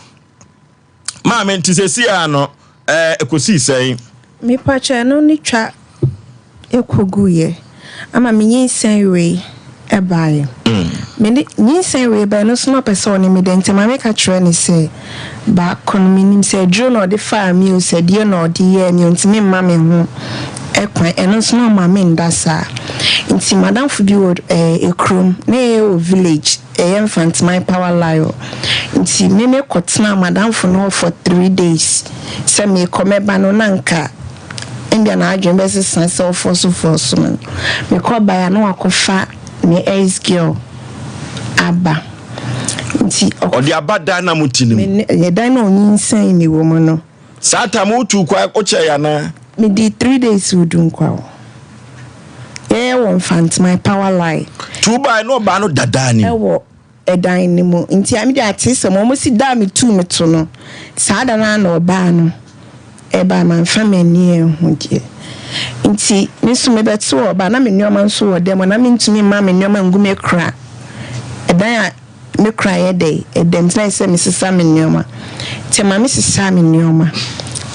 Maame nti sɛsi a no ɛɛ ɛkɔsii sɛn? Mepakyɛ ɛno ne twa ɛkɔguiɛ ama me nyinsɛn wei ɛbaeɛ. Me ne nyinsɛn wei baeɛ no nso na ɔpɛ sɛ ɔne me da nti maame ka kyerɛ no sɛ baako no menim sɛ aduro na ɔde faa me o, sɛ deɛ na ɔde yɛɛ me o, nti memma me ho kwan. Ɛno nso na ɔma menda saa. Nti madamfo bi wɔ ɛɛ kurom na yɛyɛ wɔ village. Ɛyɛ Mfanteman power line o. Nti me me kɔ tenaa madamfo no hɔ for three days sɛ me kɔ mɛba no na nka ebia n'adwene bɛsesa sɛ ɔfɔso fɔso me no. Me kɔ bae a na wakɔ fa ne ex girl aba. Nti ɔkɔ. Ɔde aba dan na mo te no mu. Me ne dan na ɔnyinsɛn me wɔ mu no. Saa time wo tuu kwan wo kyɛe anaa? Me dii three days wɔ Dunkwa o. Yɛyɛ wɔ Mfanteman power line. Nti wobaeɛ na ɔbaa no dadaa nim? Ɛwɔ ɛdan no mu. Nti a mede atesɛm, wɔn si da a metuu me to no, saa da no ara na ɔbaa no ɛbae, mamfa m'ani anhu deɛ. Nti me nso mebɛtoo ɔbaa, na me nneɛma nso wɔ dan mu, na mentumi mma me nneɛma ngu me kora. Ɛdan a me kora yɛ dɛ, ɛdam, nti na ɛsɛ sɛ mesesa me nneɛma. Nti ɛma mesesaa me nneɛma,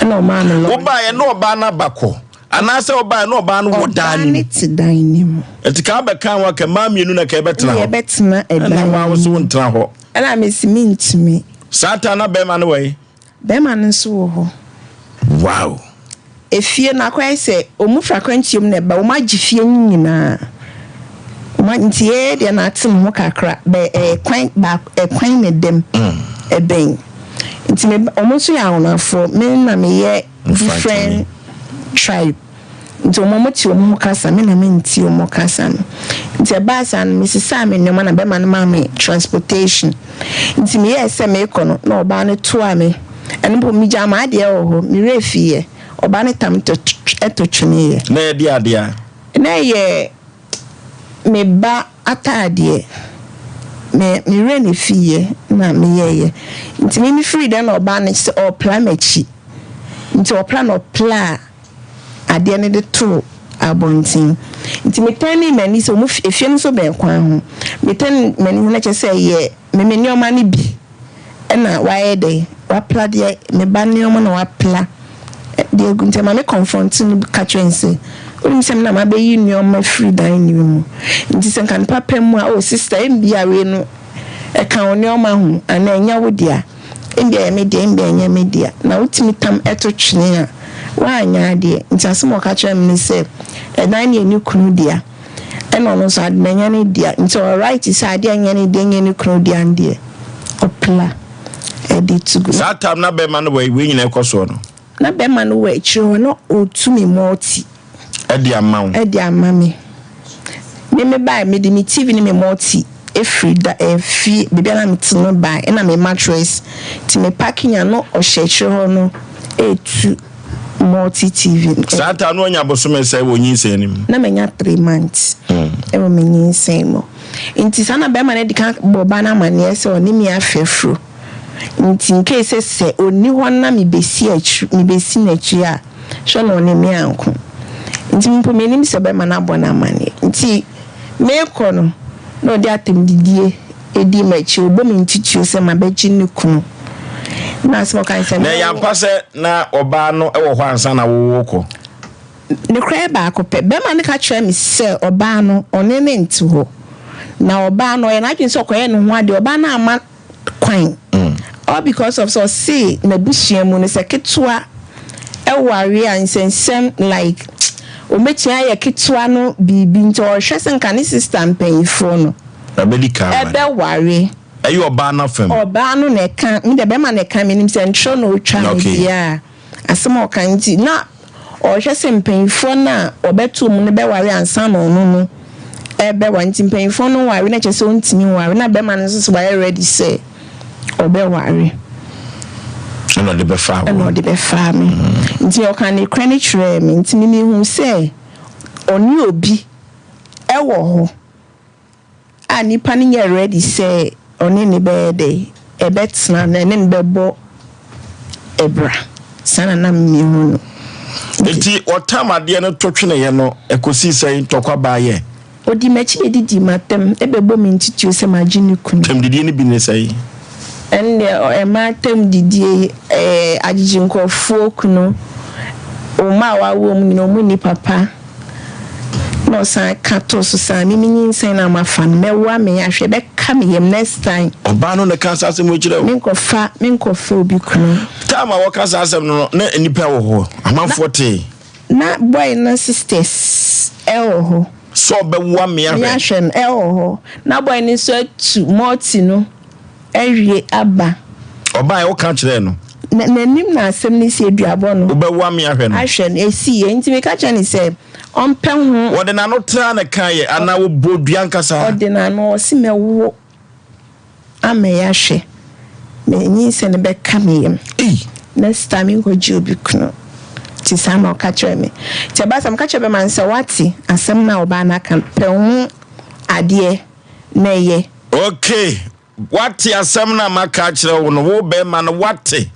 ɛna ɔmaa me lɔre. Wobaeɛ na ɔbaa no aba kɔ? Anaasɛ ɔbaeɛ na ɔbaa no wɔ dan no mu? Ɔbaa no te dan no mu. Nti ka abɛka ho a, ka mmaa mmienu na ka ɛbɛtena hɔ. Yɛbɛtena ɛdan no mu. Ɛna wo so wontena hɔ. Ɛna mesi mentumi. Saa ta na bɛrima no wɔ he? Bɛrima no nso wɔ hɔ. Wow. Efie no akɔyɛ sɛ wɔn firi akwantuo mu na ɛba, wɔn agye fie no nyinaa. Wɔn nti yɛyɛ deɛ na ate me ho kakra, bɛ ɛyɛ kwan baako ɛkwan na ɛdam ɛbɛn. Nti me wɔn nso yɛ ahonafoɔ, me na meyɛ different tribe nti wɔn wɔn te wɔn ho kasa me na me nte wɔn kasa no nti ɛbaa saa no me sesaa me nneɛma na bɛma no maa me transportation nti me yɛɛ sɛ meekɔ no na ɔbaa no toa me ɛno mpo me gyaa m'adeɛ wɔ hɔ me werɛ fiiɛ ɔbaa no tam tɔ ɛtɔ tweneeɛ. Na ɛyɛ deɛ adeɛ a. Na ɛyɛ me ba ataadeɛ me me werɛ na ɛfiiɛ na me yɛeɛ nti me me firi dɛm na ɔbaa no sɛ ɔɔpla m'akyi nti ɔpla na ɔplaa adeɛ no de too abɔnten nti me tɛnee m'ani sɛ ɔmo efie no nso bɛn kwan ho me tɛn m'ani na kyerɛ sɛ ɛyɛ me me nneɛma no bi. Ɛna wayɛ dɛn wapla deɛ me ba nnoɔma na wapla de agu nti ɛma me confront no ka kyerɛ no sɛ wonim sɛ me na mabɛyi nnoɔma firi dan no mu nti sɛ nka ne papa mu a oh sister ɛmbia wei no ɛka wo nnoɔma ho anaa ɛnyɛ wo dea ɛmbia ɛyɛ me dea ɛmbia ɛnyɛ me dea na wotumi tam ɛto twene a woanyɛ adeɛ nti asɛm a ɔka kyerɛ me ne sɛ ɛdan no yɛ ne kunu dea. Ɛna ɔno nso ade no ɛnyɛ ne dea nti ɔwɔ right sɛ adeɛ a ɛnyɛ ne dea ɛnyɛ ne kunu dea no deɛ ɔpla ɛde to gu. Saa time na bɛɛma no wɔ he wei nyinaa ɛkɔ soɔ no? Na bɛɛma no wɔ akyire hɔ na ɔretu me multi. Ɛde ama wo? Ɛde ama me. Me me bae mede me TV ne me multi ɛfiri da ɛfie baabi a na mete no bae ɛna me mattress nti me packing a na ɔhyɛ akyire hɔ no ɛretu. Multi TV no. Saa ta no anya bosome sɛn wɔ nyinsɛn no mu? Na manya 3 months wɔ me nyinsɛn mu. Nti saa na bɛrima no adi kan bɔ ɔbaa no amaneɛ sɛ ɔne me afe afuro. Nti in case sɛ sɛ ɔnni hɔ na mebɛsi akyiri mebɛsi n'akyi a, hwɛ na ɔne me anko. Nti mpo mennim sɛ bɛrima no abɔ no amaneɛ. Nti merekɔ no na ɔde atɛmdidie di m'akyi, ɔbɔ me ntutuo sɛ mabɛgye ne kunu. Na asɛm a ɔka ne sɛ, Na ɛyɛ ampa sɛ na ɔbaa no wɔ hɔ ansa na worekɔ? Nokorɛ yɛ baako pɛ. Barima no ka kyerɛɛ me sɛ ɔbaa no, ɔne no nte hɔ. Na ɔbaa no, ɔyɛ n'adwene sɛ ɔkɔyɛ ne ho adeɛ. Ɔbaa no amma kwan. All because of sɛ ɔse n'abusua mu no, sɛ ketewa ware a, nsɛnsɛm like wɔbɛtumi ayɛ ketewa no biribi. Nti ɔrehwɛ sɛ nka ne sister mpanyinfoɔ no Ɛbɛdi kan aware. ɛbɛware. Ɛyɛ ɔbaa no afam. Ɔbaa no na ɛka, me deɛ bɛrima na ɛka, menim sɛ ntorɔ na ɔtwa no Okay. deɛ a, asɛm a ɔka nti na ɔrehwɛ sɛ mpanyinfoɔ no a ɔbɛto mu no bɛware ansa na ɔno no ɛbɛware, nti mpanyinfoɔ no nware na kyerɛ sɛ ɔntumi nware, na bɛrima no nso sɛ wayɛ ready sɛ ɔbɛware. Ɛna ɔde bɛfaa wo. Ɛna ɔde bɛfaa me. Nti ɔka ne korɛ no kyerɛɛ me, nti me mehu sɛ ɔne obi ɛwɔ hɔ. A nipa no nyɛ ready sɛ ɔne no bɛyɛ dɛ, ɛbɛtena anaa ɛne no bɛbɔ bra. Saa na na mehu no. Enti ɔtam adeɛ no to tweneeɛ no, ɛkɔsii sɛn? Ntɔkwa baeɛ? Ɔdii m'akyi bɛdidii m'atɛm, bɛbɔ me ntutuo sɛ magye ne kunu. Atɛmdidie no bi ne sɛn? Ɛndeɛ ɛma atɛmdidie, ɛɛ agyegye nkurɔfoɔ kunu, wo mma a woawo wɔn nyinaa wɔn nni papa. Na ɔsan ka too so sɛ, Ame me nyinsɛn na mafa no, mɛwo amee ahwɛ, ɛbɛka me yam next time. Ɔbaa no na ɛkaa saa asɛm wei kyerɛɛ wo? Menkɔfa, menkɔfa obi kunu. Time a wɔka saa asɛm no no, na nnipa wɔ hɔ? Amanfoɔ tee? Na boy no sisters wɔ hɔ. Sɛ ɔbɛwo amee ahwɛ? Amee ahwɛ no, ɛwɔ hɔ. Na boy no nso atu multi no awie aba. Ɔbaeɛ, woka kyerɛɛ no? Na n'anim na asɛm no si, aduabɔ no. Wobɛwo ame ahwɛ no? Ahwɛ no, ɛsiiɛ. Nti meka kyerɛɛ no sɛ ɔmpɛ ho. Ɔde n'ano traa na ɛkaeɛ anaa ɔbɔɔ dua ankasa? Ɔde n'ano, ɔse mɛwo ama yɛahwɛ. Me nyinsɛn no bɛka me yam. Ei! Next time menkɔgye obi kunu. Nti saa na ɔka kyerɛɛ me. Nti ɛbaa saa meka kyerɛɛ bɛrima no sɛ wate asɛm no a ɔbaa no aka no, pɛ wo ho adeɛ na yɛ. Okay, woate asɛm no a maka akyerɛ wo no, wo bɛrima no woate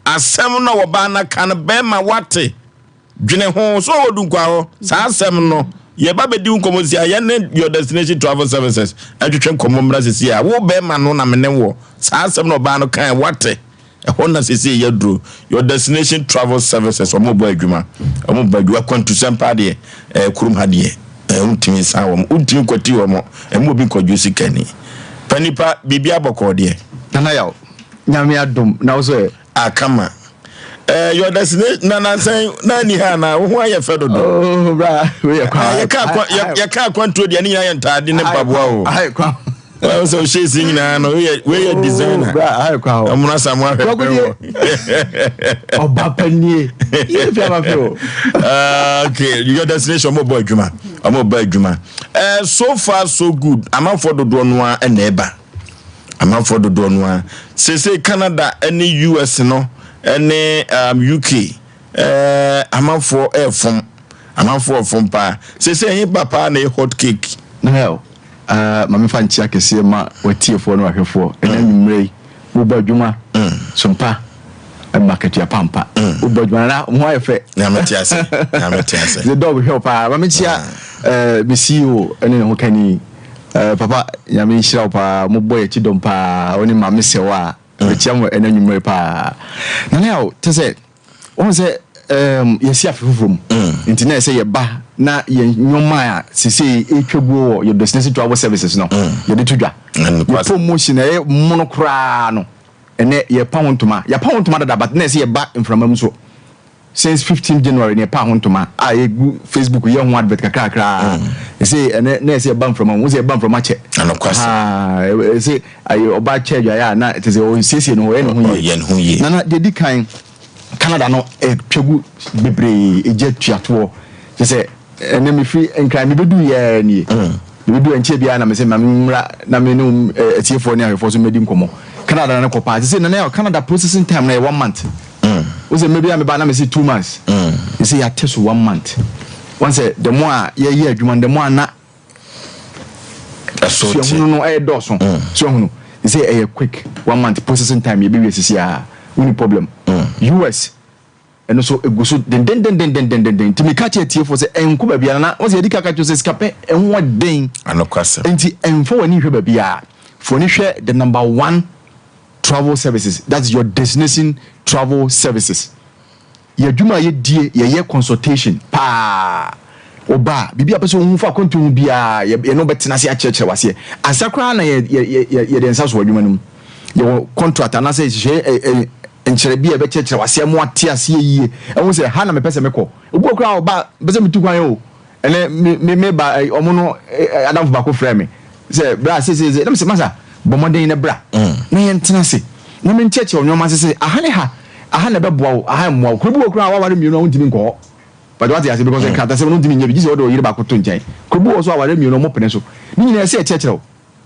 asɛm no a ɔbaa no aka no, bɛrima woate. Dwene ho, so wɔ Dunkwa hɔ? Saa asɛm no, yɛba bɛdi wo nkɔmmɔ sisi a, yɛne Your Destination Travel Services ɛtwetwe nkɔmmɔ mmra sisi a, wo bɛrima no na me ne wɔ. Saa asɛm no ɔbaa no kae, woate? Ɛhɔ na sisi yɛaduro. Your Destination Travel Services, wɔn bɔ adwuma. Wɔn bɔ adwuma, akwantusɛm paa deɛ, ɛɛ kurom ha deɛ, ɛɛ wontumi nsan wɔn, wontumi nkwati wɔn, ɛmu obi nkɔdwo sikani. Pa nipa, biribi abɔkɔɔ deɛ. Nana Yaw, Nyame adom, na wo so ɛ? Ah kama. Eh, your destination na na sɛn na ni ha na wo ho ayɛ fɛ dodo. Oh bra, we yɛ kwa. Ah, yɛka akwa yɛka akwantuo deɛ ne nyinaa yɛ ntaade ne mpaboa o. Ayɛ kwa. Wɔn sɛ ɔhyɛ esi nyinaa no wei yɛ wei yɛ designer. Oh bra, ayɛ kwa o. Ɔmo na sa mo ahwɛ pɛ wɔ. Ɔba panie. Yɛ fi ama fi o. Ah, okay, your destination ɔmo bɔ adwuma. Ɔmo bɔ adwuma. Eh, so far so good. Amanfoɔ dodoɔ no ara na ɛba. Amanfoɔ dodoɔ no ara. Seesei Canada ne US no ne um, UK eh, amanfoɔ ɛrefom. Amanfoɔ ɛrefom paa. Seesei ɛhe ba paa na ɛyɛ hot cake? Nahel, uh, ma mefa nkyea kɛseɛ ma w'atiefoɔ ne w'ahwɛfoɔ ɛnɛ anwummerɛ yi. Wobɔ adwuma sompa ma akatua pampa. Wobɔ adwuma nana ho ayɛ fɛ. Nyame te ase. Nyame te ase. The dog hwɛ paa. Ma mekyia eh, me CEO ne ne ho kani. Eh, papa Nyame nhyira wo paa. Mobɔ yɛ kyidɔm paa. Wo ne maame sɛw a. Mekyia mo ɛnɛ anwummerɛ paa. Nana yaw te sɛ Wohu sɛ um, yɛasi afe foforɔ mu mm. nti na ɛsɛ yɛba na yɛn nneɛma a sesei ɛtwa guo wɔ yɛ destination travel services no mm. yɛde to dwa yɛ promotion ɛyɛ mono koraa no ɛnɛ yɛpa ho ntoma yɛpa ho ntoma dada but na ɛsɛ yɛba mframa mu so since 15 January na yɛpa ho ntoma a yɛgu Facebook yɛ ho advert kakrakra mm. ɛsɛ ɛnɛ na ɛsɛ yɛba mframa mu wo sɛ yɛba mframa kyɛ ɛsɛ Ayi ɔbaa kyɛ adwaeɛ a na te sɛ ɔresiesie ne ho, ɔyɛ ne ho yie. Nana deɛ di kan Canada no ɛtwa gu bebree, egya tuatoɔ. Kyɛ sɛ ɛnɛ mefiri Nkran mebɛdu yɛ nie. Mebɛdu ɛnkyɛ biara na mesɛ ma memmra na me ne atiefoɔ ne ahwɛfoɔ so mmɛdi nkɔmmɔ. Canada no kɔ paa. Te sɛ nana yɛ Canada processing time no yɛ one month. Wo sɛ mmerɛ bi a meba na mese 2 months. Ɛsɛ yɛate so one month. Wɔn sɛ the more a yɛyɛ adwuma no the more a na suahunu no ɛyɛ dɔɔso mm. suahunu sɛ ɛyɛ quick one month processing time yɛbɛwie sisi a woni problem mm. us ɛno so egu so dendendendendendenden nti meka kyerɛ tiefo sɛ ɛnko baabi a nana wɔn sɛ yɛdi kaka kyerɛ sɛ sika pɛ ɛho ɔden nti ɛnfa w'ani nhwɛ baabi a fo ani hwɛ the number one travel services, that's your destination travel services. Yɛ adwuma a yɛdie, yɛyɛ consultation paa. Woba a, biribi a wopɛ sɛ wohu fa akwantuo ho biara, yɛ, yɛne wo bɛtena ase akyerɛkyerɛ wo aseɛ. Ansa koraa na yɛ, yɛ, yɛ, yɛ, yɛde yɛn nsa so adwuma no mu. Yɛwɔ contract anaasɛ nhyehyɛeɛ ɛ, ɛ, nkyerɛ bi a yɛbɛkyerɛkyerɛ wo aseɛ ama woate aseɛ yie. Ɛhu sɛ, ha na mepɛ sɛ mekɔ. Obi wɔ hɔ koraa a ɔba a, mepɛ sɛ metu kwan o. Ɛnɛ, me, me, meba, ɛ, wɔn no ɛ, adamfo baako frɛɛ me sɛ, bra seeseesei. Na mese, masa, bɔ mmɔden na bra na yɛntena ase na menkyerɛkyerɛ wo nneɛma ase sɛ aha ne ha. Aha na ɛbɛboa wo, aha mmoa wo. Kuro bi wɔ koraa a waware mmienu a wontumi nkɔ hɔ. But wate ase because nkratasɛm no wontumi nyɛ bi gye sɛ wode wo yere baako to nkyɛn. Kuro bi wɔ hɔ so aware mmienu ɔmo pene so. Ne nyinaa ɛsɛ yɛkyerɛkyerɛ wo.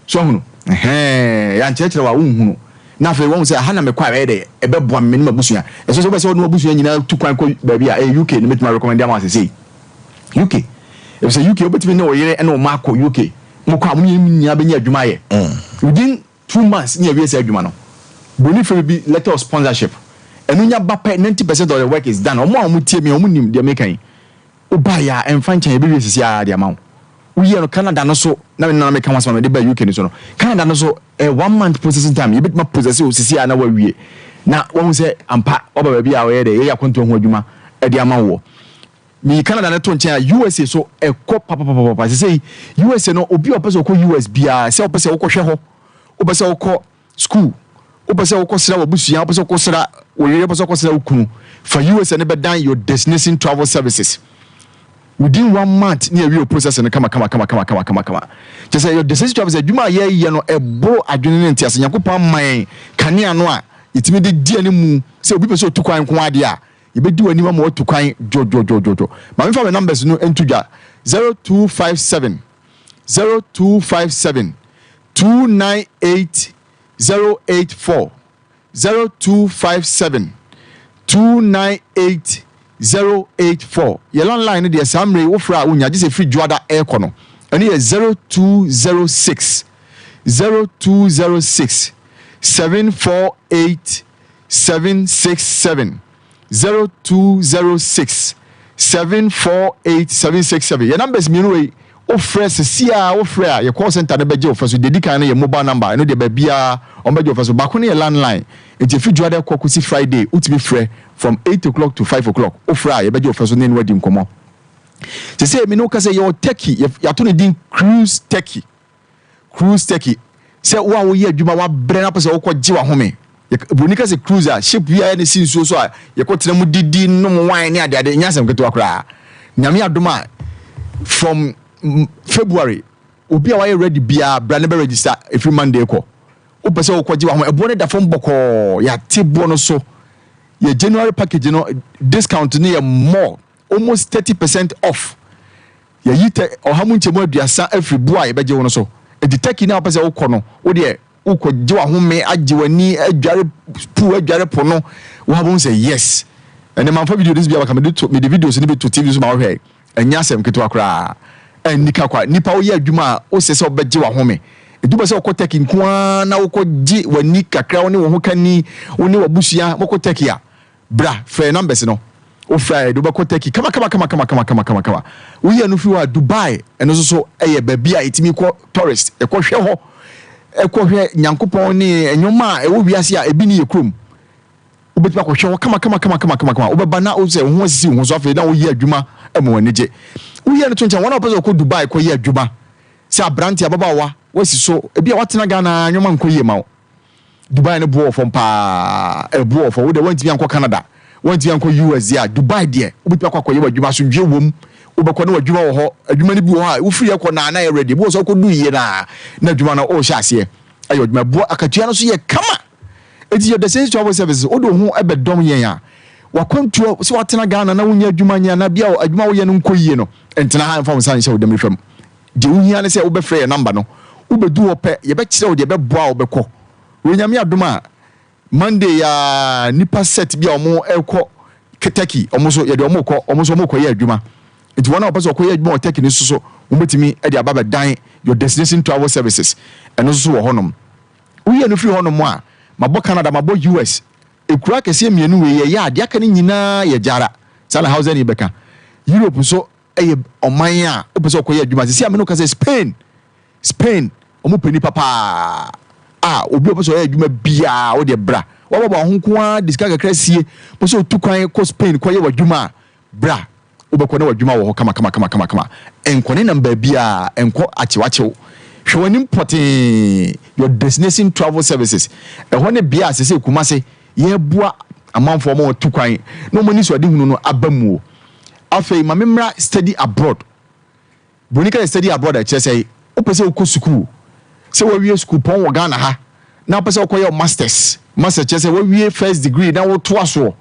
So ahunu? Ɛhɛɛ, yɛankyerɛkyerɛ wo a wonhunu. Na afei wahu sɛ aha na mekɔ a ɛbɛyɛ dɛ, ɛbɛboa me, me ne m'abusua. Ɛsɛ sɛ wopɛ sɛ wo ne w'abusua nyinaa tu kwan kɔ baabi a, ɛyɛ UK na mɛtumi arecommend ama wo sesei. UK. Efisɛ UK wobɛtumi ne wo yere ne wo mma akɔ UK. Mokɔ a mo nyinaa bɛnya adwuma ayɛ. Within 2 months ne yɛwie saa adwuma no. Broni frɛ biribi letter of sponsorship. Ɛno nya ba pɛ, 90% of the work is done. Wɔn a wɔtie me, wɔn nim deɛ meka yi. Wobaeɛ a, ɛmfa nkyɛn, yɛbɛwie sisi ara de ama wo. Woyɛ no Canada no so, na me nana meka ho asɛm a mede baa UK no so no. Canada no so, ɛyɛ one month processing time. Yɛbɛtumi aprocess wo sisi ara na woawie. Na woahu sɛ ampa, woaba baabi a wɔyɛ dɛ, yɛyɛ akwantuo ho adwuma de ama woɔ. Meyi Canada no to nkyɛn a, USA so ɛkɔ papapapapa. Sesei USA no, obi a ɔpɛ sɛ ɔkɔ US biara, sɛ wopɛ sɛ wokɔhwɛ hɔ, wopɛ sɛ wokɔ school, wopɛ sɛ wokɔsra w'abusua, wopɛ sɛ wokɔsra wo yere, wopɛ sɛ wokɔsra wo kunu, fa USA no bɛdan your destination travel services. Within one month ne yɛwie wo process no kama kama kama kama kama kama kama. Kyerɛ sɛ your destination travel services adwuma a yɛyɛ no ɛboro adwene ne ntease. Nyankopɔn ama yɛn kanea no a yɛtumi de di anim sɛ obi pɛ sɛ otu kwan nko ara deɛ a, Yɛbɛdi w'anim ama woatu kwan dwodwodwodwo. Ma memfa me numbers no nto dwa, 0257 0257 298 084 0257 298. 084. Yɛ landline no deɛ saa mmerɛ yi wofrɛ a wonya gye sɛ ɛfiri Dwoada ɛrekɔ no. Ɛno yɛ 0206 0206 748 767 0206 748 767. Yɛ numbers mmienu wei wofrɛ sɛsi a wofrɛ a yɛ call center no bɛgye wo fɛ so. Deɛ ɛdi kan no yɛ mobile number, ɛno deɛ baabiara wɔbɛgye wo fɛ so. Baako no yɛ landline, nti ɛfiri Dwoada kɔ kɔsi Friday wotumi frɛ from 8 o'clock to 5 o'clock. Wofrɛ a yɛbɛgye wo fɛ so ne ne wadi nkɔmmɔ. Sɛsɛ me ne wo ka sɛ yɛwɔ Turkey, yɛato no din Cruise Turkey. Cruise Turkey, sɛ wo a woyɛ adwuma wabrɛ na wopɛ sɛ wokɔ gye wahome. Buroni ka sɛ cruise a, ship bi a ɛne si nsuo so a yɛkɔ tena mu didi nom wine ne adeade, ɛnyɛ asɛm ketewa koraa. Nyame adom a from February obi a wayɛ ready biara bra ne bɛ register ɛfiri Monday kɔ. Wopɛ sɛ wokɔ gye wahome, ɛboɔ no da fam bɔkɔɔ, yɛate boɔ no so. Yɛ January package no discount no yɛ more, almost 30% off. Yɛyi tɛ ɔha mu nkyɛmu 30 afiri boɔ a yɛbɛgye wo no so. Enti Turkey no a wopɛ sɛ wokɔ no, wo deɛ wokɔ gye w'ahome, agye w'ani, adware pool, adware po no, woabɛhu sɛ yes. Ɛnɛ mamfa video no bi abaka, mede to mede videos no bi to TV so ma wohwɛ. Ɛnyɛ asɛm ketewa koraa. Ɛnni ka kwa. Nipa woyɛ adwuma a wosɛ sɛ wobɛgye w'ahome. Enti wopɛ sɛ wokɔ Turkey nko ara na wokɔ gye w'ani kakra, wo ne wo ho kani, wo ne w'abusua mokɔ Turkey a, Bra, frɛ yɛn numbers no. Wo frɛ a yɛde wo bɛkɔ Turkey kama kama kama kama kama kama kama kama. Woyi ɛno firi hɔ a, Dubai, ɛno nso so ɛyɛ baabi a yɛtumi kɔ tourist, yɛkɔ hwɛ hɔ, ɛkɔ hwɛ Nyankopɔn ne nneɛma a ɛwɔ wiase a ebi ni yɛ kurom. Wobɛtumi akɔhwɛ hɔ kama kama kama kama kama kama. Wobɛba na wosɛ wo ho asisi wo ho so afei na woyɛ adwuma ma w'ani gye. Woyi ɛno to nkyɛn, wɔn a wɔpɛ sɛ wɔkɔ Dubai kɔyɛ adwuma sɛ aberante, ababaawa, woasi so, ebi a woatena Ghana nneɛma nkɔ yie ma wo. Dubai no boɔ wɔ fam paa, ɛboɔ wɔ fam. Wo deɛ woantumi ankɔ Canada, woantumi ankɔ US deɛ a, Dubai deɛ wobɛtumi akɔ akɔyɛ w'adwuma, asomdwoeɛ wom. Wobɛkɔ na w'adwuma wɔ hɔ. Adwuma no bi wɔ hɔ a, wofiri hɔ kɔ na na ɛyɛ ready. Ebi wɔ sɛ wokɔdu yie no a, na adwuma no worehyɛ aseɛ ayɛ adwuma. Ɛboɔ akatua no nso yɛ kama. Enti yɛ Destination Travel Services, wode wo ho bɛdɔm yɛn a, w'akwantuo, sɛ woatena Ghana na wonyɛ adwuma nyɛ anaa bi a adwuma a woyɛ no nkɔ yie no, ntena ha mfa wo nsa nhyɛ wo dɛm fam. Deɛ wohia ne sɛ wobɛfrɛ yɛn number no, wobɛdu hɔ pɛ, yɛbɛkyerɛ wo deɛ ɛbɛboa a wobɛkɔ. Wei Nyame adom a, Monday yi ara nnipa set bi a wɔrekɔ Turkey, wɔn nso yɛde wɔn rekɔ, wɔn nso wɔrekɔyɛ adwuma. Nti wɔn a wɔpɛ sɛ wɔkɔyɛ adwuma wɔ Turkey no nso so, wɔbɛtumi de aba abɛdan Your Destination Travel Services, ɛno nso so wɔ hɔnom. Woyi ɛno firi hɔnom a, mabɔ Canada, mabɔ US, Ekuro akɛseɛ mmienu wei yɛyɛ a, deɛ aka no nyinaa yɛ gyara. Saa na Hausani bɛka. Europe nso yɛ ɔman a wopɛ sɛ ɔkɔyɛ adwuma. Sisi a me ne wo kasa yi, Spain, Spain, wɔn pɛ nipa paa. A obi a ɔpɛ sɛ ɔyɛ adwuma biara, wo deɛ bra. Wabɔbɔ ho nko ara de sika kakra sie, pɛ sɛ otu kwan kɔ Spain kɔyɛ w'adwuma a, bra. Wobɛkɔ na w'adwuma wɔ hɔ kama kama kama kama kama. Nkɔ ne nam baabiara, nkɔ akyewakyew. Hwɛ w'anim pɔtee, your destination travel services. Ɛhɔ ne bea a sɛsɛ Kumasi yɛreboa amanfoɔ ma wɔatu kwan na wɔn anisoadehunu no aba mu o. Afei ma memmra study abroad. Buroni ka sɛ study abroad a, ɛkyerɛ sɛ wopɛ sɛ wokɔ sukuu, sɛ woawie sukuupɔn wɔ Ghana ha na wopɛ sɛ wokɔyɛ wo masters. Masters kyerɛ sɛ woawie first degree na wotoa soɔ.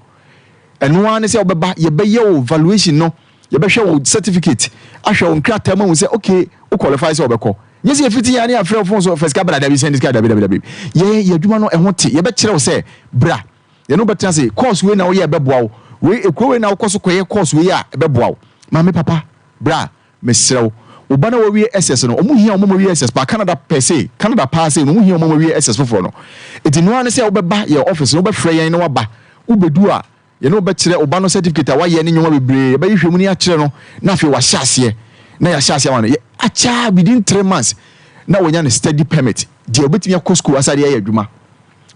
Ɛno ara ne sɛ wobɛba, yɛbɛyɛ wo evaluation no, yɛbɛhwɛ wo certificate, ahwɛ wo nkrataa mu ahu sɛ okay, wo qualify sɛ wobɛkɔ. Nyɛ sɛ yɛfiti yɛn a ne yɛafrɛ wo phone so fa sika bra, dabi sɛnde sika, dabi dabi dabi. Yɛn yɛn adwuma no ɛho te, yɛbɛkyerɛ wo sɛ bra, yɛne wo bɛtena ase, course wei na woyɛ a ɛbɛboa wo, wei ekuro wei na wokɔ so kɔyɛ course wei a ɛbɛboa wo. Maame papa, bra, mesrɛ wo. Wo ba no a wawie SS no, wɔn hia wɔn a wɔawie SS paa, Canada per se, Canada paa sei no, wɔn hia wɔn a wɔawie SS foforɔ no. Enti noa ne sɛ wobɛba yɛn office no, wobɛfrɛ yɛn na waba. Wobɛdu a, yɛne wo bɛkyerɛ wo ba no certificate a wayɛ ne nneɛma bebree, yɛbɛhwehwɛ mu na yɛakyerɛ no, na afei wahyɛ aseɛ, na yɛahyɛ aseɛ ama no. Yɛ, akyɛ ara within 3 months na wanya ne study permit, deɛ obɛtumi akɔ school asa de ayɛ adwuma.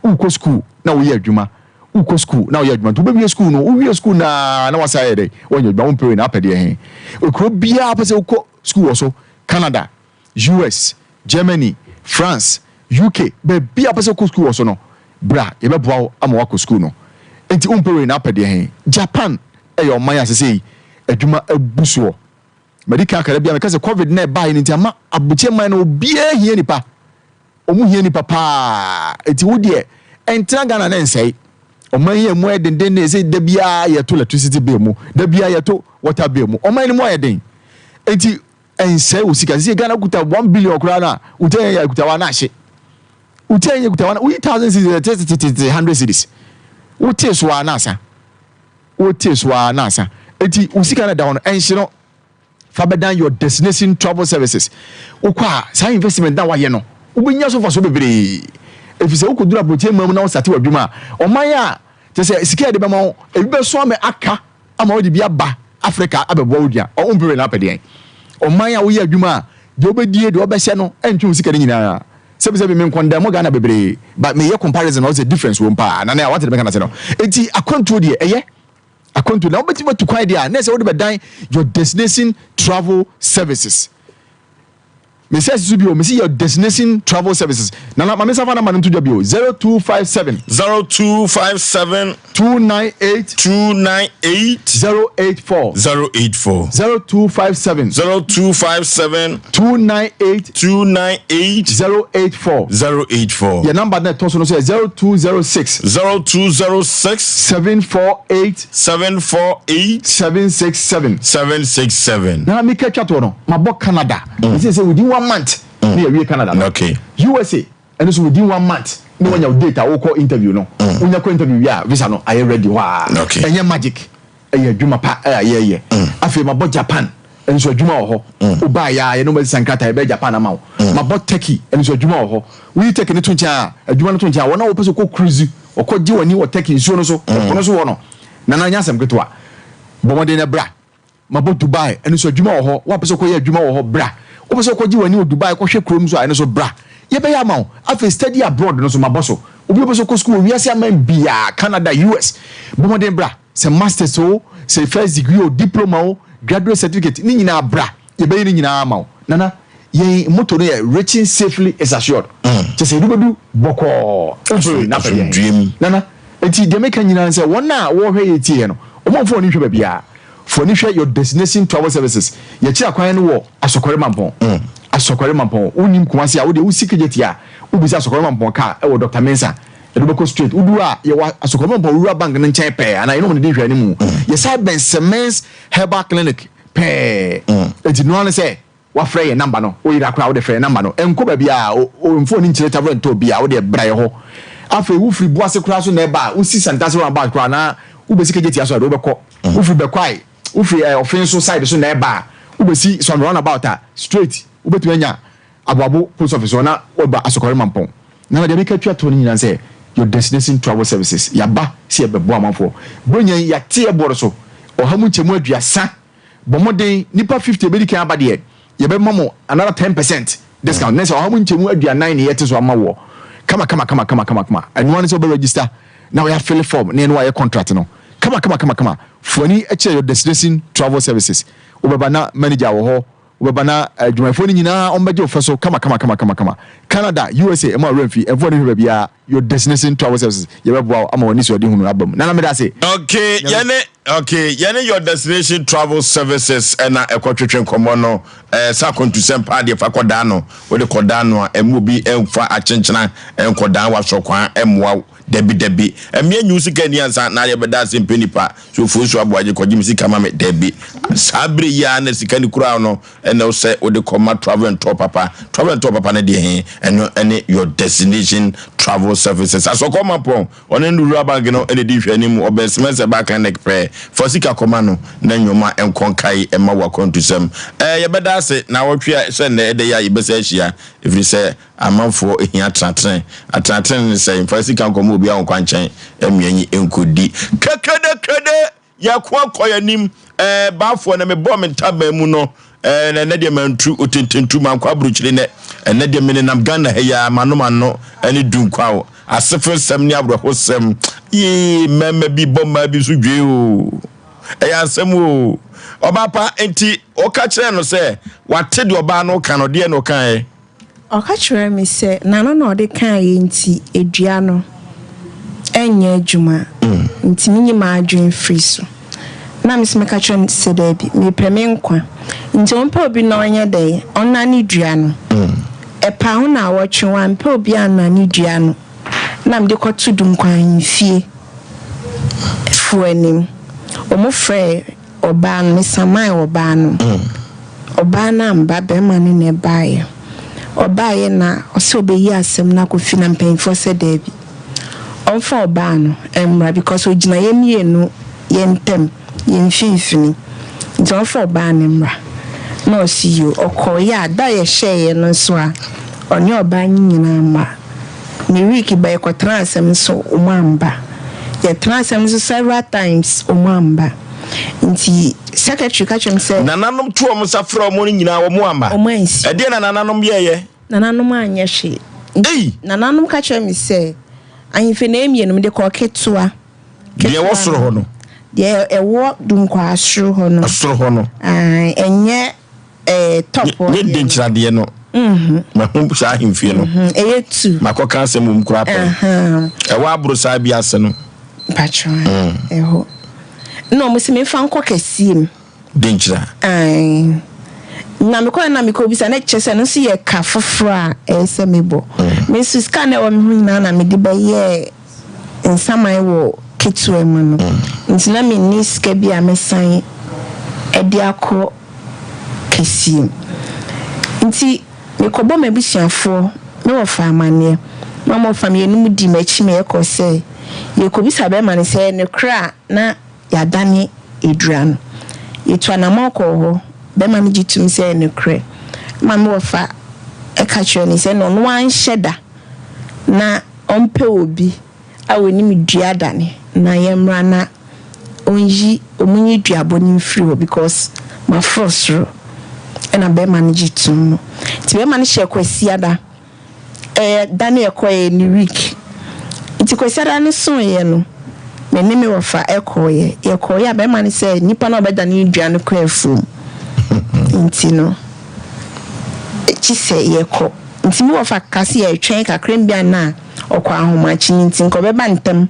Wokɔ school na woyɛ adwuma, wokɔ school na woyɛ adwuma, nti wobɛwie school no, wowie school naa na wasa ayɛ dɛ, woanya adwuma, wompɛ wei na apɛ deɛ he. Ekuro biara pɛ sɛ wokɔ school wɔ so, Canada, US, Germany, France, UK, baabi a wopɛ sɛ wokɔ school wɔ so no, bra, yɛbɛboa wo ama woakɔ school no. Nti wompɛ wei na apɛ deɛ he. Japan yɛ ɔman a sesei adwuma abu soɔ. Madi kan aka da bi a meka sɛ covid na ɛbaeɛ no nti ama aburokyire man no obiara hia nipa. Ɔmo hia nipa paa. Eti wo deɛ ɛntena Ghana na ɛnsɛe. Ɔman yi a emu ayɛ dendenden sɛ da biara yɛto electricity bill mu, da biara yɛto water bill mu. Ɔman no mu ayɛ den. Eti ɛnsɛe wo sika. Sisi Ghana kuta 1 billion koraa no a, wotia yɛn yɛ kuta wa na ahye. Wotia yɛn yɛ kuta wa na woyi 1,000 cedis ɛte tete 100 cedis. Wote so a na asa. Wotie so ara na asa. Enti wo sika no a ɛda hɔ no, ɛnhye no. Fa bɛdan your destination travel services. Wokɔ a, saa investment no a woayɛ no, wobɛnya so mfasoɔ bebree. Ɛfiri sɛ wokɔduru aburokyire man mu na wosate w'adwuma a, ɔman a kyerɛ sɛ sika a yɛde bɛma wo, ebi bɛso ama aka ama wode bi aba Africa abɛboa wo dua. Ɔ, wompɛ wei na wopɛ deɛn? Ɔman a woyɛ adwuma a, deɛ wobɛdie, deɛ wobɛhyɛ no, ɛntwe wo sika no nyinaa. Sɛbisɛbi me nkɔndɛn mo Ghana bebree but meyɛ comparison na ɔsɛ difference wom paa nana wate de meka nase no enti akwantuo deɛ ɛyɛ akwantuo na wobɛtumi atu kwan deɛ a na ɛsɛ wode bɛdan your destination travel services mesɛ susu bio mesi your destination travel services nana ma mensa fa namba no nto dwa bio 0257 0257 298 298 084 084 0257 0257 298 298 084 084 Yɛ number no ɛtɔ so no nso yɛ 0206 0206 748 748 767 767 Na meka twa toɔ no mabɔ Canada mm. Ɛsɛ sɛ within one month mm. ne yɛwie Canada no. Okay. USA Ɛno nso within one month na wanya wo date a wokɔ interview no. Wonya kɔ interview wie a visa no ayɛ ready hɔ ara. Ɛnyɛ magic, ɛyɛ adwuma pa a yɛyɛ. Afei mabɔ Japan nso adwuma wɔ hɔ. Wobaeɛ a yɛne wo bɛsesa nkrataa yɛbɛyɛ Japan ama wo. Mabɔ Turkey ɛno nso adwuma wɔ hɔ. Woyi Turkey no to nkyɛn a, adwuma no to nkyɛn a, wɔn a wɔpɛ sɛ wɔkɔ cruise, wɔkɔ gye wɔn ani wɔ Turkey nsuo no so, ɛpo no so hɔ no, Nana ɛnyɛ asɛm ketewa. Bɔ mmɔden na bra. Mabɔ Dubai, ɛno nso adwuma wɔ hɔ. Woapɛ sɛ wokɔyɛ adwuma wɔ hɔ, bra. Wopɛ sɛ wokɔgye w'ani wɔ Dubai kɔhwɛ kurom nso a, ɛno nso bra. Yɛbɛyɛ ama wo. Afei study abroad no nso, mabɔ so. Obi a ɔpɛ sɛ ɔkɔ sukuu wɔ wiase aman biara, Canada, US, bɔ mmɔden bra. Sɛ masters o, sɛ first degree o, diploma o, graduate certificate, ne nyinaa bra. Yɛbɛyɛ ne nyinaa ama wo. Nana, yɛn motto no yɛ reaching safely is assured. Kyerɛ sɛ yɛde wo bɛdu bɔkɔɔ. Wofiri n'apɛdeɛ he. Nana, enti deɛ meka nyinaa ne sɛ wɔn a wɔhwɛ yɛn tie yɛn no, wɔn mfa wɔn ani nhwɛ baabiara. Fa w'ani hwɛ your destination travel services. Yɛkyerɛ akwan no wɔ Asɔkɔre Mampɔn. Asɔkɔre Mampɔn. Wonim Kumasi a, wo deɛ wosi Kejetia a, wobisa Asɔkɔre Mampɔn car ɛwɔ Doctor Mensah. Yɛde wo bɛkɔ straight. Wodu hɔ a, yɛwɔ Asɔkɔre Mampɔn Rural Bank no nkyɛn pɛɛ anaa yɛne wɔn di nhwɛanimu. Yɛsan bɛn Semens Herbal Clinic pɛɛ. Enti noa ne sɛ wafrɛ yɛn number no, woyera koraa wode frɛ yɛn number no, ɛnkɔ baabiara, o mfa w'ani nkyerɛ Tavern ntɔ obiara, wodeɛ bra yɛ hɔ. Afei wofiri Boase koraa so na ɛba a, wosi Santase roundabout koraa anaa wobɛsi Kejetia so a, ɛde wobɛkɔ. Wofiri Bɛkwae, wofiri eh, Ɔfen so side so na ɛba a, wobɛsi Suame roundabout a, straight wobɛtumi anya Aboabo post office hɔ na woaba Asokore Mampɔn. Na deɛ meka twa toɔ no nyinaa ne sɛ, your destination travel services, yɛaba sɛ yɛbɛboa amanfoɔ. Buronya yi, yɛate yɛn boɔ no so, ɔha mu nkyɛmu 30. Bɔ mmɔden, nnipa 50 a ɛbɛdi kan aba deɛ, yɛbɛma mo another 10 percent discount. Ne sɛ ɔha mu nkyɛmu 40 ne yɛte so ama woɔ. Kama kama kama kama kama kama. Ɛno ara ne sɛ wobɛ register na wɔyɛ afele form na yɛne wo ayɛ contract no. Kama kama kama kama. Fo ani kyerɛ your destination travel services. Wobɛba na manager wɔ hɔ. Wobɛba na adwumayɛfoɔ no nyinaa wɔbɛgye wo fɛ so kama kama kama kama kama. Canada, USA, mma wo werɛ mfi. Ɛmfa w'ani nhwɛ baabiara. Your destination travel services. Yɛbɛboa wo ama w'anisoadehunu aba mu. Nana meda ase. Okay, yɛne okay, yɛne Your Destination Travel Services ɛna ɛkɔtwetwe nkɔmmɔ no. Ɛɛ sɛ akwantusɛm paa deɛ fa kɔdaa no. Wode kɔdaa no a, ɛmma obi ɛmfa akyenkyena ɛnkɔdaa w'asɔkwan ɛmmoa wo. Dabi dabi. Ɛmmea nyi wo sika nni ansa na yɛbɛda ase mpɛ nipa. So Ofosu Aboagye kɔgye me sika ma me? Dabi. Saa bere yi ara na sika no kura wo no ɛna wo sɛ wode kɔma Travel and Tour papa. Travel and Tour papa no deɛ he? Ɛno ɛne Your Destination Travel Services. Asɔkɔ Mampɔn, ɔne ne Rural Bank no na ɛdi nhwɛanim. Ɔbɛn Semɛsɛ Bar Clinic pɛɛ. Fa sika kɔma no na nnoɔma nkɔ nkae mma wo akwantusɛm. Ɛɛ yɛbɛda ase naawɔtwe a ɛhyɛ nnɛ ɛda yi a yɛbɛsan ahyia ɛfiri sɛ Amanfoɔ hia atenatene. Atenatene ne sɛ, mfa sika nkɔma obiara wɔ nkwankyɛn, mmea nyi nkɔdi. Kekedekede! Yɛko akɔ yɛn anim. Ɛɛ, baafoɔ, na mebɔɔ me ntaban mu no, ɛɛ, na ɛnɛ deɛ mantu otententu, mankɔ aburokyire nɛ. Ɛnɛ deɛ menenam Ghana ha yi ara, m'ano m'ano ne Dunkwaw. Asefo nsɛm ne awerɛhosɛm. Yee, mmarima bi bɔ mmaa bi so dwee oo. Ɛyɛ asɛm oo. Ɔbaa pa, enti woka kyerɛɛ no sɛ wate deɛ ɔbaa no reka no, deɛn na ɔkaeɛ? Ɔka kyerɛɛ me sɛ n'ano na ɔde kaeɛ nti dua no nyɛ adwuma nti menyi m'adwene mfiri so. Na me nso meka kyerɛɛ no sɛ daabi, mepɛ me nkwa nti ɔmpɛ obi na ɔnyɛ dɛn ɔnnane dua no. Ɛpaa ho naawɔtwe wampɛ obi annane dua no na mede kɔto Dunkwa ahemfie foɔ anim. Wɔfrɛɛ Ɔbaa no, mesamaa ɔbaa no. Ɔbaa no amba, barima no na ɛbaeɛ. Ɔbaeɛ na ɔsɛ ɔbɛyi asɛm no akɔ fie na mpanyinfoɔ sɛ daabi. Ɔmfa ɔbaa no mmra because ɔgyina yɛn mmienu yɛn ntam, yɛn mfimfini. Nti ɔmfa ɔbaa no mmra. Na ɔse yoo. Ɔkɔeɛ a, da a yɛhyɛeɛ no nso a, ɔne ɔbaa no nyinaa amma. Ne week ba yɛkɔtenaa asɛm no so, wɔn amba. Yɛtenaa asɛm no so several times, wɔn amba. Nti secretary ka kyerɛɛ me sɛ. Nananom to wɔn nsa frɛɛ wɔn no nyinaa, wɔn amma. Wɔn ansi. Ɛdeɛn na nananom yɛeɛ? Nananom anyɛ hwee. Nti nananom ka kyerɛɛ me sɛ, Ahemfie no ɛyɛ mmienu, mede kɔɔ ketewa. Deɛ ɛwɔ soro hɔ no. Deɛ ɛwɔ Dunkwaa soro hɔ no. Soro hɔ no. Ae, ɛnyɛ ɛɛ top hɔ. Nye denkyiradeɛ no. Mahu saa ahemfie no. Ɛyɛ tu. Makɔka asɛm wɔ mu koraa pɛn. Ɛwɔ aboro saa bi ase no. Mpakyɛw, ɛhɔ. Ɛna wɔn se memfa nkɔ kɛseɛ mu. Denkyira. Ae. Na mekɔɛ na mekɔbisa na kyerɛ sɛ ɛno nso yɛ ka foforɔ a ɛyɛ sɛ mebɔ. Me nso sika na ɛwɔ me ho nyinaa na mede bɛyɛɛ nsaman wɔ ketewa mu no. Nti na menni sika bi a mɛsan de akɔ kɛseɛ mu. Nti mekɔbɔ m'abusuafoɔ, me wɔfa amanneɛ. Ma wɔfa mmienu di m'akyi ma yɛkɔ sɛ yɛkɔbisa bɛrima no sɛ ɛyɛ nokorɛ a na Yɛadane adura no. Yɛtu anammɔn kɔɔ hɔ. Barima no gye toom sɛ ɛyɛ nokorɛ. Ɛma me wɔfa ka kyerɛɛ no sɛ ɛnna ɔno ara nhyɛ da na ɔmpɛ obi a ɔnim dua dane na yɛmmra na ɔnyi wɔnyi duabɔ no mfiri hɔ because maforo soro. Ɛna barima no gye toom no. Nti barima no hyɛɛ Kwasiada. Ɛyɛ da no yɛkɔeɛ ne week nti Kwasiada no soeɛ no me ne me wɔfa kɔeɛ. Yɛkɔeɛ a bɛrima no sɛ nipa no a ɔbɛdane ne dua no kɔ afuom nti no gye sɛ yɛkɔ. Nti me wɔfa ka sɛ yɛtwɛn kakra mbia na ɔkɔ ahomakye no nti nka ɔbɛba ntɛm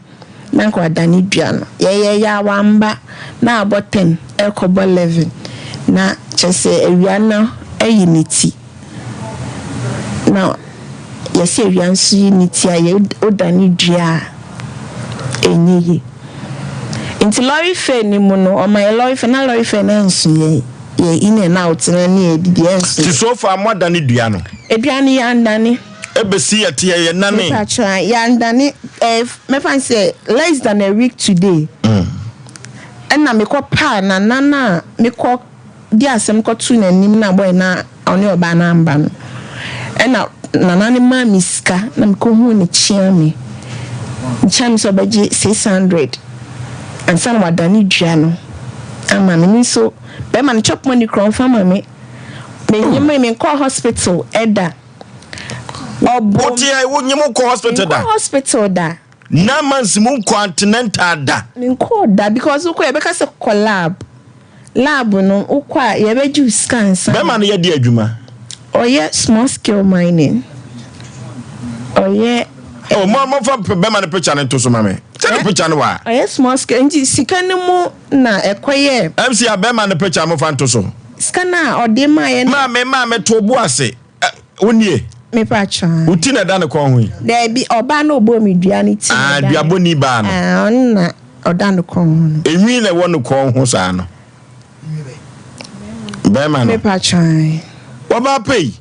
na nka wadane dua no. Yɛyɛeɛ a wamba na abɔ ten ɛrekɔbɔ 11 na kyerɛ sɛ awia no ayi ne ti. Na yɛsɛ awia nso yi ne ti a yɛ wodane dua a ɛnyɛ yie. Nti lorry fare no mu no ɔma yɛ lorry fare na lorry fare no ɛnso yɛn yɛ in and out no ne yɛ didi ɛnso Nti yɛn. so far moadane dua no? Dua no yɛandane. Ɛbɛsi yɛte yɛ yɛnane. Mepakyɛw a yɛandane ɛɛ mɛfa no sɛ less than a week today ɛna mekɔ paa nana no a mekɔ de asɛm kɔtoo n'anim na boy no a ɔne ɔbaa no amba no, ɛna nana no maa me sika na mekɔhuu no kyea me. Ɔkyea me sɛ ɔbɛgye 600 ansa na wadane dua no ama me. Me nso bɛrima no chop money koraa ɔmfa ma me. Menyemee, menkɔɔ hospital da. Ɔbɔ Woteɛ, wonyem wokɔ hospital da? Menkɔɔ hospital da. Nine months mu nkɔ antenatal da? Menkɔɔ da because wokɔ yɛbɛka sɛ kɔ lab. Lab no wokɔ a yɛbɛgye wo sika ansa na. Bɛma no yɛ deɛ adwuma? Ɔyɛ small scale mining. Ɔyɛ. Oh, mo mo fa bɛma no picture no nto so ma me. Sɛ ne picture no wa. Ɔyɛ small scale nti sika no mu na ɛkɔyɛ. MC a bɛma no picture mo fa nto so. Sika no a ɔde maa yɛ no. Maame maame to bo ase. Wo nie. Mepa kyɛw. Wo ti na ɛda ne kɔn ho yi. Daabi ɔbaa na ɔbɔ mi dua ne ti na ɛda. Ah duabɔni baa no. Ah ɔno na ɔda ne kɔn ho no. Enwi na ɛwɔ ne kɔn ho saa no. Bɛrima no. Mepa kyɛw. Wɔbaa pɛ yi.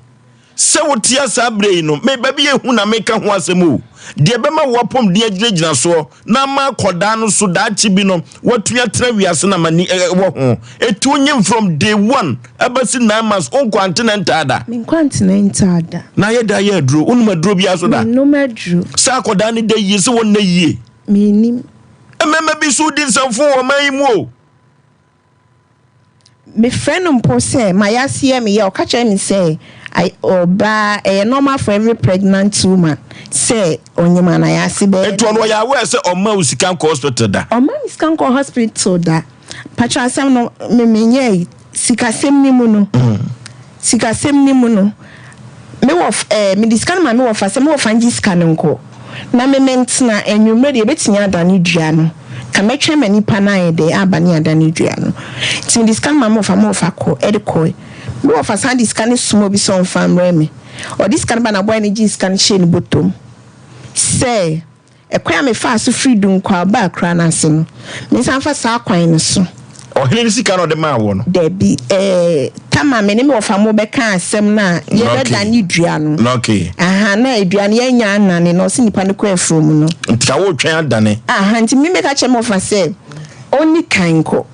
Sɛ wotia saa berɛ yi no, me baabi yɛ hu na meka ho asɛm o. Deɛ ɛbɛma wo apɔmuden agyinagyina soɔ na ama akɔdaa no so daakye bi no watumi atena wiase na m'ani wɔ ho. Eti wonyim from day one ɛbɛsi 9 months wonkɔ antenatal da? Menkɔ antenatal da. Na ayɛ da yɛ aduro? Wonom aduro biara so da? Mennom aduro. Sɛ akɔdaa no da yie sɛ wɔnna yie? Mennim. Mmarima bi nso di nsɛmfo wɔ ɔman yi mu o. Mefrɛ no mpo sɛ mayase yɛ me ya ɔka kyerɛ me sɛ ɔbaa ɛyɛ normal for every pregnant woman sɛ ɔnyem a nayase bɛyɛ Nti ɔno ɔyɛ aware sɛ ɔmma wo sika nkɔ hospital da? Ɔmma me sika nkɔ hospital da. Pakyɛ asɛm no me menyɛɛ sikasɛm no mu no Sikasɛm no mu no, me wɔf eh, mede sika no ma me wɔfa sɛ me wɔfa ngye sika no nkɔ na me mentena, anwummerɛ deɛ yɛbɛtumi adane dua no, ka mɛtwɛn ma nipa no ayɛ dɛn aba ne adane dua no. Nti mede sika no ma me wɔfa, me wɔfa kɔ, ɛde kɔe. Me wɔfa san de sika no soma obi sɛ ɔmfa mmrɛ me. Ɔde sika no ba na boy no gyee sika no hyɛɛ ne bɔtɔ mu sɛ. Ɛkwan a mefaa so firii Dunkwao baa akuraa no ase no, mensan mfa saa kwan no so. Ɔhene no sika na ɔde maa woɔ no? Dabi, ɛɛ, Tamar, me ne me wɔfa mo bɛkaa asɛm no a yɛbɛdane dua no. Okay. Aha, na dua no yɛanya anane na ɔse nipa no kɔ afuom no. Nti ka woretwɛn adane? Aha, nti me meka kyerɛ me wɔfa sɛ, Ɔnni kan nkɔ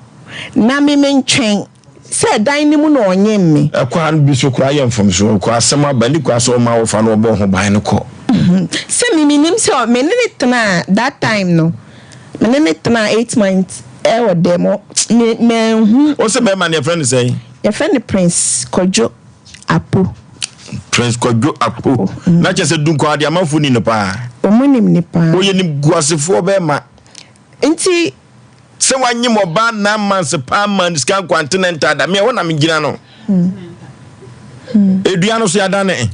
na me mentwɛn sɛ dan no mu na ɔnyem me. Ɛkwan bi so koraa yɛ mfomsoɔ kɔ asɛm aba ne kwa sɛ ɔma wofa no ɔbɔ ho ban no kɔ. Sɛ me menim sɛ me ne no tenaa that time no me ne no tenaa 8 months ɛwɔ dɛm me manhu. Wo se bɛɛma no yɛfrɛ no sɛn? Yɛfrɛ no Prince Kwadwo Apo. Prince Kwadwo Apo. Na kyerɛ sɛ Dunkwa de amanfoɔ ni no paa. Wɔn nim no paa. Ɔyɛ nimguasefoɔ bɛɛma. Nti. Sɛ wanyem ɔbaa nine months paa ma no sika nkwante ne ntaada me ɛhɔ na megyina no. Edua no so yɛadane.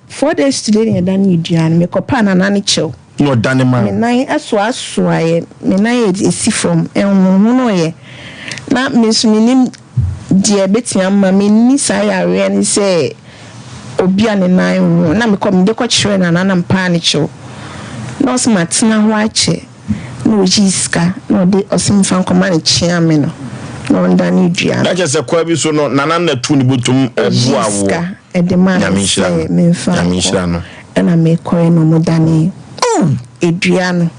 4 days today na yɛdane edua no mekɔpaa nana ne kyɛw. Na ɔdane maa Me nan ɛsoasoaeɛ me nan ɛsi fam ɛnhonhonoeɛ na me nso mennim deɛ ɛbɛtumi ama menni saa yareɛ no sɛ obi a ne nan ho na mekɔ mede kɔkyerɛɛ nana na mepaa ne kyɛw na ɔse matena hɔ akyɛ. Na ogyee sika na ɔde ɔse memfa nkɔma no kyea me no na ɔndane dua no. Na kyerɛ sɛ kwan bi so no Nana na tu ne botom boa Ogyee woɔ. sika de maa Nyame me nhyira sɛ no. memfa Nyame nkɔ nhyira no. ɛna mekɔɛ na ɔmo danee dua no.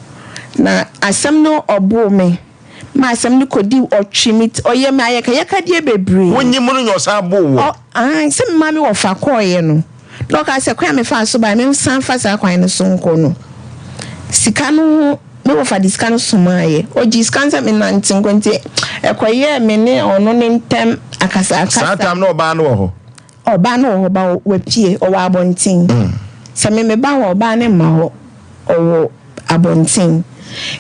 Na asɛm no ɔboo me ma asɛm no kɔdii ɔtwe me ti ɔyɛ me ayɛkayɛkadeɛ bebree. Wonyim no nyɛ ɔsan boo woɔ? Ɔ aane sɛ me maame wɔfa kɔeɛ no. Na ɔkaa sɛ, Kwan a mefaa so baeɛ, mensan mfa saa kwan no so nkɔ no. Sika no ho, me wɔfa de sika no somaeɛ. Ɔgyee sika no sɛ mennante nkɔ nti, ɛkɔyɛɛ me ne ɔno ne ntam akasakasa. Saa tam no ɔbaa no wɔ hɔ? Ɔbaa no wɔ hɔ, but wapue, ɔwɔ abɔnten. Sɛ me meba hɔ a, ɔbaa no mma hɔ, ɔwɔ abɔnten.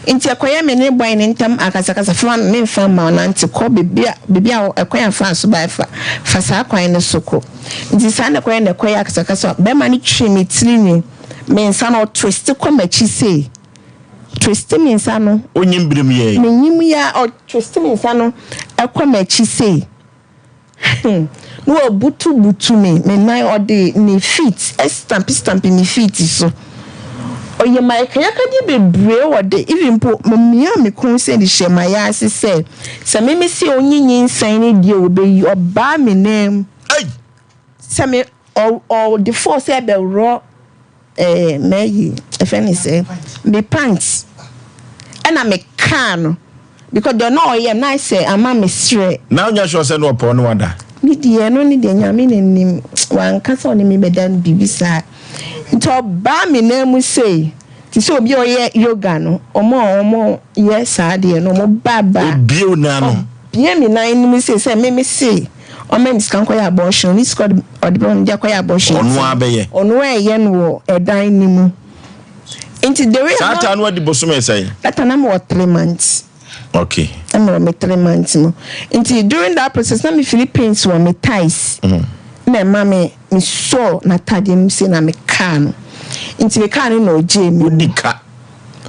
Nti ɛkɔyɛ me ne boy no ntam akasakasa, fa ma me, memfa mma wo, nante kɔ baabi a, baabi a ɛkwan a faa so baeɛ, fa, fa saa kwan no so kɔ. Nti saa na ɛkɔyɛ na ɛkɔyɛ akasakasa, bɛrima no twee me tiri nwi, me nsa no ɔtwiste kɔ m'akyi sei, twiste me nsa no. Wonyim birim yɛe? Menyim yɛ a, ɔtwiste me nsa no kɔ m'akyi sei. Hmm, na wabutubutu me, me nan, ɔde ne feet stampi stampi me feet so. Ɔyɛ me ayakayakadeɛ bebree wɔ de, even mpo memiaa me kɔn sɛ de hyɛɛ m'ayaase sɛ, sɛ me mese ɔnyi nyinsɛn no deɛ ɔbɛyi, ɔbaa me nan mu. Sɛ me, ɔ, ɔde force ɛbɛworɔ Eh mayi ɛfɛ ne sɛ me pant ɛna me kaa no because deɛ na ɔyɛ na sɛ ama me serɛ. Na ɔnyɛ sure sɛ na ɔpɛ ɔne wada. Me deɛ ɛno ne deɛ nyame na nim wanka sɛ ɔne me bɛda no biribi saa nti ɔbaa me nan mu sei te sɛ obi a ɔyɛ yoga no ɔmo a ɔmo yɛ saa deɛ no ɔmo ba ba. Obie wo nan no. Bue me nan no mu sei sɛ me me se ɔma me sika nkɔyɛ abortion ɔne sika ɔde bɛma me de akɔyɛ abortion Ɔno ara bɛyɛ. Ɔno ɛyɛ no wɔ ɛdan no mu nti the way Saa time no wadi bosome sɛn? That time na me wɔ 3 months. Na me wɔ me 3 months mu nti during that process na me feel pains wɔ me thighs na ɛma me me sɔɔ n'ataadeɛ no mu sei na me kaa no nti me kaa no na ɔgyee me mu. Wodi ka.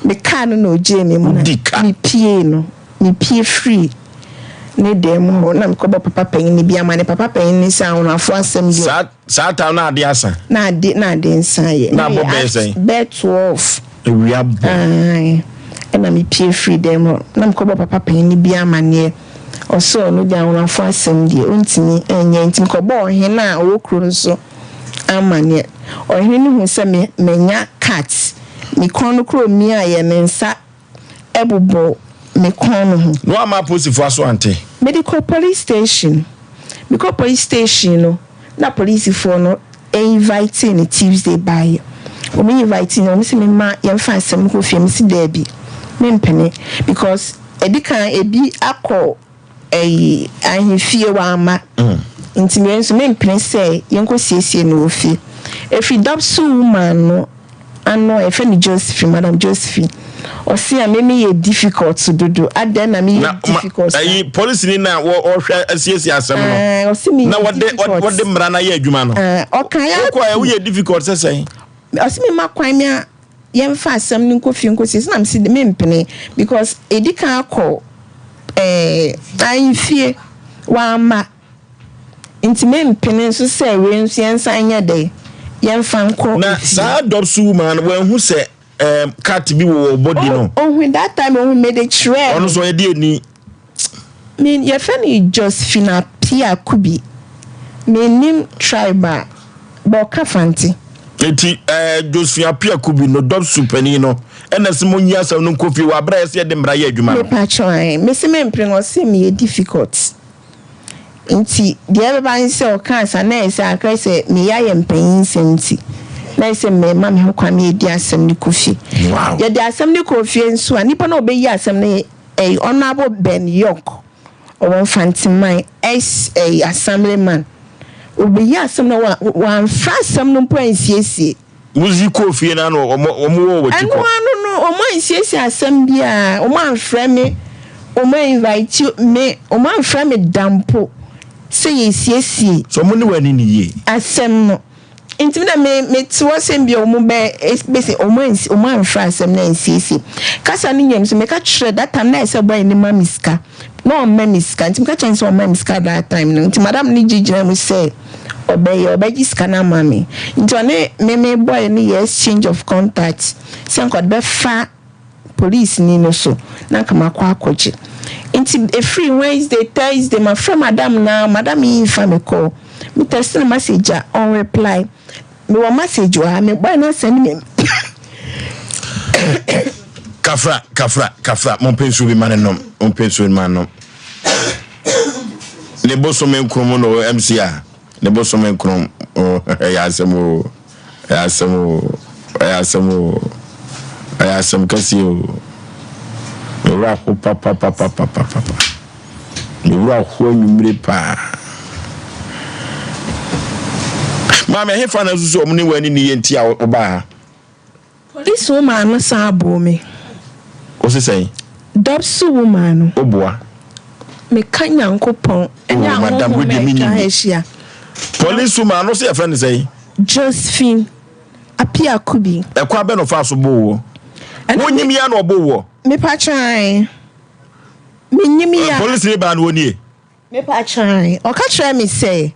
Me kaa no na ɔgyee me mu na Wodi ka. me pie no. Mepue firii ne dan mu hɔ na mekɔbɔɔ papa panin bi amanneɛ. Papa panin no sɛ anwonafoɔ asɛm deɛ. Saa saa time na ade asa? Na ade na ade nsa yɛ. Na abɔ bɛyɛ sɛn? Bɛyɛ 12. Awia bɔ. Ae. Ɛna mepue firii dan mu hɔ na mekɔbɔɔ papa panin bi amanneɛ. Ɔse ɔno deɛ anwonafoɔ asɛm deɛ ɔntumi nyɛ nti mekɔbɔɔ ɔhene a ɔwɔ kuro no so amanneɛ. Ɔhene no huu sɛ me manya cut. Me kɔn no koraa ɔmiaeɛ me nsa bobɔ me kɔn no ho. Na wamma apolisifo aso ante. Mede kɔɔ police station. Mekɔɔ police station no, na polisifoɔ no invitee me Tuesday baeɛ. Wɔn invitee me, wɔn se memma yɛmfa asɛm no kɔ fie. Mese daabi, mempene because ɛdi kan ebi akɔ ɛyi ahemfie wamma. Nti me nso mempene sɛ yɛnkɔ siesie no wɔ fie. Ɛfiri Dapsu woman no ano a yɛfrɛ no Josephine, Madam Josephine, ɔse a me meyɛ difficult dodo, adɛn na meyɛ difficult saa? Ayi polisini na ɔhwɛ asiesie asɛm no. Ɛɛ, ɔse meyɛ na wɔde difficult. wɔde mmara no ayɛ adwuma no. Ɛɛ, ɔka yɛ. Wokɔ ɛ woyɛ difficult sɛ sɛn? Ɔse me ma kwan me a yɛmfa asɛm no nkɔ fie nkɔ siesie na mese mempene because edi kan akɔ ɛɛ ahemfie wamma. Nti mempene nso sɛ wei nso yɛnsan nyɛ dɛn, yɛmfa nkɔ Na efie. saa dɔpso woman no wanhu sɛ ɛɛm cut bi wɔ wɔ body no? Ohui, that time ohui, mede kyerɛɛ Ɔno no. nso ɔyɛ deɛ ni? Me, yɛfrɛ no Josephine Appiah Kubi. Mennim tribe a, but ɔka Fante. Eti ɛɛ eh, Josephine Appiah Kubi no dɔpsu panin no ɛna sɛ mo nyi asɛm no nkɔ fie wɔ abere a yɛsɛ yɛde mmara yɛ adwuma no. Mepa kyɛw ae mese mempene no ɔse meyɛ difficult nti deɛ ɛbɛba ne sɛ ɔkaa saa na ɛyɛ sɛ akra sɛ meyɛ ayɛ mpanyin nsɛm nti na ɛyɛ sɛ mema me ho kwan ma yɛdi asɛm no kɔ fie. Wow. Yɛde asɛm no kɔɔ fie nso a nipa no a ɔbɛyi asɛm no yɛ Honourable Ben York. Ɔwɔ Mfanteman ex ɛyi assembly man. Obeyi asɛm no wa wamfra asɛm no mpo ansiesie. Wodzi kɔɔ fie no ano wɔn wɔn wɔ wɔn akyi Ɛno kɔ. ano no wɔn ansiesie asɛm biara, wɔn amfrɛ me, wɔn invite me, wɔn amfrɛ me da mpo sɛ yɛsiesie. So wɔn ne wo anni no yie? Asɛm no. Nti me na me me te hɔ sɛ mbia ɔmo bɛ besi ɔmo ansi ɔmo anfrɛ asɛm no ansiesie kasa no nyam so meka kyerɛ that time na ayɛ sɛ boy no ma me sika na ɔmma me sika nti meka kyerɛ no sɛ ɔmma me sika that time no nti madam no gye gyina mu sɛ ɔbɛyɛ ɔbɛgye sika no ama me nti ɔne me me boy no yɛ exchange of contact sɛ nka ɔde bɛfa polisini no so na anka makɔ akɔgye. Nti ɛfiri Wednesday, Thursday mafrɛ madam no ara, madam yi mfa me call. Me text no message a, ɔnreply. Mewɔ message wɔ ha, me boy no asɛne me. Kafra, kafra, kafra, mompɛ nsuo bi ma no nom, mompɛ nsuo bi ma no nom. Ne bosome nkron mu na ɔwɔ MC a. Ne bosome nkron oh, ɛyɛ asɛm o, ɛyɛ asɛm o, ɛyɛ asɛm o, ɛyɛ asɛm kɛseɛ o. Me werɛ aho papapapapapa. Me werɛ aho anwummere paa. Maame, ɛhefa na nso sɛ wɔn ne wɔn ani ni yɛ nti a wɔbaa ha? Police woman no san boo me. Wo se sɛn? Dɔbso woman no. Wo boa. Me ka Nyankopɔn ɛne Oh, madam, ahonhom wo deɛ a me atwa nim ha bi. ahyia. Police woman no se yɛfrɛ no sɛn? Josephine Appiah Kubi. Ɛkwan bɛn na ɔfaa so boo woɔ? Ɛna Wo me. nyim yi ara na ɔboo woɔ? Me pa kyɛw ae. Me nyim yi ara. Police ni baa no ɔnie? Mepa kyɛw, ɔka kyerɛɛ me sɛ,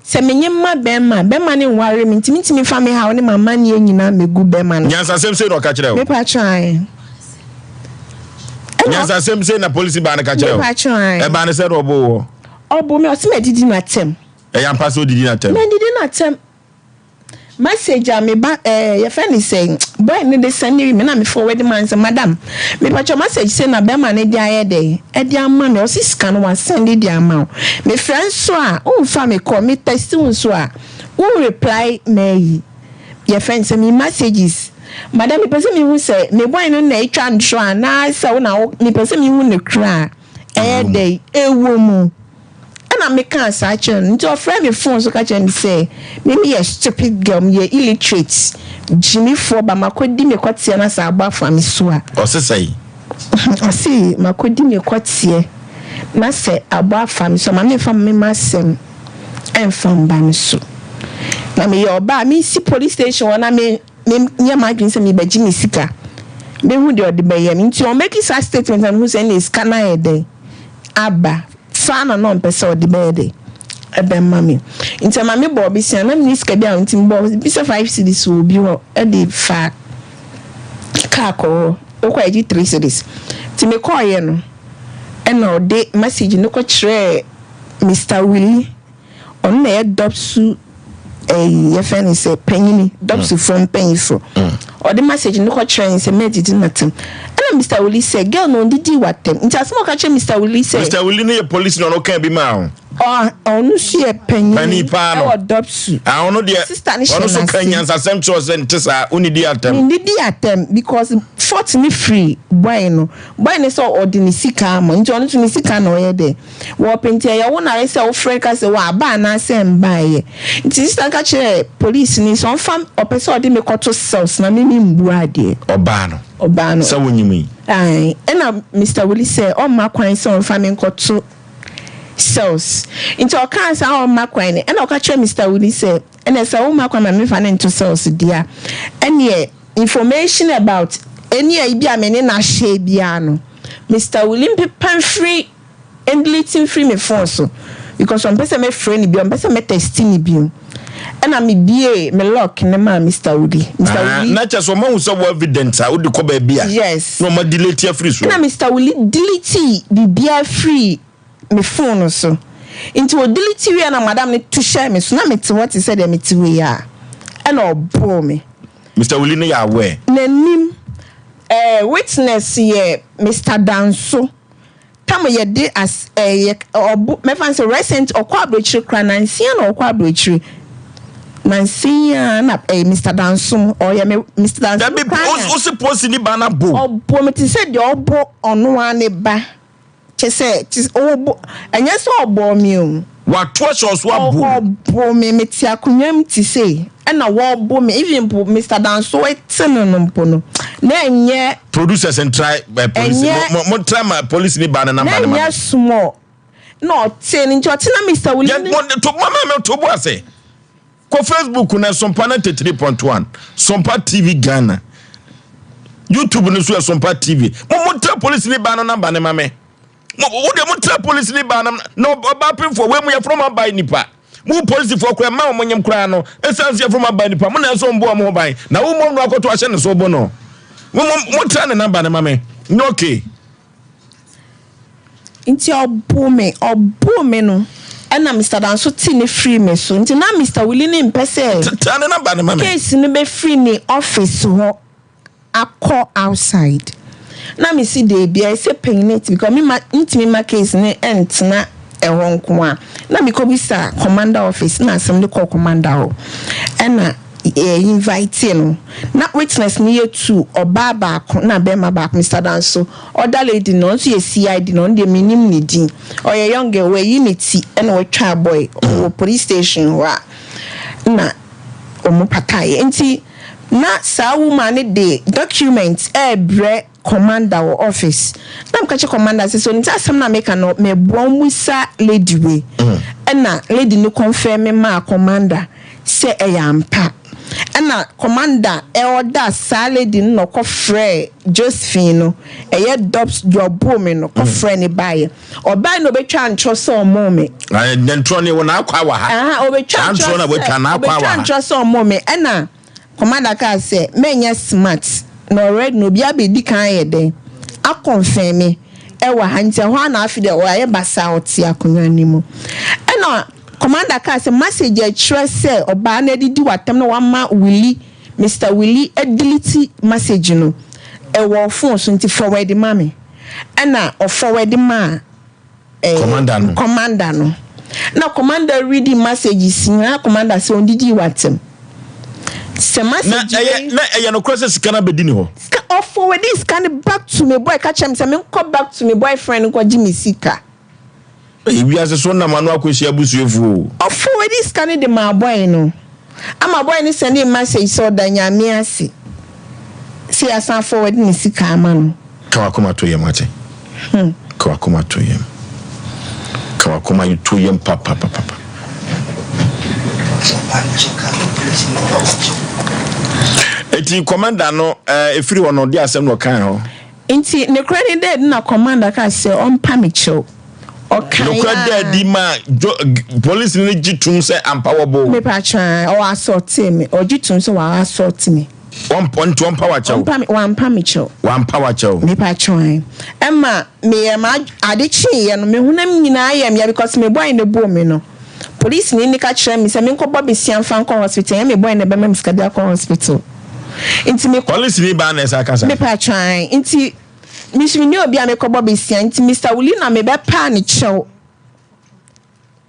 sɛ menye mma bɛrima a, bɛrima no nware me nti mentumi mfa me haw ne m'amanneɛ nyinaa mmegu bɛrima no so. Nyansasɛm sei na ɔka kyerɛɛ wo? Mepa kyɛw. Ɛna Nyansasɛm sei na polisi baa no ka kyerɛɛ wo? Mepa kyɛw. Ɛbaa no sɛ na ɔboo woɔ? Ɔboo me, ɔse madidi n'atɛm. Ɛyɛ ampa sɛ odidi n'atɛm? Mandidi n'atɛm. Message a me ba eh yɛfrɛ no sɛn boy no de sɛnde me na me forward ma no sɛ madam mepakyɛw message sei na bɛrima no de ayɛ dɛn ɛde ama me ɔse sika no wasɛnde de ama wo me frɛ nso a wonfa me call me text wo nso a wo reply mayi yɛfrɛ no sɛ me messages madam mepɛ sɛ mehu sɛ me boy no na atwa ntorɔ anaa sɛ wo na wo mepɛ sɛ mehu no kora a ɛyɛ dɛn ɛwɔ mu. Ɛna me kaa saa kyerɛɛ no nti ɔfrɛɛ me phone so ka kyerɛɛ me sɛ me me yɛ stupid girl me yɛ illiterate gyimifoɔ ba makɔ di me kɔteɛ na sɛ abɔ afa me so a. Ɔse sɛn? Ɔse makɔ di me kɔteɛ na sɛ abɔ afa me so a ma me nfa me m'asɛm ɛnfa mba me so na me yɛ ɔbaa me nsi police station hɔ na me me nyɛ m'adwene sɛ me bɛgye me sika mehu deɛ ɔde bɛyɛ me nti ɔmake saa statement na mehu sɛ ɛnna sika no ayɛ dɛn aba saa na na ɔmpɛ sɛ ɔde bɛyɛ dɛ ɛbɛma me nti ɛma me bɔɔ besia na menni sika bi a nti mebɔɔ bi sɛ five cedis wɔ obi hɔ ɛde fa kaa kɔ hɔ wokɔ a yɛgye three cedis nti mekɔɔyɛ no ɛna ɔde message no kɔkyerɛɛ Mister Willie Ɔno na ɛyɛ Dɔpsu ɛyi yɛfrɛ no sɛ panyini Dɔpsufoɔ mpanyinfoɔ. Ɔde message no kɔ kyerɛ no sɛ mɛdidi n'atɛm. Ɛna Mister Wuli sɛ girl no ɔndidi w'atɛm. Nti asɛm a ɔka kyerɛ Mister Wuli sɛ. Mister Wuli no yɛ police na ɔno ɔkaa bi maa wo. Ɔ ɔno nso yɛ panyin Panin paa no. ɛwɔ Dɔpsu. Ah ɔno deɛ Sister no hyɛ ɔno nso ka n'ase. nyansasɛm kyerɛ wo sɛ nte saa wonnidi atɛm. Mennidi atɛm because fault no firi boy no. Boy no sɛ ɔde ne sika ama nti ɔno nso ne sika na ɔyɛ dɛ. Wɔpɛ nti ɛyɛ wo nare sɛ wofrɛ ka sɛ waba anaasɛ mbaeɛ. Nti sista no ka kyerɛɛ polisini sɛ ɔmfa ɔpɛ sɛ ɔde me kɔto cells na me membu adeɛ. Ɔbaa no. Ɔbaa no. Sɛ wonyim yi. Ae. Ɛna Mister Willie sɛ ɔmma kwan sɛ ɔmfa me nkɔto cells. Nti ɔkaa saa ɔmma kwan no ɛna ɔka kyerɛɛ Mister Willie sɛ ɛneɛ sɛ womma kwan ma memfa no nto cells deɛ a ɛneɛ information about any ayi bi a me ne no ahyɛ biara no Mister Willie mpepa mfiri Ndelete mfiri me phone so because ɔmpɛ sɛ mɛfrɛ no bio, ɔmpɛ sɛ mɛ text no bio. Ɛna me biee me lock no maa Mister Wuli. Mister Ah, Wuli. na kyerɛ sɛ ɔma hu sɛ wɔ evidence a wode kɔ baabi a. Yes. Na ɔma delete afiri so. Ɛna Mister Wuli delete biribiara firi me phone no so. Nti ɔ delete wie na madam no to hyɛɛ me so na mete hɔ te sɛ deɛ mete hɔ yi a. Ɛna ɔboo me. Mister Willie no yɛ aware. N'anim eh, witness yɛ Mister Danso. Tam yɛde as eh, yɛ ɔbo mɛfa no sɛ recent ɔkɔ aburokyire koraa nansia na ɔkɔ aburokyire nansia na eh, Mister Danso ɔyɛ me Mister Danso Dabi koraa na o se polisi ni ba na bo. Ɔbo me te sɛ deɛ ɔbo ɔno ara ne ba. Kyɛ sɛ, te sɛ, ɔbo, ɛnyɛ sɛ ɔbɔɔ me o. Wato ahyɛ ɔso abo. Ɔbo me, mete akonnwa mu te sei, ɛna wɔbo me, even mpo Mister Danso te no no mpo no, na ɛnyɛ. Producers ntra eh, police, Ɛnyɛ. mo, mo, mo ntra ma police ni ba no Na number no ma ɛnyɛ me. small, na ɔte no, nti ɔte na Mister Wuli Yɛn, ne. mo, to, ma, ma, me to bo ase. Kɔ Facebook na Sompa 93.1, Sompa TV Ghana. YouTube no so yɛ Sompa TV. Mo mo tra police ni ba no namba ne ma me. Mo wo de mo tra police ni ba no na ɔba pemfo we mo yɛ from aban nipa. Mo police fo kora ma mo nyem kora no. Esan se yɛ from aban nipa. Mo na ɛso mbo mo ho ban. Na wo mo no akoto ahyɛ ne so bo no. Mo mo mo tra ne namba ne ma me. Nyɛ okay. Nti ɔboo me, ɔboo me no ɛna Mister Danso tee no firii me so. Nti na Mister Willie no mpɛ sɛ Taa ne number no ma me. case no bɛfiri ne office hɔ akɔ outside. Na me se deebi ɛyɛ sɛ painate because me ma ntumi ma case no ntena ɛhɔ nko a. Na me kɔ bisa commander office na asɛm no kɔɔ commander hɔ ɛna yɛ invite no. Na witness no yɛ two, ɔbaa baako na bɛɛma baako, Mister Danso. Ɔda lady no ɔno nso yɛ CID no ɔno deɛ mennim ne din ɔyɛ young girl wayi ne ti ɛna watwa boy ɔwɔ police station hɔ a na ɔmo pataeɛ nti na saa woman no de document ɛɛbrɛ commander wɔ office na meka kyerɛ commander sɛ sɛ onim sɛ asɛm na meka no meboa ɔmmusa lady wei ɛna lady no confirm maa commander sɛ ɛyɛ ampa. Ɛna commander order saa lady no na ɔkɔ frɛɛ Josephine no, ɛyɛ Dobbs deɛ ɔboo me no, kɔ frɛɛ no baeɛ. Ɔbaeɛ na ɔbɛtwaa ntorɔ sɛ ɔmoo me. Ayi, ne ntorɔ no wɔ n'akwa wɔ ha. Aha, ɔbɛtwaa Saa ntorɔ ntorɔ na sɛ, watwa n'akwa wɔ ɔbɛtwaa ha. ntorɔ sɛ ɔmoo me. Ɛna commander kaa sɛ mɛnyɛ smart, na already no obi abɛdi kan ayɛ dɛn, akɔnfɛn me ɛwɔ ha, nti ɛhɔ ara na afei deɛ wayɛ basaa ɔte akonnwa no mu. Ɛna Commander kaa sɛ, Message a ɛkyerɛ sɛ ɔbaa no adidi w'atɛm na wama Willie, Mister Willie adelete message no, ɛwɔ wo phone so nti forward ma me. Ɛna ɔforward maa eh, Commander no. Commander no. Na Commander readi messages nyinaa, Commander sɛ ɔndidii w'atɛm. Sɛ Na message ɛyɛ wei. na ɛyɛ nokorɛ sɛ sika no abɛdi ne hɔ? Sika, ɔforwardii sika no back to me boy, ka kyerɛ me sɛ menkɔ back to me boyfriend nkɔgye me sika. Eyi wiase so nam ano akɔhyia abusuafoɔ o. Ɔforwardii sika no de maa boy no ama boy no sɛndee message sɛ ɔda Nyame ase sɛ yɛasan aforward ne sika ama no. Ka w'akoma to yam wate. Ka w'akoma to yam. Ka w'akoma to yam papapapapa. Eti commander no eh, efiri hɔ no ɔde asɛm na ɔkae hɔ. Ntsi nokorɛ ne dɛ nna commander kaa sɛ ɔmpa me kyɛw. Ɔkae Nokorɛ a. da adi ma jo polisini no gye tom sɛ ampa wɔbɔ wo. Mepakyɛw ae, ɔ assaultee me. Ɔgye tom sɛ wa assault me. Ɔmp nti ɔmpa w'akyɛw? Ɔmpa me, wampa me kyɛw. Wampa w'akyɛw. Mepakyɛw ae. Ɛma meyɛɛ m'adw ade kyeeɛ no, me honam nyinaa yɛɛ me ya because me boy no boo me no. Polisini no ka kyerɛɛ me sɛ menkɔbɔ besia mfa nkɔ hospital, ɛnyɛ me boy na ɛbɛma me sika de akɔ hospital. Nti me. Polisini baa na ɛsan kasa. Mepa kyɛw nti me nso menni obi a mekɔbɔ besia nti Mister Willie na mebɛpaa ne kyɛw.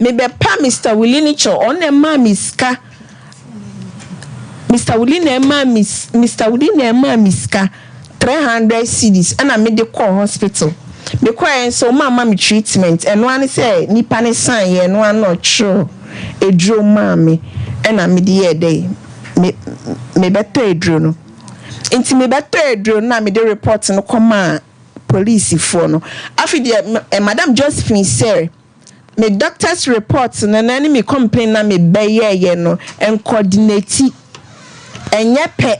Mebɛpa Mister Willie ne kyɛw, ɔno na ɛmaa me sika. Mister Willie na ɛmaa me Mister Willie na ɛmaa me sika 300 cedis ɛna mede kɔɔ hospital. Mekɔeɛ nso wɔn amma me treatment, ɛno ara ne sɛ nipa no saeɛ ɛno ara na ɔtwerɛ aduro maa me ɛna mede yɛɛ dɛn me mebɛtɔ aduro no. Nti mebɛtɔ aduro no na mede report no kɔmaa polisifoɔ no. Afei deɛ Madam Josephine sɛ me doctor's report no na ne me complain na mebɛyɛeɛ no nkɔdinati ɛnyɛ pɛ.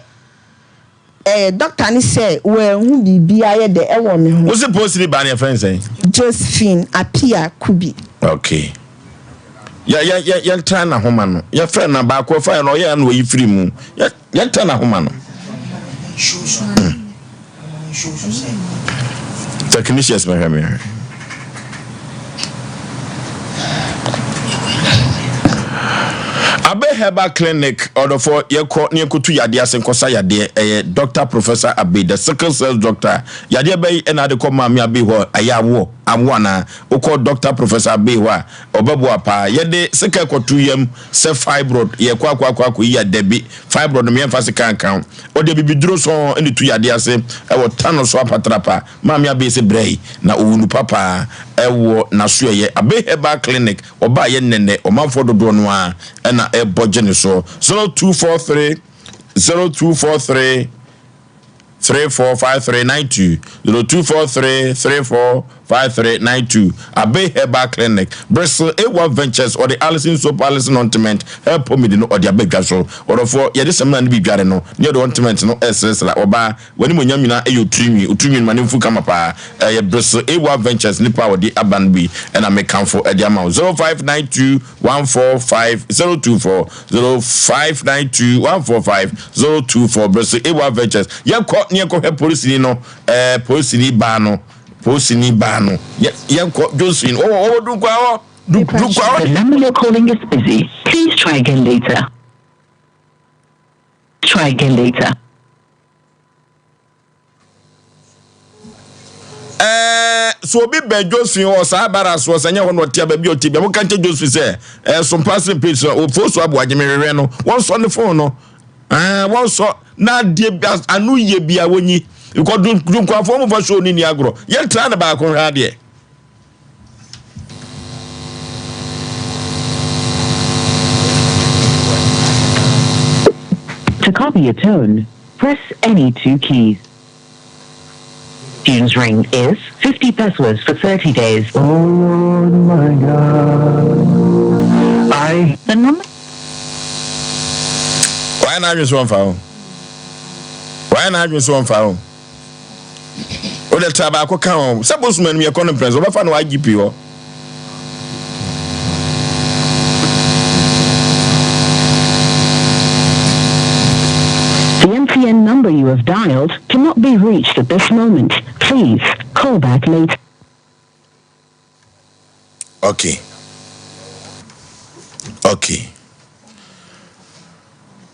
Eh, doctor no sɛ wanhu biribiara yɛ dɛ ɛwɔ me ho. Wo se post ni baa no yɛfrɛ no sɛn? Josephine Appiah Kubi. Okay. Yɛ yɛ yɛ yɛntra n'ahoma no. Yɛfrɛ no baako ɛfa yɛ no ɔyɛ na ɔyi firi mu. Yɛ yɛntra n'ahoma no. Mm. Technicians mehwɛ mehwɛ. Abe Herbal Clinic ɔdɔfoɔ yɛkɔ ne yɛnkɔtu yadeɛ ase nkɔsa yadeɛ ɛyɛ Doctor Professor Abe the sickle cells doctor yadeɛ bɛyi ɛna ade kɔ maame Abe hɔ ɛyɛ awoɔ awoɔ anaa wokɔ Doctor Professor Abe hɔ a ɔbɛboa paa yɛde sika kɔto yam sɛ fibroid yɛkɔ akɔ akɔ akɔ yi a dabi fibroid no yɛmfa sika nka ho ɔde abibiduro sɔn ɛna tu yadeɛ ase ɛwɔ tano so apatrapa maame Abe sɛ brɛ yi na ɔwunu papaa ɛwɔ n'asoɛyɛ Abe Herbal Clinic Ɔbaeɛ nnɛnnɛ, ɔmanfoɔ dodoɔ no ara na ɛrebɔ gye ne soɔ. 0243 0243 345392 0243 345392 Abbey Herbal Clinic, Bristol A1 Ventures, ɔde Alison Soap, Alison Ointment, Hair Pomade no ɔde aba dwa so. Ɔdɔfoɔ, yɛde samina no bi dware no, ne yɛde ointment no resrasra. Ɔbaa, W'animuonyam nyinaa yɛ otirinwi, otirinwi no ma no mfu kama paa. Ɛyɛ Bristol Ewa Ventures nipa a ɔde aba no bi na mekamfo de ama wo. 0592 145 024, 0592 145 024, Bristol Ewa Ventures. Yɛnkɔ ne yɛnkɔhwɛ polisini no, ɛɛ polisini baa no, polisini baa no. Yɛ yɛnkɔ Josephine, wɔwɔ wɔwɔ Dunkwa hɔ, Dunkwa hɔ. The number you're calling is busy. Please try again later. Try again later. Ɛɛ so obi bɛn Josephine wɔ saa bara soɔ sɛ nyɛ hɔ na ɔte a baabi a ɔte bia moka nkyɛ Josephine sɛ ɛɛ sompa sene page so ofo so aboagye mehwehwɛ no wɔnsɔ ne phone no ɛɛ wɔnsɔ na adeɛ bi ano yie bia wɔnyi because dunkwafoɔ mu fa show ne ni agorɔ yɛntra ne baako hwɛ adeɛ. To copy a tone, press any two keys. Tunes ring is 50 pesos for 30 days. Oh Lord my God, I. The number. Wayɛ n'adwene so ɔmfa ho. Wayɛ n'adwene so ɔmfa ho. Wode tra baako ka ho. Sɛ bosom anim yɛkɔ no mprɛnsa, wɔbɛfa no IGP hɔ. The MTN number you have dialed cannot be reached at this moment. Please call back later. Okay. Okay.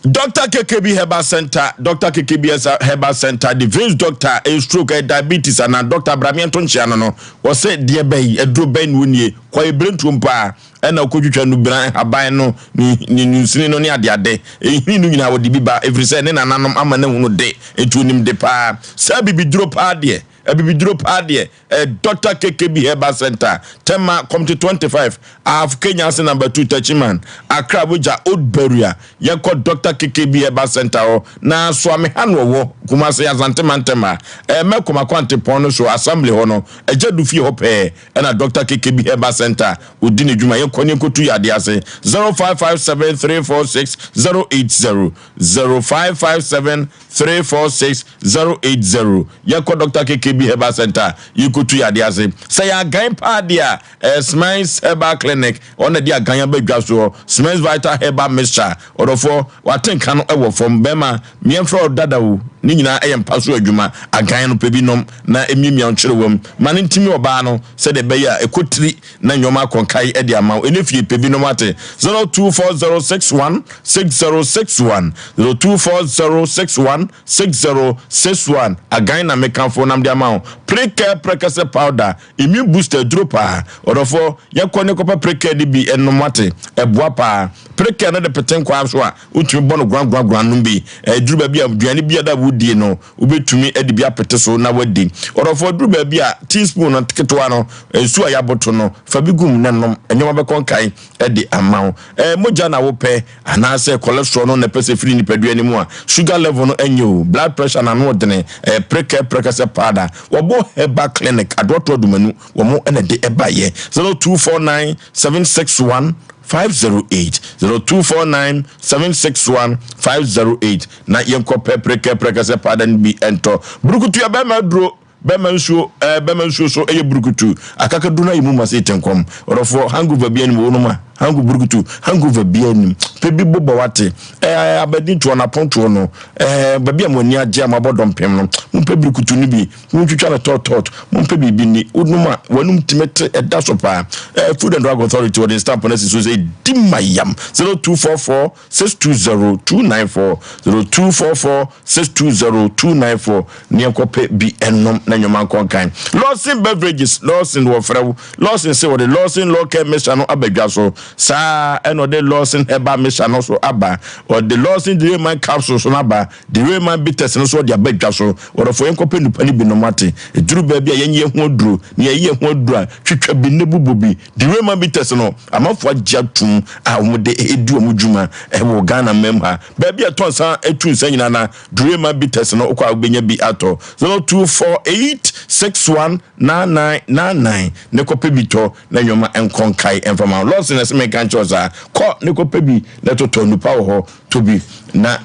Dr. KKB Herbal Center, Dr. KKB Herbal Center, the veins doctor, a stroke, a diabetes, and a doctor Bramian Tonchiano, no, was said, dear bay, a drew ben winnie, quite brentum pa, and a kotwitwa no bran, haban no, ne nsunsini no ne adeade, ehini no nyinaa wɔde bi ba, ɛfiri sɛ ne nananom ama no hunu de, ɛtu onim de paa, saa bibiduro paa deɛ, abibiduro paa deɛ, Eh, Doctor KKB Herbal Center, Tema, Committee 25, Ahafo Kenya ase number 2, Techiman, Accra, Abuja, Old Beria. Yɛnkɔ Doctor KKB Herbal Center hɔ, na Soame ha na ɔwɔ, Kumasi, Asante Mantam ha. Eh, Mɛkom Akwantepɔn no so, Assembly hɔ no, Agya Du fie hɔ pɛɛ, ɛna Doctor KKB Herbal Center, ɔdi ne dwuma. Yɛnkɔ ne yɛnkɔtu yadeɛ ase. 0557 346 080, 0557 346 080 Yɛkɔ Dɔkta KKB Herbal Centre a, yɛkɔtu yadeɛ ase. Sɛ yɛ agan paa deɛ a, ɛyɛ Smines Herbal Clinic, wɔn na ɛde agan aba dwa soɔ. Smines Vital Herbal Mixture, ɔdɔfoɔ, w'atenka no wɔ fam. Bɛrima, meɛmfrɛ wo dada o, ne nyinaa yɛ mpa so adwuma. Agan no, pɛ bi nom na ɛmiamia wo kyerewam. Ma no ntimi ɔbaa no sɛdeɛ ɛbɛyɛ a ɛkɔ tiri na nneɛma akɔ nkae de ama wo. Ɛne fie pɛ binom ate. 024061 6061 024061 6061 Agan na mekamfo nam de ama wo. Prekɛ prɛkɛsɛ powder, immune booster aduro paa. Ɔdɔfoɔ, yɛnkɔ ne kɔpɛ prekɛ de bi nom wate. Ɛboa paa. Prekɛ no de pete nkwaa so a, wotumi bɔ no guanguanguan nom bi. Ɛduru baabi a, aduane bi a da wodie no, Wobɛtumi de bi apete so na woadi. Ɔdɔfoɔ, duru baabi a, teaspoon no ketewa no, nsuo a yɛaboto no, fa bi gu mu na nom. Nneɛma bɛkɔ nkan de ama wo. Ɛɛ, mogya na wopɛ anaasɛ cholesterol no na ɛpɛ sɛ ɛfiri nipadua no mu a, sugar level no nyɛ o, blood pressure no ano dene, ɛyɛ prekɛ prɛkɛsɛ powder. Wɔbɔ Herbal Clinic, Adoɔto Adumanu, wɔn na ɛde ɛbaeɛ. 0249 761 508 0249 761 508 Na yɛnkɔ pɛ prekɛ prɛkɛsɛ paada no bi ntɔ. Burukutu yɛ bɛrima aduro, bɛrima nsuo ɛɛ bɛrima nsuo so yɛ burukutu. Akakaduro no ayɛ mu ma sɛ tenkɔm. Ɔdɔfoɔ, hangover bi anim wo nom a. Hango burukutu, hangover biara nnim. Pɛ bi bobɔ wate. Ɛɛ abɛdi toɔ no, apontoɔ no, ɛɛ baabi a mo ani agye a moabɔ dɔmpem no, mompɛ burukutu no bi, montwitwa no tɔɔtɔɔt, mompɛ biribi nni. Wonom a, w'anum tumi te, ɛda so paa. Ɛɛ Food and Drug Authority wɔde stamp no asi so sɛ di ma yam. 0244 620 294, 0244 620 294. Ne yɛnkɔpɛ bi ɛnom na nnwoma nkɔ nkan. Lawson Beverages, Lawson wɔfrɛ wo. Lawson se wɔde Lawson Law Care Mixture no aba dwa so. Saa ara na ɔde Lawson Herbal Mixture no nso aba. Ɔde Lawson Dereman Capsules no aba. Dereman Bitters no nso ɔde aba dwa so. Wɔdɔfo yɛnkɔpɛ nnupa no bi nom ate. Ɛduru baabi a yɛnyɛ yɛn ho aduro, na yɛyɛ yɛn ho aduro a, twitwa bi na bobɔ bi. Dereman Bitters no, amanfoɔ agye atom a wɔde redi wɔn dwuma wɔ Ghana man mu ha. Baabi a ɛtɔ nsa tu nsa nyinaa na Dereman Bitters no wokɔ a wobɛnya bi atɔ. 0248 61 9999 ne kɔpɛ bi tɔ na nneɛma nkɔ nkae mfa ma wo. Lɔɔse na ɛsɛ menka nkyerɛ wo saa. Kɔ ne kɔpɛ bi na totɔ nnupa wɔ hɔ tɔ bi na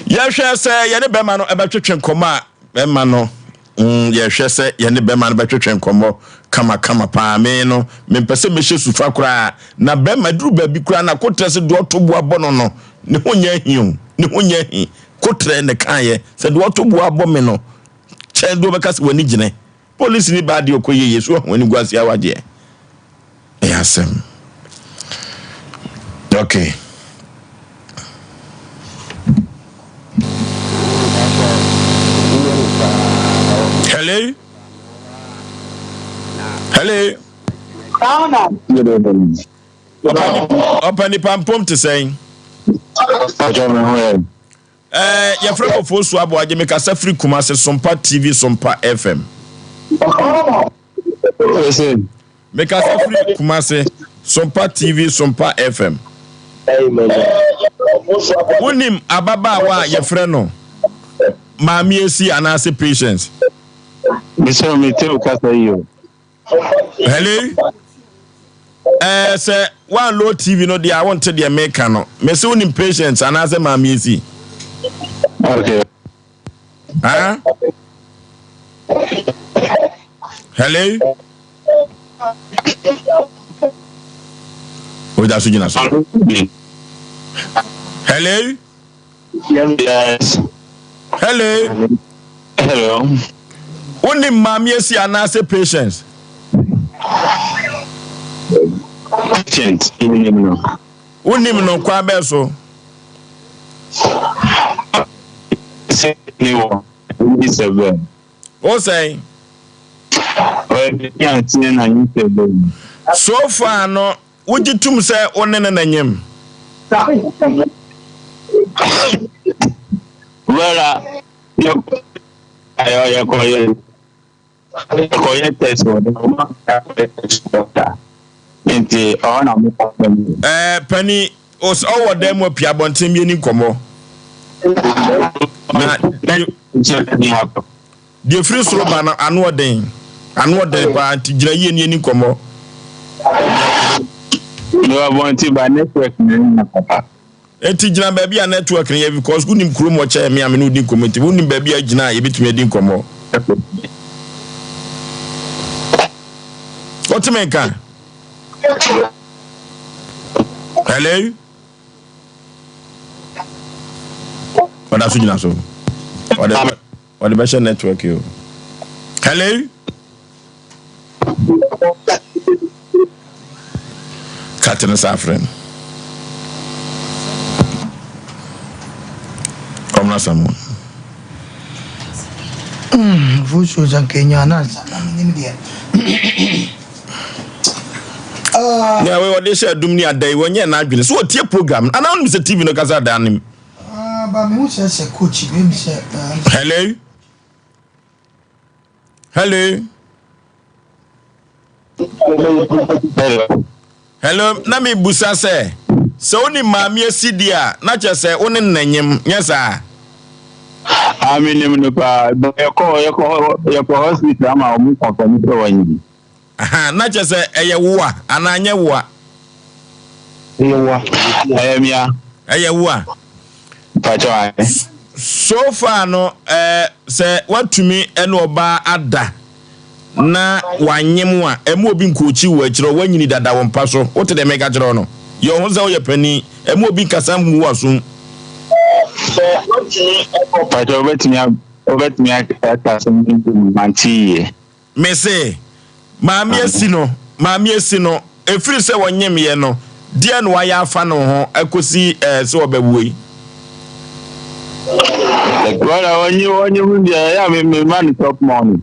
yɛhwɛ sɛ yɛne bɛrima no ɛbɛtwetwe nkɔmmɔ a bɛrima no mm, yɛhwɛ sɛ yɛne bɛrima no bɛtwetwe nkɔmmɔ kamakama paa. Me no mempɛ sɛ mɛhyɛ sufa koraa na bɛrima duru baabi koraa na kotrɛ sɛ deɛ ɔto boa bɔ no no ne ho nyɛ ahi o, ne ho nyɛ ahi. Kotrɛ ne kaeɛ sɛ deɛ ɔto boa bɔ me no Kyɛn de wɔbɛka sɛ w'ani gyene. Polisi ni baa deɛ ɔkɔ yie so ahu ani guase awadeɛ. Ɛyɛ asɛm. Okay. Hello? Hello? Ɔpa nipa mpom te sɛn? Eh, yɛfrɛ me Ofosu Aboagye, mekasa firi Kumase, Sompa TV, Sompa FM. Mekasa firi Kumase, Sompa TV, Sompa FM. Wonim ababaawa a yɛfrɛ no Maame Esi anaasɛ Patience? Mesɛ mete wo kasa yi o. Hello? Ɛɛ sɛ woanlow TV no deɛ a wonte deɛ meka no. Mese wonim Patience anaasɛ Maame Esi? Okay. Huh? Hello? Ogya so gyina so. Hello? Yes. Hello. Hello. Wonim maame asi anaasɛ patience? Patient, menim no. Wonim no kwan bɛɛ so? Sɛ ne wɔ ne sɛ bɛn. Wo sɛn? Ɔyɛ baabi a teɛ na nye sɛ bɛn. So far no Wogye tom sɛ wo ne no na nyem? Vera, yɛkɔyɛ yɛkɔyɛ test wɔ dɛ ɔma yɛakɔyɛ test doctor nti ɔhɔ na mo kɔ fam. Ɛɛ pani ɔwɔ dɛm mu apia abɔnten mmieni nkɔmmɔ. Na Deɛ ɛfiri soro ba no, ano ɔden. Ano ɔden paa, nti gyina yie ne yɛni nkɔmmɔ. Mewɔ abɔnten ba network no nyɛ papa. Nti gyina baabi a network no yɛ because wonim kurom hɔ kyɛn me a me ne wo di nkɔmmɔ nti wonim baabi a gyina a yɛbɛtumi adi nkɔmmɔ. Wote me nka? Hello? Ɔda so gyina so. Ɔde Ɔde bɛhyɛ network yi o. Hello. Cut no saa frɛ no. Ɔmra Samuel. Voice anka enya na na menim deɛ. Nea wei ɔde hyɛ adum ne ada yi wɔnyɛ n'adwene so ɔtie program anaa wonim sɛ TV no kasa daa nim. Ah, ba me ho sɛ sɛ coach bi mi sɛ. Eh, Hello. Hello. Hello, na me busa sɛ sɛ wo ne maame asi di a na kyerɛ sɛ wo ne nnanyem nyɛ saa. Ah, me nim no paa. Yɛkɔ yɛkɔ yɛkɔ hospital ama wɔn kɔfɛ mi sɛ wɔnyim. Aha, na kyerɛ sɛ ɛyɛ wo a anaa nyɛ wo a? Ɛyɛ wo a. Ɛyɛ me a. Ɛyɛ wo a. Mpakyɛw ae. So far no, eh, sɛ woatumi ne ɔbaa ada na wanyem wo a, ɛmma obi nkookyi wo akyirɛ, woanyini dada wo mpa so. Wote deɛ meka kyerɛ wo no? Yɛ wo ho sɛ woyɛ panin. Ɛmma obi nkasa ngu w'asom. Sɛ wotumi kɔ. Pakyɛ wobɛtumi wobɛtumi aka asɛm no bio mante yie. Me se, Maame asi no, Maame asi no, ɛfiri sɛ wɔnyemeɛ no, deɛn na wayɛ afa ne ho kɔsi eh, sɛ ɔbɛwoɔ yi? Brother, ɔnye ɔnye ho deɛ ɛyɛ a me me ma no chop money.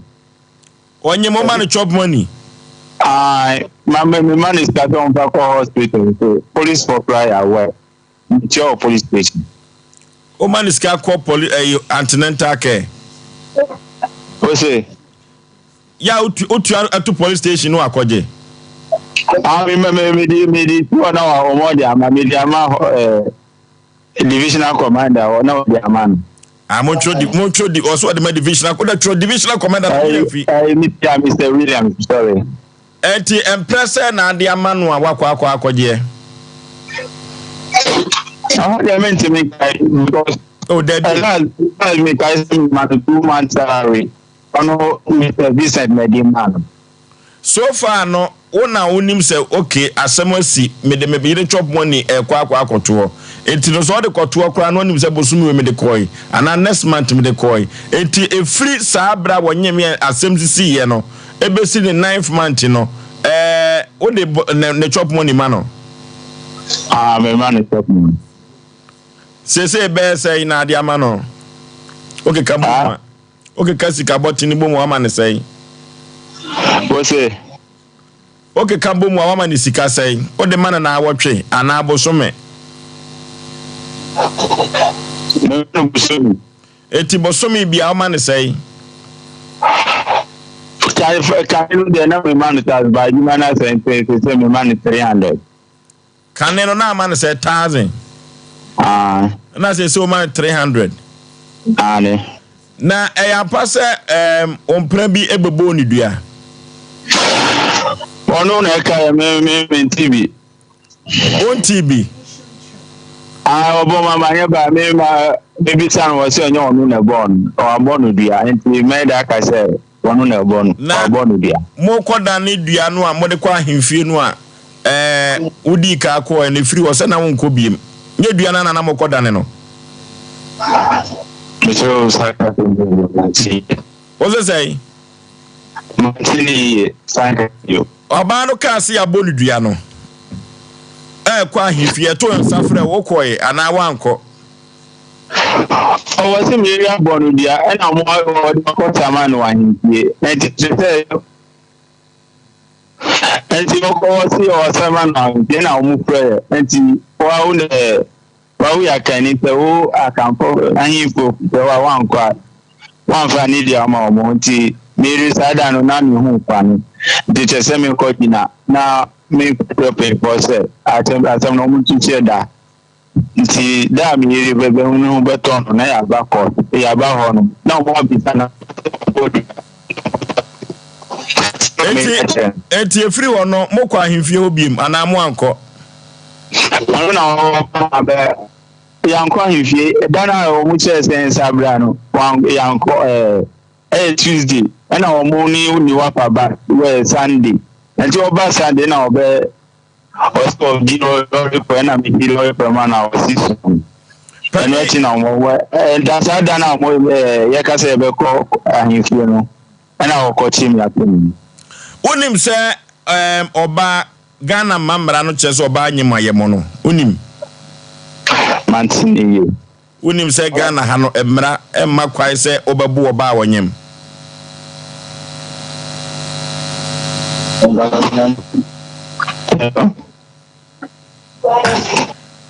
Ɔnye mo ma no chop money? Aye, ma me me ma no sika sɛ ɔmfa kɔ hospital so police for cry aware. Metua wɔ police station. Wo ma no sika kɔ poli ɛyi eh, antenatal care. O se. Ya otua ɛto police station no akɔgye. Ah, me me me di me di tuo na wa wɔn de ama me di ama ɛɛ eh, divisional commander hɔ na wɔde ama no. Ah, mo ntwerɛ di mo ntwerɛ di ɔso ɔde ma divisional ko da twerɛ divisional commander na yɛ fi. Ɛyi Mr. Mr. Williams sorry. Enti mprɛ sɛn na ade ama no a wakɔ akɔ akɔgyeɛ? Ɛhɔ deɛ mentumi nkae because Oh, dabi. Last last mekae sɛ mema no 2 months salary ɔno Mr. Vincent na ɛde maa no. So far no, wo na wonim sɛ okay asɛm asi mede me yere chop money ɛrekɔ akɔ akɔtoɔ. Enti no sɛ ɔde kɔtoɔ koraa no ɔnim sɛ bosome wei mede kɔe anaa next month mede kɔe. Enti ɛfiri saa berɛ a wɔnyem yɛn asɛm sisiiɛ no ɛbɛsi ne ninth month no ɛɛ wode ne ne chop money ma no? Ah, mema no chop money. Seesei bɛyɛ sɛn na ade ama no? Wokeka bom a, wokeka sika bɔtene bom a wama no sɛn? Wose? Wokeka bom a wama no sika sɛn? Wode ma no naawɔtwe anaa bosome? Mema no bosome. Enti bosome biara woma no sɛn? Kane no deɛ na mema no thousand but adwuma no asɛe nti seesei mema no 300. Kane no na ama no sɛ thousand. Ah. Na seesei woma no 300. Aane. Na ɛyɛ ampa sɛ ɛɛm ɔmpena bi bɛbɔɔ ne dua? Ɔno na ɛka yɛ me me mente bi. Wontii bi? Ah, ɔbɔ ma ma nyɛ ba me ma mebisa no wɔ sɛ ɛnyɛ ɔno na ɛbɔɔ no, wabɔ no dua nti mɛda aka sɛ ɔno na ɛbɔ no, Na wabɔ no dua. mokɔdane dua no a mode kɔ ahemfie no a, ɛɛ, wodii ka kɔɔɛ no, ɛfiri hɔ sɛ na wonkɔ biem. Nyɛ dua no ara na na mokɔdane no? Mesrɛ wo san ka bio mante. Wose sɛn? Mante no yiye, san ka bio. Ɔbaa no kaa se yɛabɔ no dua no ɛɛkɔ ahemfie, yɛtoo nsa frɛɛ wo, wokɔe anaa woankɔ? Ɔwɔ se meyere abɔ no dua ɛna mo ɔde makɔ sama no wɔ ahemfie, ɛnti kyerɛ sɛ ɛnti ɔkɔ wɔ se ɔsama no ahemfie ɛna ɔmo frɛɛ ɛnti wawo nɛ Wawo yɛ Akanni sɛ wo Akanfo ahemfo frɛ wo a woankɔ a, woamfa nidi amma wɔn nti Mary saa da no na mehu kwane nti kyerɛ sɛ menkɔ gyina na menkɔkyerɛ mpanyinfoɔ sɛ asɛm asɛm no wɔn nkyekyere da nti da a me yere bɛbɛhu ne ho bɛtɔ no na yɛaba kɔ yɛaba hɔ no na wɔn abisa na Enti enti efiri hɔ no mokɔ ahemfie hɔ biem anaa moankɔ? Ɔno na ɔkɔ abɛ yankɔ ahemfie da no a wɔn kyerɛ sɛ nsa bra no yankɔ ɛɛ ɛyɛ Tuesday ɛna wɔn ne ne wafa ba wɔ Sunday nti ɔba Sunday na ɔbɛ ɔsɛ ɔdi lɔre kɔ ɛna mi di lɔre kɔ ma na ɔsi so ɛno akyi na wɔn wɔ ɛda saa da no a wɔn ɛɛ yɛka sɛ yɛbɛkɔ ahemfie no ɛna ɔkɔ kyi mi apɛ mu. Wonim sɛ ɛɛm ɔbaa Ghana mma mmara no kyerɛ sɛ ɔbaa nyem ayɛmɔ no, wonim? Mante ne yie. Wonim sɛ Ghana ha no mmara mma kwae sɛ wobɛbo ɔbaa a ɔnyem?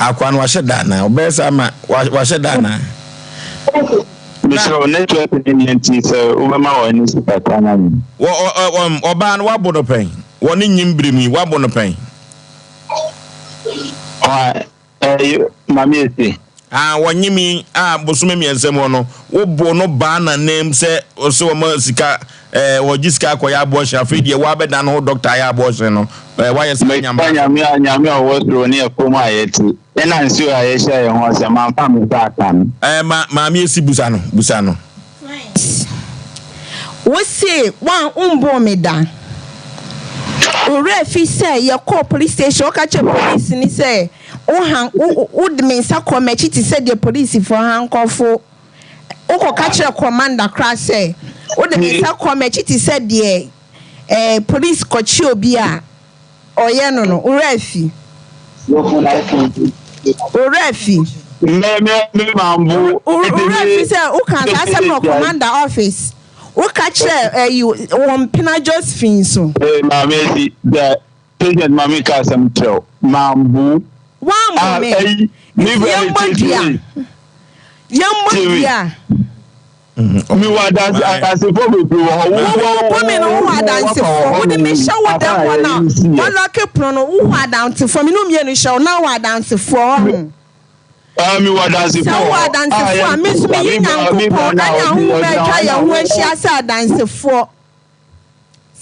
Akoa no wahyɛ da anaa? Ɔbɛyɛ saa ma wahyɛ da anaa? Mesrɛ wo network no nyɛ nti sɛ wobɛma wɔn ani so kakra ma me. Wɔ ɔ ɔ ɔbaa no wabo no pɛn? Wɔ ne nyim bere mu yi wabo no pɛn? Ɔ ɛyɛ maame esi. A wɔnyem yi a bosome mmiɛnsa mu no wobo no baa n'anam sɛ ɔsɛ wɔma sika ɛɛ wɔgye sika akɔyɛ abortion afei deɛ woabɛdan ho doctor ayɛ abortion no ɛɛ woayɛ saa nyama. Meka Nyame a Nyame a ɔwɔ soro ne ɛfam a yɛte ɛna nsuo a yɛhyia yɛn ho sɛ mamfa me nsa aka no. Ɛɛ ma maame esi busa no busa no. Prince, wo se wombɔɔ me da. Wo werɛ fi sɛ yɛkɔɔ police station woka kyerɛɛ polisini sɛ wo han wo wode me nsa kɔɔ m'akyi te sɛ deɛ polisifoɔ hankɔfo wokɔka kyerɛɛ commander koraa sɛ wode me nsa kɔɔ m'akyi te sɛ deɛ ɛɛ police kɔkye obi a ɔyɛ no no wo werɛ afi wo werɛ afi Me me me mambo. Wo werɛ afi sɛ wokaa saa asɛm no wɔ commander office. Woka kyerɛ ɛyi wɔn mpena Josephine nso. Ee maame esi dɛ patient maame ka asɛm kyerɛ wo mambu. Wambu ah, me. Ɛyi me Nti bɛ yɛmmɔ dua. Yɛmmɔ dua. Mi wɔ adanse adansefo bebree wɔ hɔ. Wo wo bu me no wo wɔ adansefo. Wode me hyɛ wo dɛm hɔ na wɔlɔke pono no wo wɔ adansefo. Me ne wo mmienu hyɛ wo na wɔ adansefo ɔho. Ah, mewɔ adansefo Sɛ wowɔ adansefo a, me nso meyi Nyankopɔn ne ahonhom a atwa yɛn ho ahyia sɛ adansefoɔ.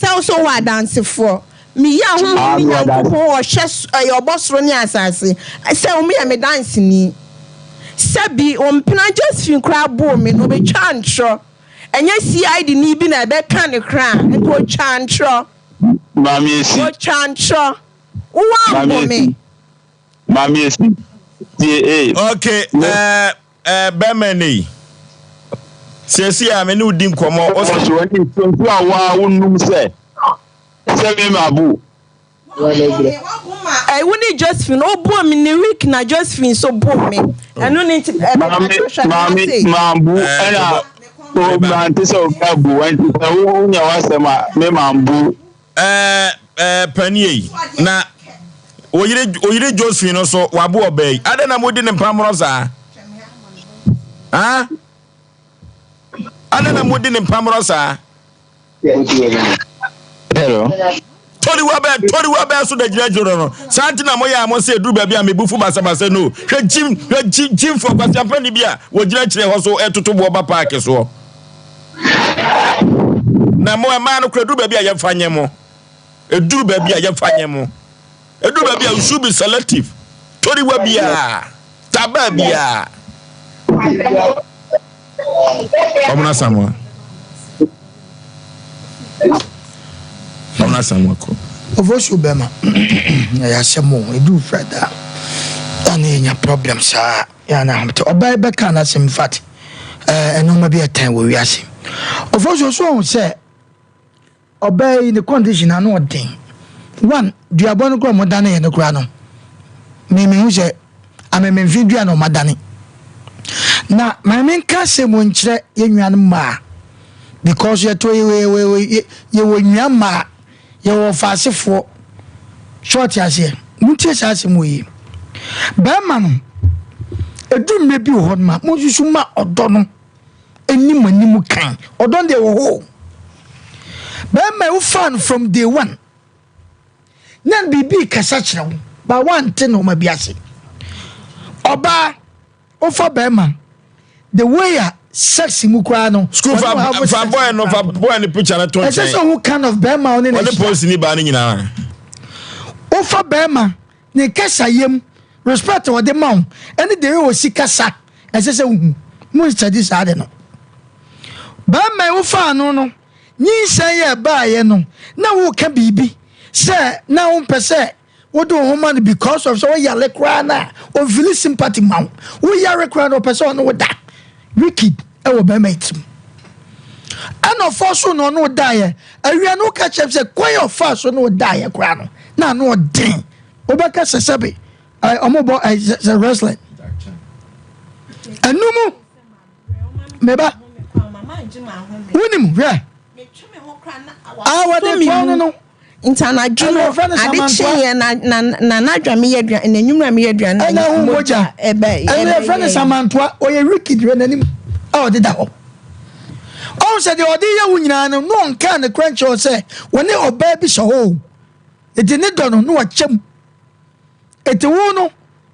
Sɛ wo nso wowɔ adansefoɔ. Meyi ahonhom ne Nyankopɔn a ɔhwɛ ɛyɛ ɔbɔ soro ne asase sɛ wɔn yɛ me danseni. Sɛbi, wɔn mpena Josephine koraa boo me na ɔbɛtwaa ntorɔ. Ɛnyɛ CID ni bi na ɛbɛka no koraa a, nka ɔtwaa ntorɔ. Maame Esi. Ɔtwaa ntorɔ. Wowɔ ambɔ me. Maame esi tie ee. Okay, ɛɛ ɛɛ bɛrima ne yi. Siesie a me ne wo di nkɔmɔ. Ɔsɔ wani nsu a waa wonum sɛ sɛ me ma bu. Ɛɛ wo ne Josephine o bu mi ne week na Josephine so bu mi. Ɛno ne nti ɛɛ maame maame maa bu ɛna o maa nti sɛ o ka bu ɛnti sɛ wo nya w'asɛm a me maa bu. Ɛɛ ɛɛ panie yi na oyere oyere Josephine no so wabo ɔbaa yi adɛn na modi ne mpamorɔ saa ah adɛn na modi ne mpamorɔ saa. Hello. Toriwa bɛɛ toriwa bɛɛ so da gyina gyina no saa nti na moyɛ a mo sɛ eduru baabi a mebufu basabasa no hwɛ gyim hwɛ gyim gyimfoɔ kwasiampani bi a wɔgyina kyerɛ hɔ so ɛtoto boɔ ba paaki soɔ. Na mo mmaa no kora duru baabi a yɛmfa nyɛ mo. Eduru baabi a yɛmfa nyɛ mo. Eduru baabi a you should be selective. Toriwa biara, tabaa biara. Ɔmena Samoa. Ɔmena Samoa kɔ. Ofosu bɛma ɛyɛ asɛm o ɛduru Friday a na yɛnya problem saa. Yɛ a na ahomete. Ɔbaa yi bɛkaa n'asɛm in fact ɛɛ nneɛma bi ɛtɛn wɔ wiase. Ofosuo so ɔhu sɛ ɔbaa yi ne condition ano ɔden. One, duabɔ no koraa ɔmo dane yɛ no koraa no, me mehu sɛ amememfe dua na ɔmo adane. Na ma me nka asɛm nkyerɛ yɛn nuanom mmaa because yɛto yɛwɔ yɛwɔ nua mmaa. Yɛwɔ ɔfaasefoɔ. So ɔte aseɛ? Montie saa asɛm wɔ yi. Bɛrima no, ɛdu mmerɛ bi wɔ hɔ no ma monsusu ma ɔdɔ no ɛni mo anim kan. Ɔdɔ no deɛ wɔ hɔ o. Bɛrima yi wofaa no from day one. Na biribi kasa kyerɛ wo, ba wante nneɛma bi ase. Ɔbaa Wofa bɛrima the way a sex mu koraa no. School fa fa boy no fa boy no picture no to nkyɛn. Ɛsɛ sɛ ohun kind of bɛrima ɔne na hyia. Ɔne polisi ni baa no nyinaa. Wofa bɛrima ne kasa yam respect a ɔde ma wo ɛne the way osi kasa ɛsɛ sɛ wohu mu nsɛdi saa de no. Bɛrima yi wofa ano no nyinsɛn yɛ ɛbaayɛ no na woka biribi sɛ na wompɛ sɛ Wode wo ho ma no because of sɛ woyare koraa no a ɔnfili sympathy ma wo. Woyare koraa no ɔpɛ sɛ ɔne wo da. Wicked ɛwɔ bɛrima yi tirim. Ɛna ɔfɔ so na ɔne wo daeɛ. Awia no woka kyerɛ sɛ kwan a ɔfaa so ne wo daeɛ koraa no na ano ɔden. Wobɛka sɛ sɛbe ɔmo bɔ sɛ wrestling. Ɛno mu meba wonim hwɛ a wɔde toa no no. Nti anadwo no, ade kyeeɛ na na na anadwo a meyɛ aduane na anwummerɛ a meyɛ aduane na ɛna ho mogya ɛbɛ ɛno yɛfrɛ no samantoa ɔyɛ wicked hwɛ n'anim a ɔde da hɔ ɔhu sɛ deɛ ɔde yɛ wo nyinaa no na ɔnkaa ne kora nkyerɛ sɛ wɔne ɔbaa bi hyɛ hɔ o ɛti ne dɔ no na wakyɛm ɛti wo no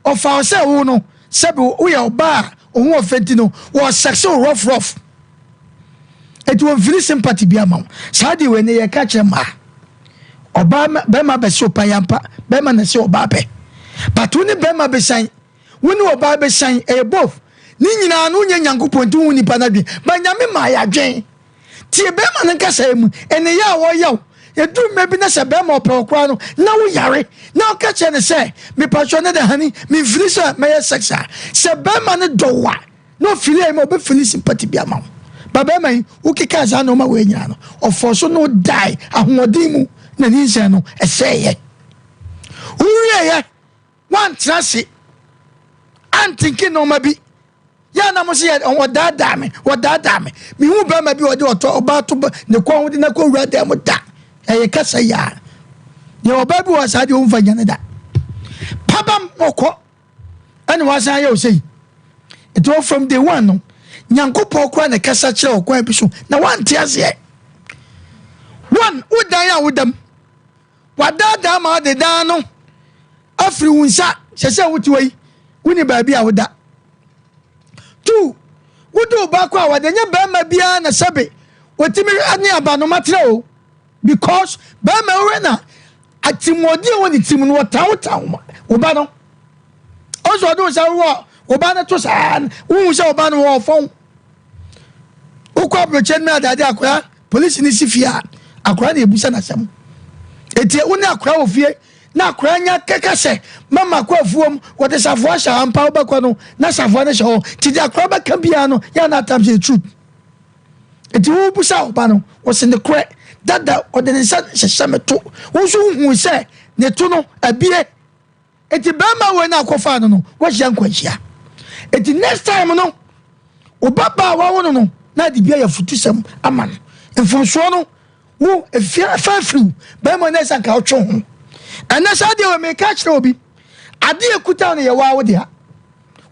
Ɔfa wo sɛ wo no sɛbi woyɛ ɔbaa a wo ho ɔfɛ nti no wɔ sɛkse wo rough rough. Eti wɔn fili sympathy bi ama wo. Saa deɛ wei ne yɛ ka kyerɛ mmaa. Ɔbaa bɛrima bɛsi ɔpa yampa bɛrima na ɛsi ɔbaa pɛ. But wo ne bɛrima bɛsan wo ne ɔbaa bɛsan ɛyɛ both. Ne nyinaa no wonyɛ Nyankopɔn nti wohu nipa no adwen. But Nyame maa yɛ adwen. Tie bɛrima no nkasa mu ɛne yɛ a wɔyɛ wo. Ɛduru mmerɛ bi na sɛ bɛrima ɔpɛ wo koraa no na wo yare na woka kyerɛ no sɛ mepakyɛw ne de honey memfili sɛ mɛyɛ sex a, sɛ bɛrima no dɔ wo a na ɔfili ayi ma ɔbɛfili sympathy bi ama wo. Ba bɛrima yi wokekaa saa nnoɔma wei nyinaa no ɔfɔɔ so ne wo dae ahoɔden mu na nyinsɛn no ɛsɛeɛ. Wowieɛ woantena ase antinki nnoɔma bi. Yɛ na mo se yɛ wɔdaadaa me, wɔdaadaa me. Mehu bɛrima bi ɔde ɔtɔ ɔbaa to ne kɔn ho de no akɔ wura dan mu da. Ɛyɛ kasa yi a. Yɛ ɔbaa bi wɔ saa deɛ ɔmfa nya ne da. Pabam na ɔkɔ ɛna wasan ayɛ ɔsɛ yi. Nti wɔ from day one no, Nyankopɔn koraa na ɛkasa kyerɛ ɔkwan bi so na wante aseɛ. One, wo dan a wodam, wadaadaa ma ɔde dan no afiri wo nsa sɛ sɛ wote hɔ yi woni baabi a woda. Two, wode wo ba kɔ a wɔde nyɛ bɛrima biara na sɛbe wɔtumi ne abanoma tena o because bɛrima wohwɛ na atirimuɔden a ɛwɔ ne tirim no wɔtawotaw wo ba no. Ɔsɛ ɔde wo nsa wɔ wo ba no to saa wohu sɛ wo ba no wɔ fɔn. Wokɔ aburokyɛ no adade akora polisi no si fie a akora na ebusa n'asɛm. Eti wo ne akora wɔ fie na akora nya kɛkɛ sɛ mama kɔ afuom wɔde safoa hyɛ ampa wobɛkɔ no na safoa no hyɛ hɔ nti deɛ akora bɛka biara no yɛ na atam sɛ truth. Eti wobusa wo ba no wɔsi ne korɛ dada ɔde ne nsa hyehyɛ me to wo nso wohu sɛ ne to no abie. Eti bɛrima wei na akɔfaa no no wahyia nkwanhyia. Eti next time no wo ba ba a wawo no no na ade bi ayɛ afutusɛm ama no. Mfomsoɔ no wo efia fa afiriw bɛrima no ɛsɛ nka wotwe ho. Ɛnɛ saa deɛ wɔ meka kyerɛ obi adeɛ ekuta no yɛ waa wo dea.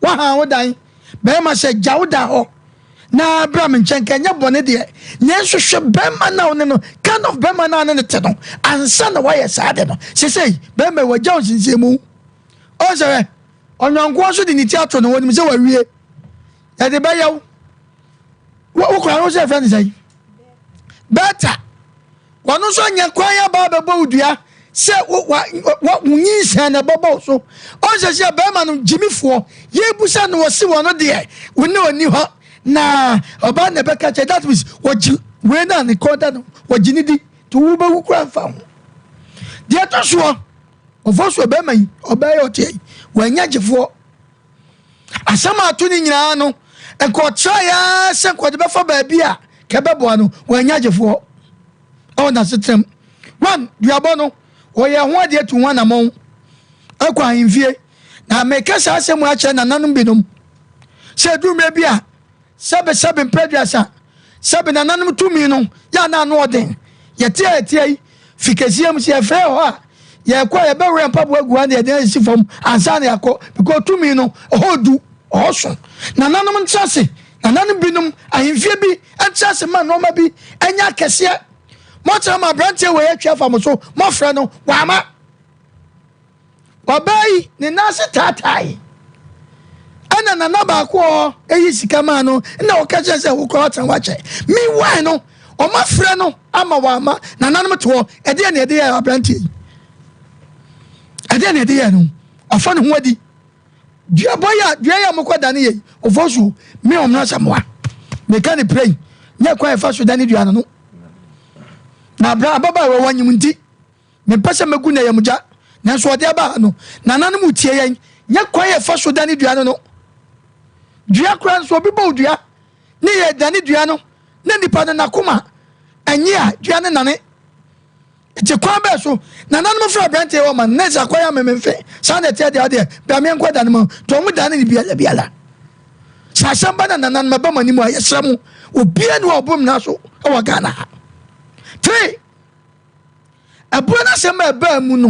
Wahan wo dan bɛrima sɛ gya wo da hɔ na bra me nkyɛn nka ɛnyɛ bɔne deɛ nanso hwɛ bɛrima na ɔne no kind of bɛrima na ɔne no te no ansa na wayɛ saa de no sesei bɛrima yi wagya nsinsin mu ɔnsɛ hwɛ ɔnyɔnkoɔ nso de ne ti ato no wɔnim sɛ wawie yɛde bɛyɛ wo wokora no sɛ ɛfrɛ ne sɛn bɛta Wɔn nso anya kwan aba abɛbɔ wo dua sɛ wo wa wa wo nyinsɛn na ɛbɛbɔ wo so. Ɔnsɛ sɛ bɛrima no gyimifoɔ yɛbusa no wɔsi wɔn deɛ wo ne ɔni hɔ na ɔbaa na ɛbɛka kyɛ that means wɔgye wei na ne kɔn da no wɔgye ne di nti wobɛwu kora mfa ho. Deɛ ɛtɔ soɔ ɔfɔ so bɛrima yi ɔbaa yi ɔteɛ yi wɔanya gyefoɔ. Asɛm a ato ne nyinaa no nka ɔtrae ara sɛ nka ɔde bɛfa baabi a ka ɛbɛboa no, wannya agyefoɔ ɛwɔ n'asetenam. One, duabɔ no, ɔyɛ ho adeɛ tu ho anammɔn akɔ ahemfie. Na meka saa asɛm akyerɛ nananom binom sɛ ɛduru mmerɛ bi a Sɛbe sɛbe mpɛ aduasa, sɛbe nananom tumi no yɛ a na ano ɔden. Yɛte a yɛte yi, fi kɛseɛ mu, sɛ yɛfrɛ hɔ a, yɛkɔ a yɛbɛwerɛ yɛn mpaboa agu ha na yɛde asi fam ansa na yɛakɔ because tumi no ɛhɔ du, ɛhɔ so. Nananom ntra ase, nananom binom, ahemfie bi ntra ase ma nneɛma bi nyɛ akɛseɛ. Moatra ma aberanteɛ wei atwi afa mo so, moafrɛ no, wama. Ɔbaa yi ne nan ase taatae. Ɛna nana baako a ɛyi sika maa no na ɔka kyerɛ sɛ wokora watena wakyɛ. Meanwhile no, ɔma frɛ no ama wama nananom te hɔ. Ɛdeɛ na ɛde yɛ aberanteɛ yi. Ɛdeɛ na ɛde yɛ no. Ɔfa ne ho adi. Duabɔ yi a dua yi a mokɔ dane yɛ yi, ɔfɔ so me ɔmena samoa. Meka ne prɛn nyɛ kwan ɛfa so dane dua no no. Na abra ababaawa wanyim nti. Mempɛ sɛ mɛgu n'ayamgya, nanso ɔde aba ha no, nananom retie yɛn. Nyɛ kwan a ɛfa so dane dua no no. Dua koraa nso, obi bɔ wo dua ne yɛ dane dua no, na nipa no n'akoma ɛnye a, dua no nane. Nti kwan bɛɛ so, nananom frɛ aberanteɛ wɔ ma no, na ɛsɛ akɔyɛ amememfe, saa na ɛteɛ deɛ adeɛ, bra meɛnkɔ dane ma, nti wɔn dane no biala biala. Sɛ asɛm ba na nananom ɛba mo anim a, yɛsrɛ mo, obiara ni wɔ ɔbom na so wɔ Ghana ha. 3. Ɛboɔ no asɛm a ɛbaa mu no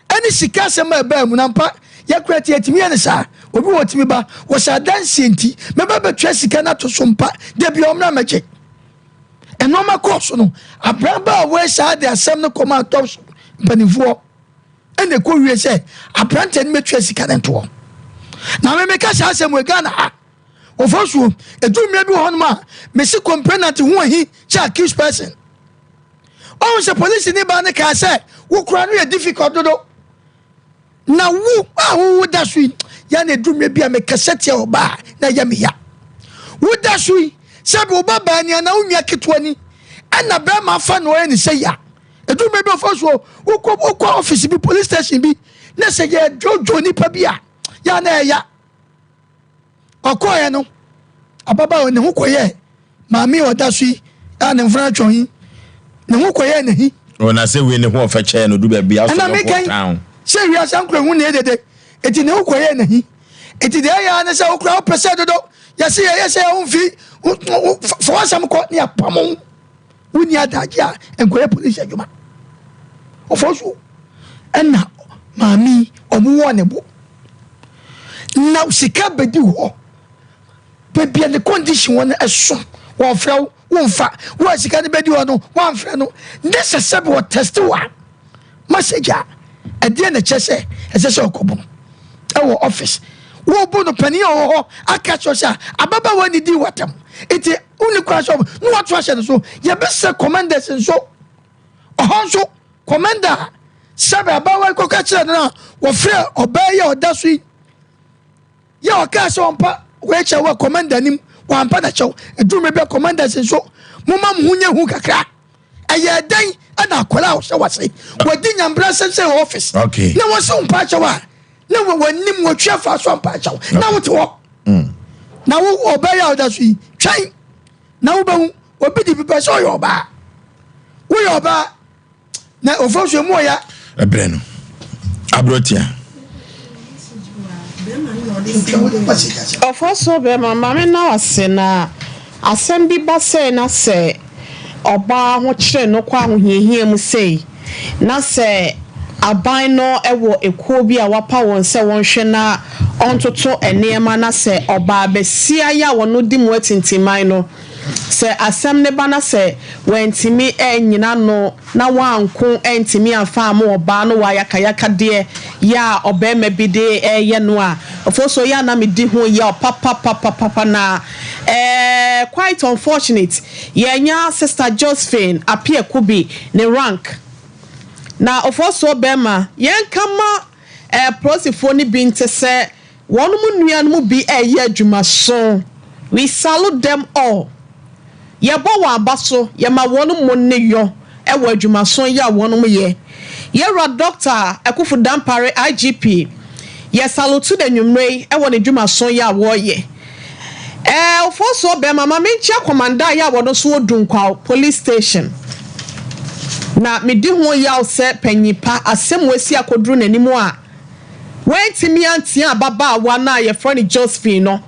ɛne sika asɛm a ɛbaa mu no ampa yɛkora ti yɛtumi yɛ no saa obi wɔ tumi ba wɔsɛ adanseɛ nti mɛba bɛtua sika no ato so mpa da bia ɔmmra mɛgye ɛnɔɔma kɔɔ so no abraba a wɔyɛ saa de asɛm no kɔma atɔ so mpanimfoɔ ɛna ɛkɔ wie sɛ aberanteɛ no mɛtua sika no ntoɔ na memeka saa asɛm wɔ Ghana ha wɔfa suo ɛdu mmerɛ bi wɔ hɔnom a mese complainant ho ahi kyɛ accused person Ɔhu sɛ polisini baa no kaa sɛ, Wo kora no yɛ difficult dodo. Na wo a wowo da so yi, yɛ na ɛduru mmerɛ bi a mekasa tia ɔbaa a na ɛyɛ me ya. Wo da so yi, sɛ bi wo ba baa ni anaa wo nua ketewa ni, ɛna bɛrima afa na ɔyɛ ne sɛ ya. Ɛduru baabi ɔfa soɔ wokɔ wokɔ office bi police station bi na sɛ yɛdwodwo nipa bi a yɛ na ɛya ɔkɔɔɛ no ababaawa ne ho kɔyɛɛ maame a ɔda so yi a ne mfona twɔn yi ne ho kɔyɛɛ n'ahi. Ɔna sɛ wei ne ho ɔfɛ kyɛɛ no du baabi asɔ ɛna meka yi sɛ wiase ankora hu ne dede eti ne ho kɔyɛɛ n'ahi eti deɛ ɛyɛ ne sɛ wokura wopɛ sɛ dodo yɛse yɛyɛ sɛ yɛho mfi fa w'asɛm kɔ ne apam ho wonni adagye a nkɔyɛ polisi adwuma ɔfɔ so ɛna maame ɔmo wɔ ne bo na sika bɛdi hɔ baabi a ne condition wɔ no ɛso wɔfrɛ wo womfa wo a sika no bɛdi hɔ no woamfrɛ no ne sɛ sɛ bi wɔ test wo a message a ɛdeɛ na ɛkyɛ sɛ ɛsɛ sɛ ɔkɔbɔ ɛwɔ office wobu no panin a ɔwɔ hɔ aka kyerɛ sɛ ababaawa ne di watam nti wonni kwan sɛ ne wato ahyɛ no so. Yɛbɛsɛ commanders nso ɔhɔ nso commander a sɛbe abaawa yi kɔka kyerɛ no a wɔfrɛ ɔbaa yi a ɔda so yi yɛ ɔkaa sɛ ɔmpa wɔakyɛ wɔ commander anim wɔampa na kyɛw. Ɛduru bɛ commanders nso moma mo ho nyɛ hu kakra. Ɛyɛ dɛn ɛna akwadaa a ɔhyɛ wase wɔdi nyambra sɛnsɛn wɔ office na wɔsɛ mpa kyɛw a na wɔnim wɔtwa fa so mpa kyɛw na wote hɔ na wo ɔbaa yi a ɔda so yi twɛn na wobɛhu obi de pipɛ sɛ ɔyɛ ɔbaa woyɛ ɔbaa na ofa so emu ɔya. Ɛbrɛ no aborɔtia. Ɔfa so bɛrima maame na wase na asɛm bi ba sɛ na sɛ ɔbaa ho kyerɛ no kɔ ahohiahia mu sei na sɛ aban no wɔ ekuo bi a wapa wɔn sɛ wɔnhwɛ na ɔntoto nneɛma na sɛ ɔbaa bɛsia yi a wɔn di mu atintiman no sɛ asɛm ne ba na sɛ wɔntumi ɛnyina no na wanko ɛntumi amfa ama ɔbaa no wɔ ayakayakadeɛ yɛ a ɔbɛrima bi de ɛyɛ no a ɔfo so yɛ anam di ho yɛ ɔpapapapapa na quite unfortunate yɛnya Sister Josephine Appiah Kubi ne rank na ɔfo so bɛrima yɛn kama polisifoɔ no bi nte sɛ wɔn mu nua no mu bi ɛyɛ adwumaso. We salute them all. Yɛbɔ wɔn aba so, yɛma wɔn mu ne yɔ ɛwɔ adwumaso yi a wɔn yɛ. Yɛwura Doctor Akuffo Dampare, IGP, yɛ salute na nwummerɛ yi ɛwɔ ne dwumaso yi a wɔreyɛ. Ɔfo so bɛrima maame nkyɛn commander yi a wɔn nso wɔ Dunkwa Police Station na medi ho yaw sɛ panyin pa asɛm wɔasi akɔduru n'anim a wɔntumi antea ababaawa no a yɛfrɛ no Josephine no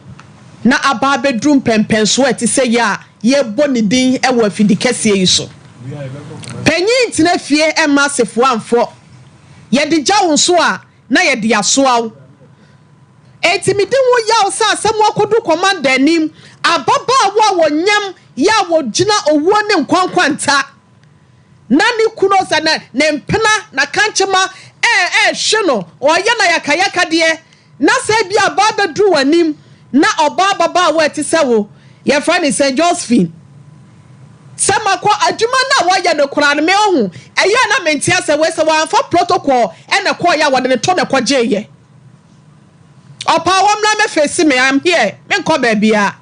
na aba abɛduru mpɛmpɛnsoɔ a ɛte sɛ yɛ a yɛbɔ ne din wɔ afidi kɛseɛ yi so. Panyin tena fie ɛma asefoɔ amfɔ yɛde gya wo nso a na yɛde asoa wo. Eti medi ho yaw sɛ asɛm akɔdu commander anim, ababaawa a wɔnyam yɛ a wɔgyina owuo ne nkwankwanta na ne kunu sɛ ne mpena na kankyema ɛɛhwe no ɔyɛ na yakayaka deɛ na sɛ bi aba abɛduru w'anim na ɔbaa ababaawa a ɛte sɛ wo yɛfrɛ ne sɛ Josephine sɛ makɔ adwuma no a wɔyɛ no koraa no me ɔho ɛyɛ na mente asɛ wei sɛ wɔamfa protocol ɛna kɔɔyɛ a wɔde ne to na ɛkɔgyeeyɛ ɔpaa wɔmmra mɛfɛsi me. I'm here, menkɔ baabia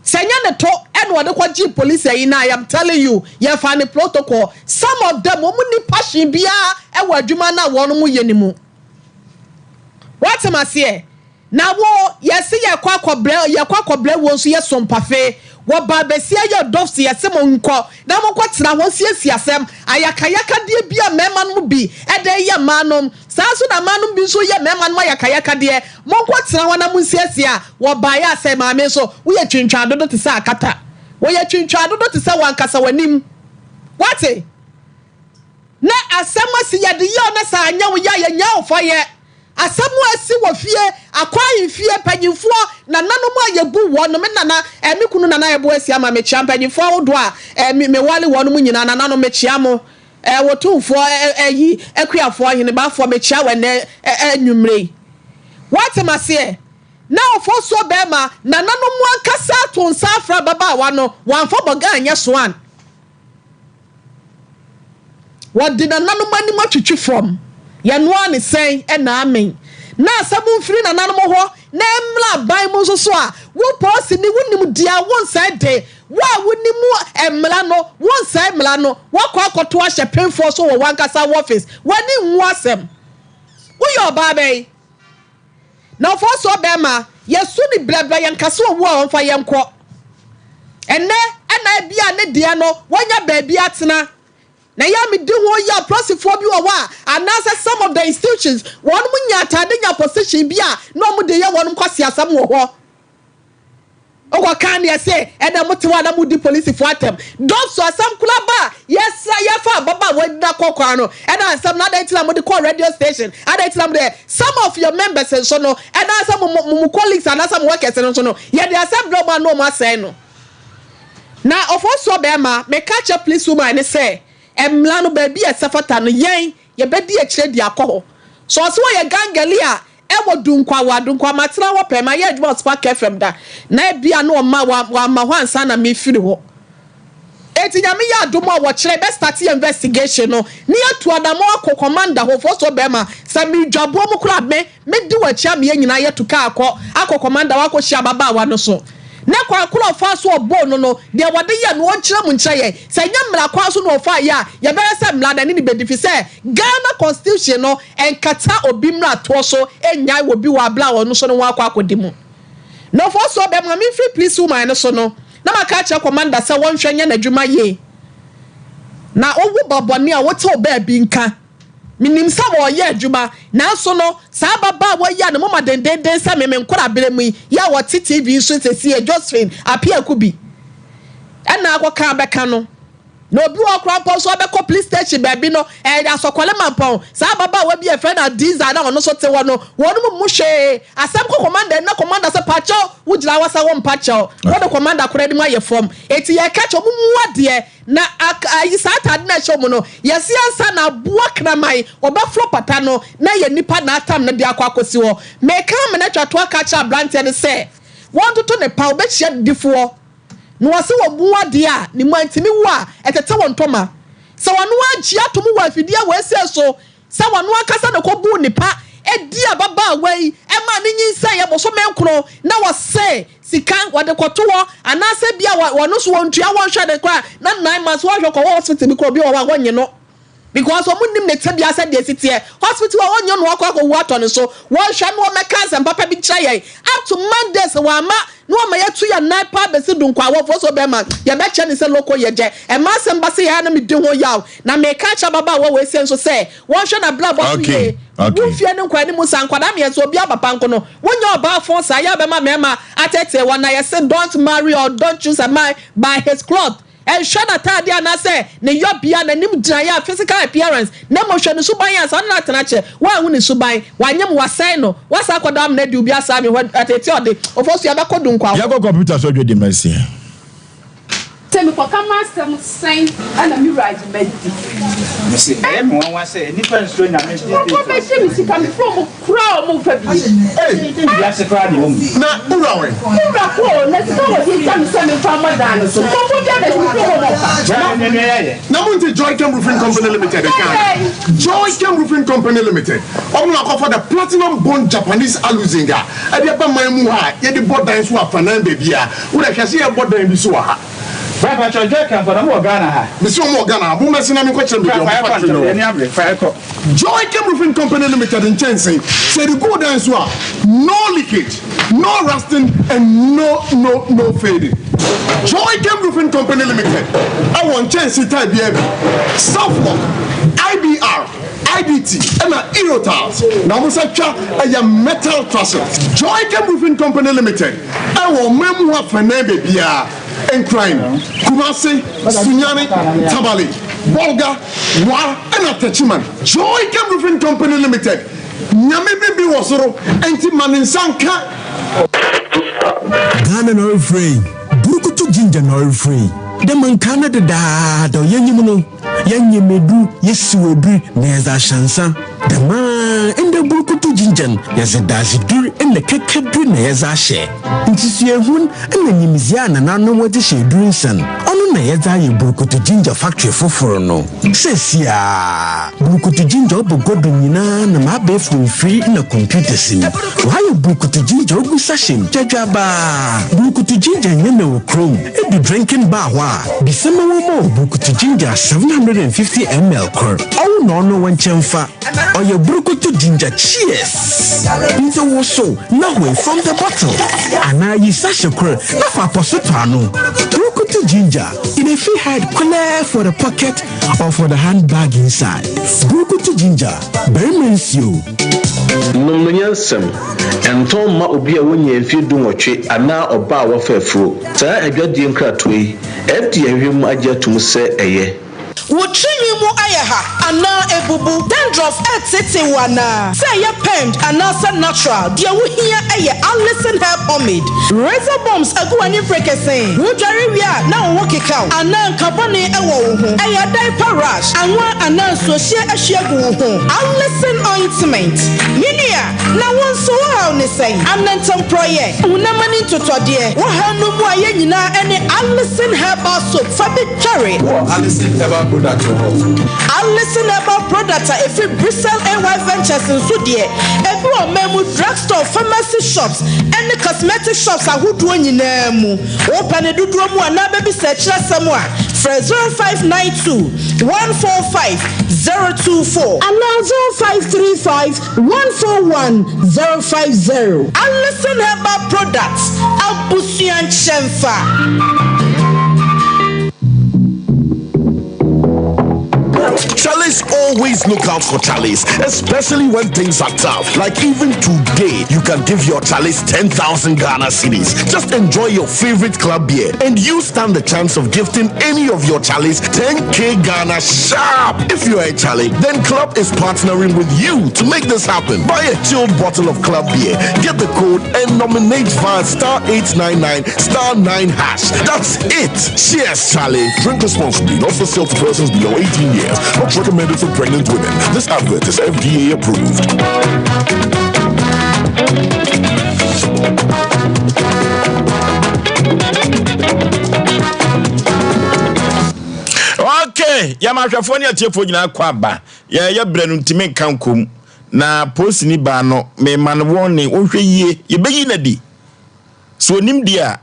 sɛ nyɛ ne to ɛna wɔde kɔgye police ayi na I am telling you, yɛfa ne protocol. Some of them wɔn ni passion biara ɛwɔ adwuma no a wɔn mo yɛ ne mu. Wɔte ma seɛ na wo yɛsi yɛkɔ akɔbrɛ wo nso yɛ sompafe wɔba besia yɛ dɔfsi yɛsi mo nkɔ na mo nkɔ tena hɔ siesie asɛm ayakayakadeɛ bi a mmarima no bi ɛde yɛ mmaa nom saa nso na mmaa nom bi nso yɛ mmarima nom ayakayakadeɛ. Mo nkɔ tena hɔ na mo nsiesie a wɔba yɛ asɛ maame nso woyɛ twintwan dodo te sɛ akata wɔyɛ twintwan dodo te sɛ wankasa w'anim wate na asɛm asi yɛde yɛ ɔna saa anyɛ wo yɛ a yɛnya wo fa yɛ asɛm a asi wɔ fie akɔ ahemfie mpanyinfoɔ nananom a yɛbu wɔn no me nana ɛmi kunu nana yɛbo asi ama mekyia mpanyinfoɔ ahodoɔ a ɛmi mewale wɔn mu nyinaa nananom mekyia mo wɔtumfoɔ ɛyi akuafoɔ ahenebafoɔ mekyia wɔ ɛnɛ ɛnwumire yi wɔate ma seɛ na ɔfɔ so bɛrima nananom ankasa ato nsa afra ababaawa no wɔamfa bɔga anyɛ soan wɔde nananom anim atwitwi fam yɛnoa ne sɛn ɛna amen na asɛm mfiri nananom hɔ na mmra aban mu nso so a wo pɔsi ni wonim deɛ wo nsa de. Wo a wonim mmara no, wonsɛe mmara no, woakɔ akɔto ahyɛ pemfoɔ so wɔ w'ankasa w'office. W'ani nwu asɛm. Woyɛ ɔbaa bɛn? Na ɔfɔɔsoɔ bɛɛma, yɛsu no brɛbrɛ, yɛnka sɛ ɔwu a ɔmfa yɛn nkɔ. Ɛnnɛ ɛna ebia ne deɛ no wanya baabi atena. Na ɛyɛ a medi ho yaw, apolisifoɔ bi wɔ hɔ a, anaasɛ some of the institutions, wɔnom nya ataade nya position bi a na wɔn de yɛ wɔnom kwaseasɛm wɔ hɔ. Wokɔ kan deɛ se ɛnɛ mote hɔ a na modi polisifoɔ atɛm. Dɔso asɛm koraa ba a yɛsra yɛfa ababaawa yi na kɔ kwan no ɛna asɛm no adɛn nti na mode kɔɔ radio station adɛn nti na mode some of your members nso no ɛna sɛ mo mo mo colleagues anaasɛ mo workers no nso no yɛde asɛm brɛ wɔn a na wɔn asɛe no. Na ɔfɔsoɔ bɛɛma meka kyerɛ police woman no sɛ mmra no baabi a ɛsɛ fata no yɛn yɛbɛdi akyire de akɔ hɔ. Sɛ ɔse ɔyɛ gangali a Ɛwɔ Dunkwawa, Dunkwa matena hɔ pɛn, mayɛ adwuma wɔ Spark FM da, na ebia na ɔma wamma hɔ ansa na mefiri hɔ. Enti Nyame yɛ adom a wɔkyerɛ yɛbɛ start yɛ investigation no na yɛatu anamɔn akɔ commander hɔ, Fosuo bɛɛma, sɛ meredwa boɔ mu koraa a me medi w'akyi ama yɛn nyinaa yɛatu kaa akɔ akɔ commander hɔ akɔhyia ababaawa no so. Ne kwan koro a ɔfaa so ɔbɔɔ no no, deɛ wɔde yɛɛ no ɔnkyerɛ mu nkyerɛ yɛn. Sɛ ɛnyɛ mmara kwan so na ɔfaa yɛ a, yɛbɛhwɛ sɛ mmara no ɛne no bɛdi fisɛ Ghana constitution no ɛnkata obi mmaratoɔ so nnyae wɔ bi wɔ abere a ɔno nso ne ho akɔ akɔdi mu. Nɔfoɔ so ɔbɛma memfiri police woman no so no na maka akyerɛ commander sɛ wɔnhwɛ nyɛ n'adwuma yie. Na wowo ba bɔne a wote wo baabi nka. Menim sɛ wɔreyɛ adwuma, nanso no, saa ababaawa yi a ne moma dendeenden sɛ me me nkwadaa-berɛ mu yi, yi a ɔte TV so seesei, Josephine Appiah-Kubi, ɛna akɔka abɛka no. Na obi wɔ hɔ koraa mpo nso ɔbɛkɔ police station baabi no, ɛyɛ Asɔkɔle Mampɔn, saa ababaawa bi a yɛfrɛ no Adiza na ɔno nso te hɔ no, wɔnom mmu hwee. Asɛm kɔ commander anim na commander sɛ pakyɛw, wogyina hɔ sɛ wompa kyɛw, wode commander koraa anim ayɛ fam. Enti yɛka kyerɛ wɔn, mmu adeɛ. Na ak ayi saa ataade no a ɛhyɛ wɔn no, yɛse ansa na aboa kraman ɔbɛforo pata no, na ɛyɛ nipa na atam no de akɔ akɔsi hɔ. Meka amena atwa toɔ aka akyerɛ aberanteɛ no sɛ wɔntoto ne pa, ɔbɛhyia didifoɔ. Na wɔse wɔbu adeɛ a ne mu antumi wo a, ɛtete wo ntoma. Sɛ ɔno agye atom wɔ afidie a wɔasie so Sɛ ɔno ankasa na ɔkɔbuu ne pa dii ababaawa yi maa no nyinsɛneeɛ bosome nkron na wɔsɛe sika wɔde kɔto hɔ anaasɛ bia ɔno nso wɔntua wɔnhwɛ no koraa na 9 months wɔhwɛ kɔwɔ hospital bi koraa obi wɔ hɔ a wɔnnye no because wɔn nnim ne tebea sɛ deɛ ɛsi teɛ hospital hɔ wɔnnye no akɔ akɔwu atɔ ne so wɔnhwɛ no wɔmmɛka asɛm papa bi nkyerɛ yɛn up to Mondays wɔama na wɔma yɛatu yɛn nan paa bɛsi Dunkwa-Awɔfoɔ so bɛma yɛbɛkyɛ ne sɛ loko yɛgyɛ ɛma asɛm ba sɛ yɛa na medi ho yaw Na meka akyerɛ ababaawa wei sei nso sɛ, wɔnhwɛ n'abrabɔ so yie. Wo mfeɛ ne nkwanim mu saa, nkwadaa mmiɛnsa, obiara papa nko no, wonyɛ ɔbaa fo saa, yɛ a bɛma mmarima ateetee wɔn. Na yɛse don't marry or don't choose a man by his cloth. Nhwɛ n'ataadeɛ anaasɛ ne yɔbea, n'anim gyinaeɛ a, physical appearance, na mmom hwɛ ne suban ansa. Ɔne no atena kyɛ, woanhu ne suban, wanyem, wasɛe no, woasan akɔdɔ amena adi obi asaa me hɔ, ateetee ɔde, Ofosu yɛbɛkɔ Dunkwa hɔ. Yɛkɔ kɔmputa so adwadi mɛseɛ. Sɛ mekɔka m'asɛm sɛn na me wura agye madi? Mese ɛyɛ me nwanwa sɛ nnipa nsuro Nyame these days o. Nkurɔfoɔ bɛgye me sika mefrɛ wɔn koraa a wɔn mfa bi. Ei wiase koraa deɛ wɔn. Na wura wɛn? Me wura kɔ o na sika a wɔde agya me sɛ memfa mmɔ dan no so nkurɔfoɔ bi abɛgye mefrɛ wɔn wɔmfa. Gyaa me nea yɛayɛ. Na monte Joychem Roofing Company Limited nka anaa? Joychem Roofing Company Limited, wɔn na wɔakɔfa the Platinum Bond Japanese Aluzinc a ɛde aba man mu ha a yɛde bɔ dan so afanan baabiara. Wo dɛ hwɛ sɛ yɛbɔ dan bi so wɔ ha. Bra pakyɛw Joy Camp na ɔmo wɔ Ghana ha. Mese ɔmo wɔ Ghana ha, mo mmɛsen na menkɔ kyerɛ baabi a Bra ɔmo fa yɛkɔ factory no ntɛm wɔ. yɛni abere fa yɛkɔ. Joy Camp Roofing Company Limited nkyɛnse, sɛ yɛde gu wo dan so a, no leakage, no rusting and no no no fading. Joy Camp Roofing Company Limited ɛwɔ nkyɛnse type biara bi, Saflok, IBR, IDT ɛna Eurotiles na wɔn nsa twa ɛyɛ metal trusses. Joy Camp Roofing Company Limited. Ɛwɔ ɔman mu hɔ afanan baabiara, Nkran, Kumasi, Sunyani, Tamale, Bolga, Wa ɛna Techiman. Joy Chem Roofing Company Limited, Nyame bi bi wɔ soro nti ma ne nsa nka. Ghana na ɔrefrɛ yi, Burukutu Ginger na ɔrefrɛ yi. Dɛ ma nkaa no dedaada ɔyɛ nyim no, Yɛnyem edur, yesiw edur, na yɛdze ahyɛ nsa. Dɛmara ndɛ burukutu gyingyan, yɛdze dadzedur na kɛkɛdur na yɛdze ahyɛ. Ntsi suahun na nyimdzee a nananom wɔdze hyɛ edur nsa no, ɔno na. Ɔno na yɛdze ayɛ Burukutu Ginger Factory fofor no. Seseiara, Burukutu Ginger ɔbɔ gua do nyina nam abaɛfor mfir na computers mu. Wɔayɛ Burukutu Ginger ogu sachet mu gyadwabaa. Burukutu Ginger nnyɛ na wɔ kurom. Edu drinking bar hɔ a, bisa ma wɔmma wo Burukutu Ginger 750 ml kor. Ɔwo na ɔno wo nkyɛmfa. Ɔyɛ Burukutu Ginger Cheers! Ntsi wosow na hoe from the bottle anaa yi sachet kor na fa apɔso tɔ ano. Burukutu Ginger, e dey fit hide kolɛɛ for the pocket or for the handbag inside. Burukutu Ginger, barima nsuo. Nom no nyansam. Ɛntɔn mma obi a wannyaa mfeɛ dunwɔtwe anaa ɔbaa a wafa afuro. Saa adwadie nkratoɔ yi, FDA ahwehwɛ mu agye atom sɛ ɛyɛ. Wo tirinwi mu ayɛ ha anaa abubu? Dandruff reteetee wo anaa? Sɛ ɛyɛ permed anaasɛ natural, deɛ wohia yɛ Alison Hair Pomade. Razor bumps agu w'ani mperekesee? Wodware wie a na wo ho keka wo anaa nka bɔne wɔ wo ho? Ɛyɛ diaper rash, anwa anaa nsuohyeɛ ahwie agu wo ho? Alison Ointment. Me nua, na wo nso wo haw ne sɛn? Anantamporɔeɛ, honam ani ntotɔdeɛ, wo haw no mu a yɛn nyinaa ne Alison Herbal Soap fa bi Tware. Wɔ Alison Herbal Product wɔ hɔ. Alison Herbal Product a ɛfiri Bristol AY Ventures nso deɛ, ebi wɔ ɔman mu drugstore, pharmacy shops, ne cosmetic shops ahodoɔ nyinaa mu. Wopɛ ne dodoɔ mu anaa bɛbisa akyiri asɛm a, frɛ 0592 145 024 anaa 0535 141 050. Alison Herbal Products, abusua nkyɛnfa. Chalice always look out for Chalice, especially when things are tough. Like even today, you can give your Chalice 10,000 Ghana cedis. Just enjoy your favorite club beer, and you stand the chance of gifting any of your Chalice 10k Ghana sharp. If you are a Charlie, then Club is partnering with you to make this happen. Buy a chilled bottle of Club beer, get the code, and nominate via star 899 star 9 hash. That's it. Cheers, Charlie. Drink responsibly, not for sale to persons below 18 years. Not recommended for pregnant women. This advert is FDA approved. Okay, yɛma ahwɛfoɔ ne atiefoɔ nyinaa kɔ aba. Yɛyɛ berɛ no ntumi nka nkom. Na polisini baa no, mema no wɔne, wɔnhwɛ yie, yɛbɛyi no adi. So onim deɛ a,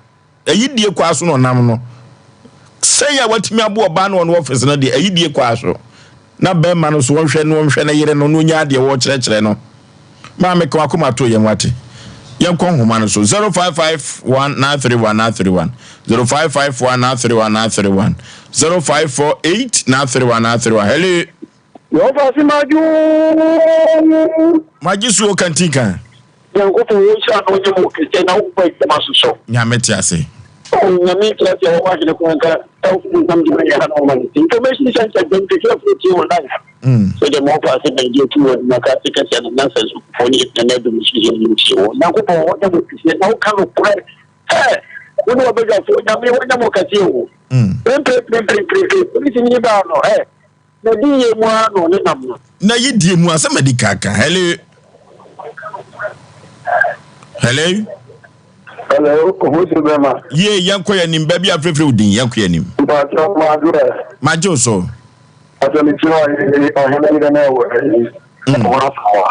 ayidie kwaa so na ɔnam no. Sɛn a watumi abo ɔbaa no ɔno ɔfis no deɛ, ayidie kwaa so. Na bɛrima no so wɔnhwɛ no wɔnhwɛ ne yere no na ɔnya adeɛ wɔrekyerɛkyerɛ no. Maame ka wakoma to yɛn wate. Yɛnkɔ nhoma no so 0551 931 931 0551 931 931 0548 931 931 Hello. Yɛwɔ se madwo. Magye suo kantinka. Nyankopɔn wo nhyira na ɔnyɛ mo kɛseɛ na wo adwuma soso. Nyame te ase. Oh Nyame te ase a wɔwɔ ahene kwan ka ɛwɔ nsam de ma yɛ ha na wɔma ne information center dɛm kɛkɛ afo tie wɔ live. Sɛ deɛ mɔfa ase bɛn deɛ tu wɔ na ka se kɛseɛ no na sɛ so fo ne na na dum so yɛ nim tie wɔ. Nyankopɔn wɔnyɛ mo kɛseɛ na woka no korɛ. Ɛ wo ne wɔbɛdwafoɔ Nyame wɔnyɛ mo kɛseɛ o. Pere pere pere pere pere polisi ni baa no ɛ Na di yie mu ara na ɔne nam no. Na yi die mu asɛm adi kaka. Hello. Hello. Hello, Ohusu Bɛma. Yie, yɛnkɔ yɛn anim. Baabi a frɛfrɛ wo din, yɛnkɔ yɛn anim. Mpatsɔ madwo ɛ. Magye wo so. Mpatsɔ me tie ɔhene ɔhene yerɛ na ɛwɔ ɛyi. Ɔmo asawa.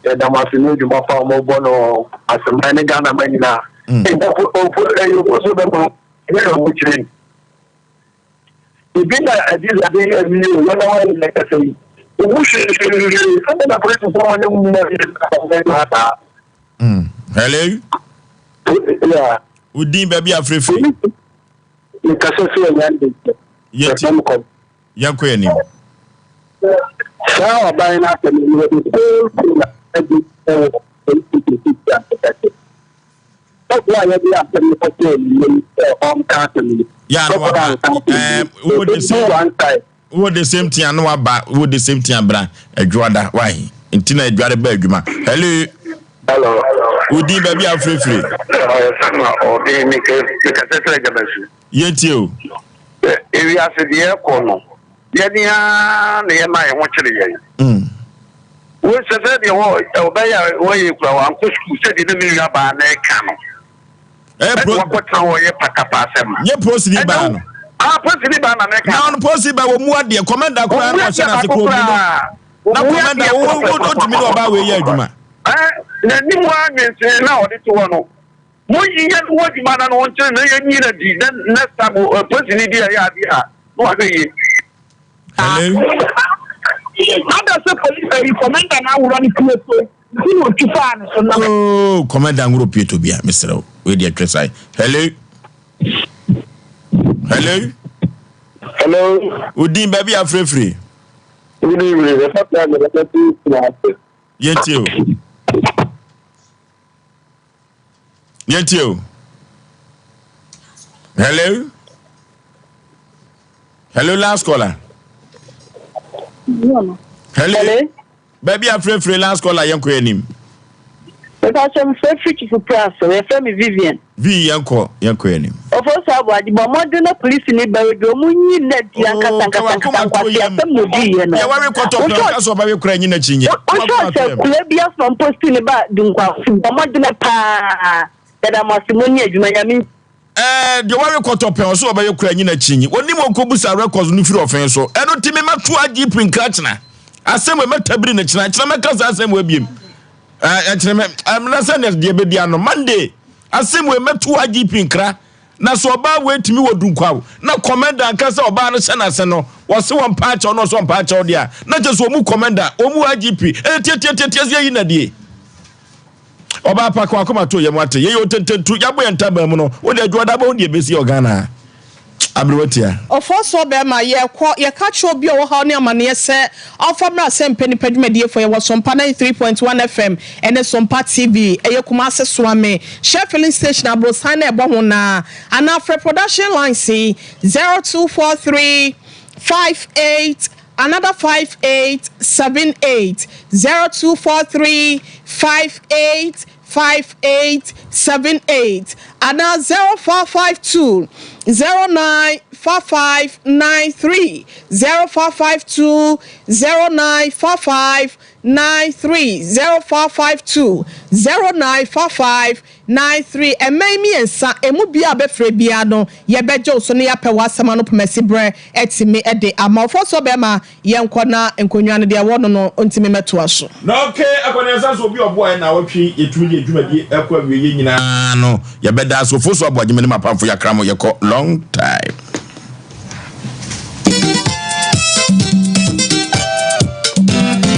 Yɛda mo ase ne adwuma pa a ɔmo bɔ no aseman ne Ghana ma nyinaa. Ɛyɛ Ohusu Bɛma ɛyɛ na ɔmo kyerɛ yi. Ebi na ɛde ade yɛ mi o, yɛn na wɔyɛ yɛn kɛse yi. Owu hwehwehwehwe, sɛdeɛ na polisifoɔ wɔn ne mu na yɛ na yɛ saa. Hello. Yeah. Udin baabi afirifiri. Nkasa fi ɛnya de. Yɛti. Yɛnkɔ yɛn anim. Saa ɔban no asɛm yi wɔde whole thing na ɛde ɛwɔ npp akɛkɛ. Sɔfo a yɛde asɛm no kɔtɔɔ n'anim sɛ ɔnka asɛm no. Yɛ a na waba. Ɛɛ wo de same wo de same thing a na waba wo de same thing abira adwoada why nti na adware ba adwuma. Hello. Hello. Wo din baabi a wofirifiri. Sama ɔde ne kɛsɛ sɛ agyabasu. Yɛntie o. Ewiase deɛ ɛkɔ no yɛne ara na yɛma yɛn ho kyere yɛn. Wo sɛ sɛ deɛ wɔ ɔbɛyɛ a wɔyɛ kura wankɔ sukuu sɛdeɛ na me nua baa na ɛka no. Ɛyɛ pro. Ɛna wakɔtena hɔ yɛ patapa asɛm. Nye polisini baa no. Ah, polisini baa na mɛka. Na ɔno polisini baa wɔ mu adeɛ kɔmɛnda koraa na ɔhyɛ n'ase kuro mu no. Na kɔmɛnda wo wo wotumi ne ɔbaa wei yɛ adwuma. Ɛɛ n'anim a nwensene na ɔde to hɔ no. Mo yi yɛ no ho adwuma na no nkyɛn na yɛ nyi na di na next time polisini bi a yɛ adeɛ a na wahwɛ yie. Hello. Ada sɛ polisi ayi kɔmɛnda na aworɔ ne pieto nti na otwi faa ne so na. Oh, kɔmɛnda nworo pieto bia mesrɛ wo wei deɛ twɛ sae. Hello. Hello. Hello. Odin baabi afirafiri. Good evening. Ɛfɛ pɛ na ɛfɛ ti na ase. Yɛntie o. Yɛntie o. Hello. Hello, last caller. Hello. Hello. Baabi afirafiri last caller yɛnkɔ yɛn anim. Mepa kyɛ mefrɛ firi Twifo Praso, yɛfrɛ me Vivian. Vi yɛnkɔ yɛnkɔ yɛn anim. Ɔfo so abo ade bɔ mmɔden na polisi ni ba ebi ɔmo nyi nna di ankasa ankasa ankasa nkwasi asɛm na odi yɛ no. Yɛ wawe kɔtɔ pɛ ɔka so ɔba we kura nyi n'akyi nyɛ. Wohwɛ sɛ kura bi asoma mposti ne ba dunkwa bɔ mmɔden paa yɛda mo ase mo ni adwuma nyame. Ɛɛ deɛ wawe kɔtɔ pɛn ɔso ɔbɛyɛ kura nyina kyinyi onim ɔnkɔbusa records no firi ɔfɛn so ɛno nti me mɛto IGP nkra kyena asɛm wei mɛtabiri no kyena kyena mɛka saa asɛm wei biem ɛɛ ɛkyena mɛ ɛmena sɛ ne deɛ bɛdi ano Monday asɛm wei mɛto IGP nkra na sɛ ɔbaa wei tumi wɔ dunkwaw na kɔmɛnda nka sɛ ɔbaa no hyɛ n'ase no wɔse wɔn mpa akyɛw na ɔsɛ ɔmpa akyɛw deɛ a na kyɛ sɛ ɔmu kɔmɛnda ɔmu IGP ɛyɛ tiatiatiatia sɛ yɛyi nadie Ɔbaa pa ka wakoma to yam wate yɛyɛ otententu yɛabɔ yɛn ntaban mu no wode adwoada bɛhu deɛ ɛbɛsi wɔ Ghana ha aberewa tia. Ɔfɔɔsoɔ bɛɛma, yɛkɔ, yɛka kyerɛ obi a ɔwɔ haw ne amaneɛ sɛ ɔmfa mmra Asɛmpɛ Nnipa Dwumadiefoɔ, yɛwɔ Sompa 93.1 FM ɛne Sompa TV, ɛyɛ Kumase Soame, Shell Filling Station aborosan no a ɛbɔ ho no ara, anaa frɛ production lines yi, 0243 58 Another 5878 0243 58 5878 anaa 0452 09 5593 0452 09 5593 0452 09 5593 Mmɛn mmiɛnsa, emu biara a wobɛfrɛ biara no, yɛbɛgye wo so na yɛapɛ w'asɛm ano pomasi berɛ atumi de ama wo. Fɔsoɔ bɛrima, yɛnkɔ na nkonnwa no deɛ ɛwɔ no no ntumi mmɛtoa so. Na ok, akɔneasa so obi a ɔboa yɛn naawɔtwe yɛtumi de yɛn dwumadie ɛkɔ awieɛ nyinaa no yɛbɛda ase. Ofosu Aboagye me ne m'apamfo yɛakra mo yɛkɔ long time.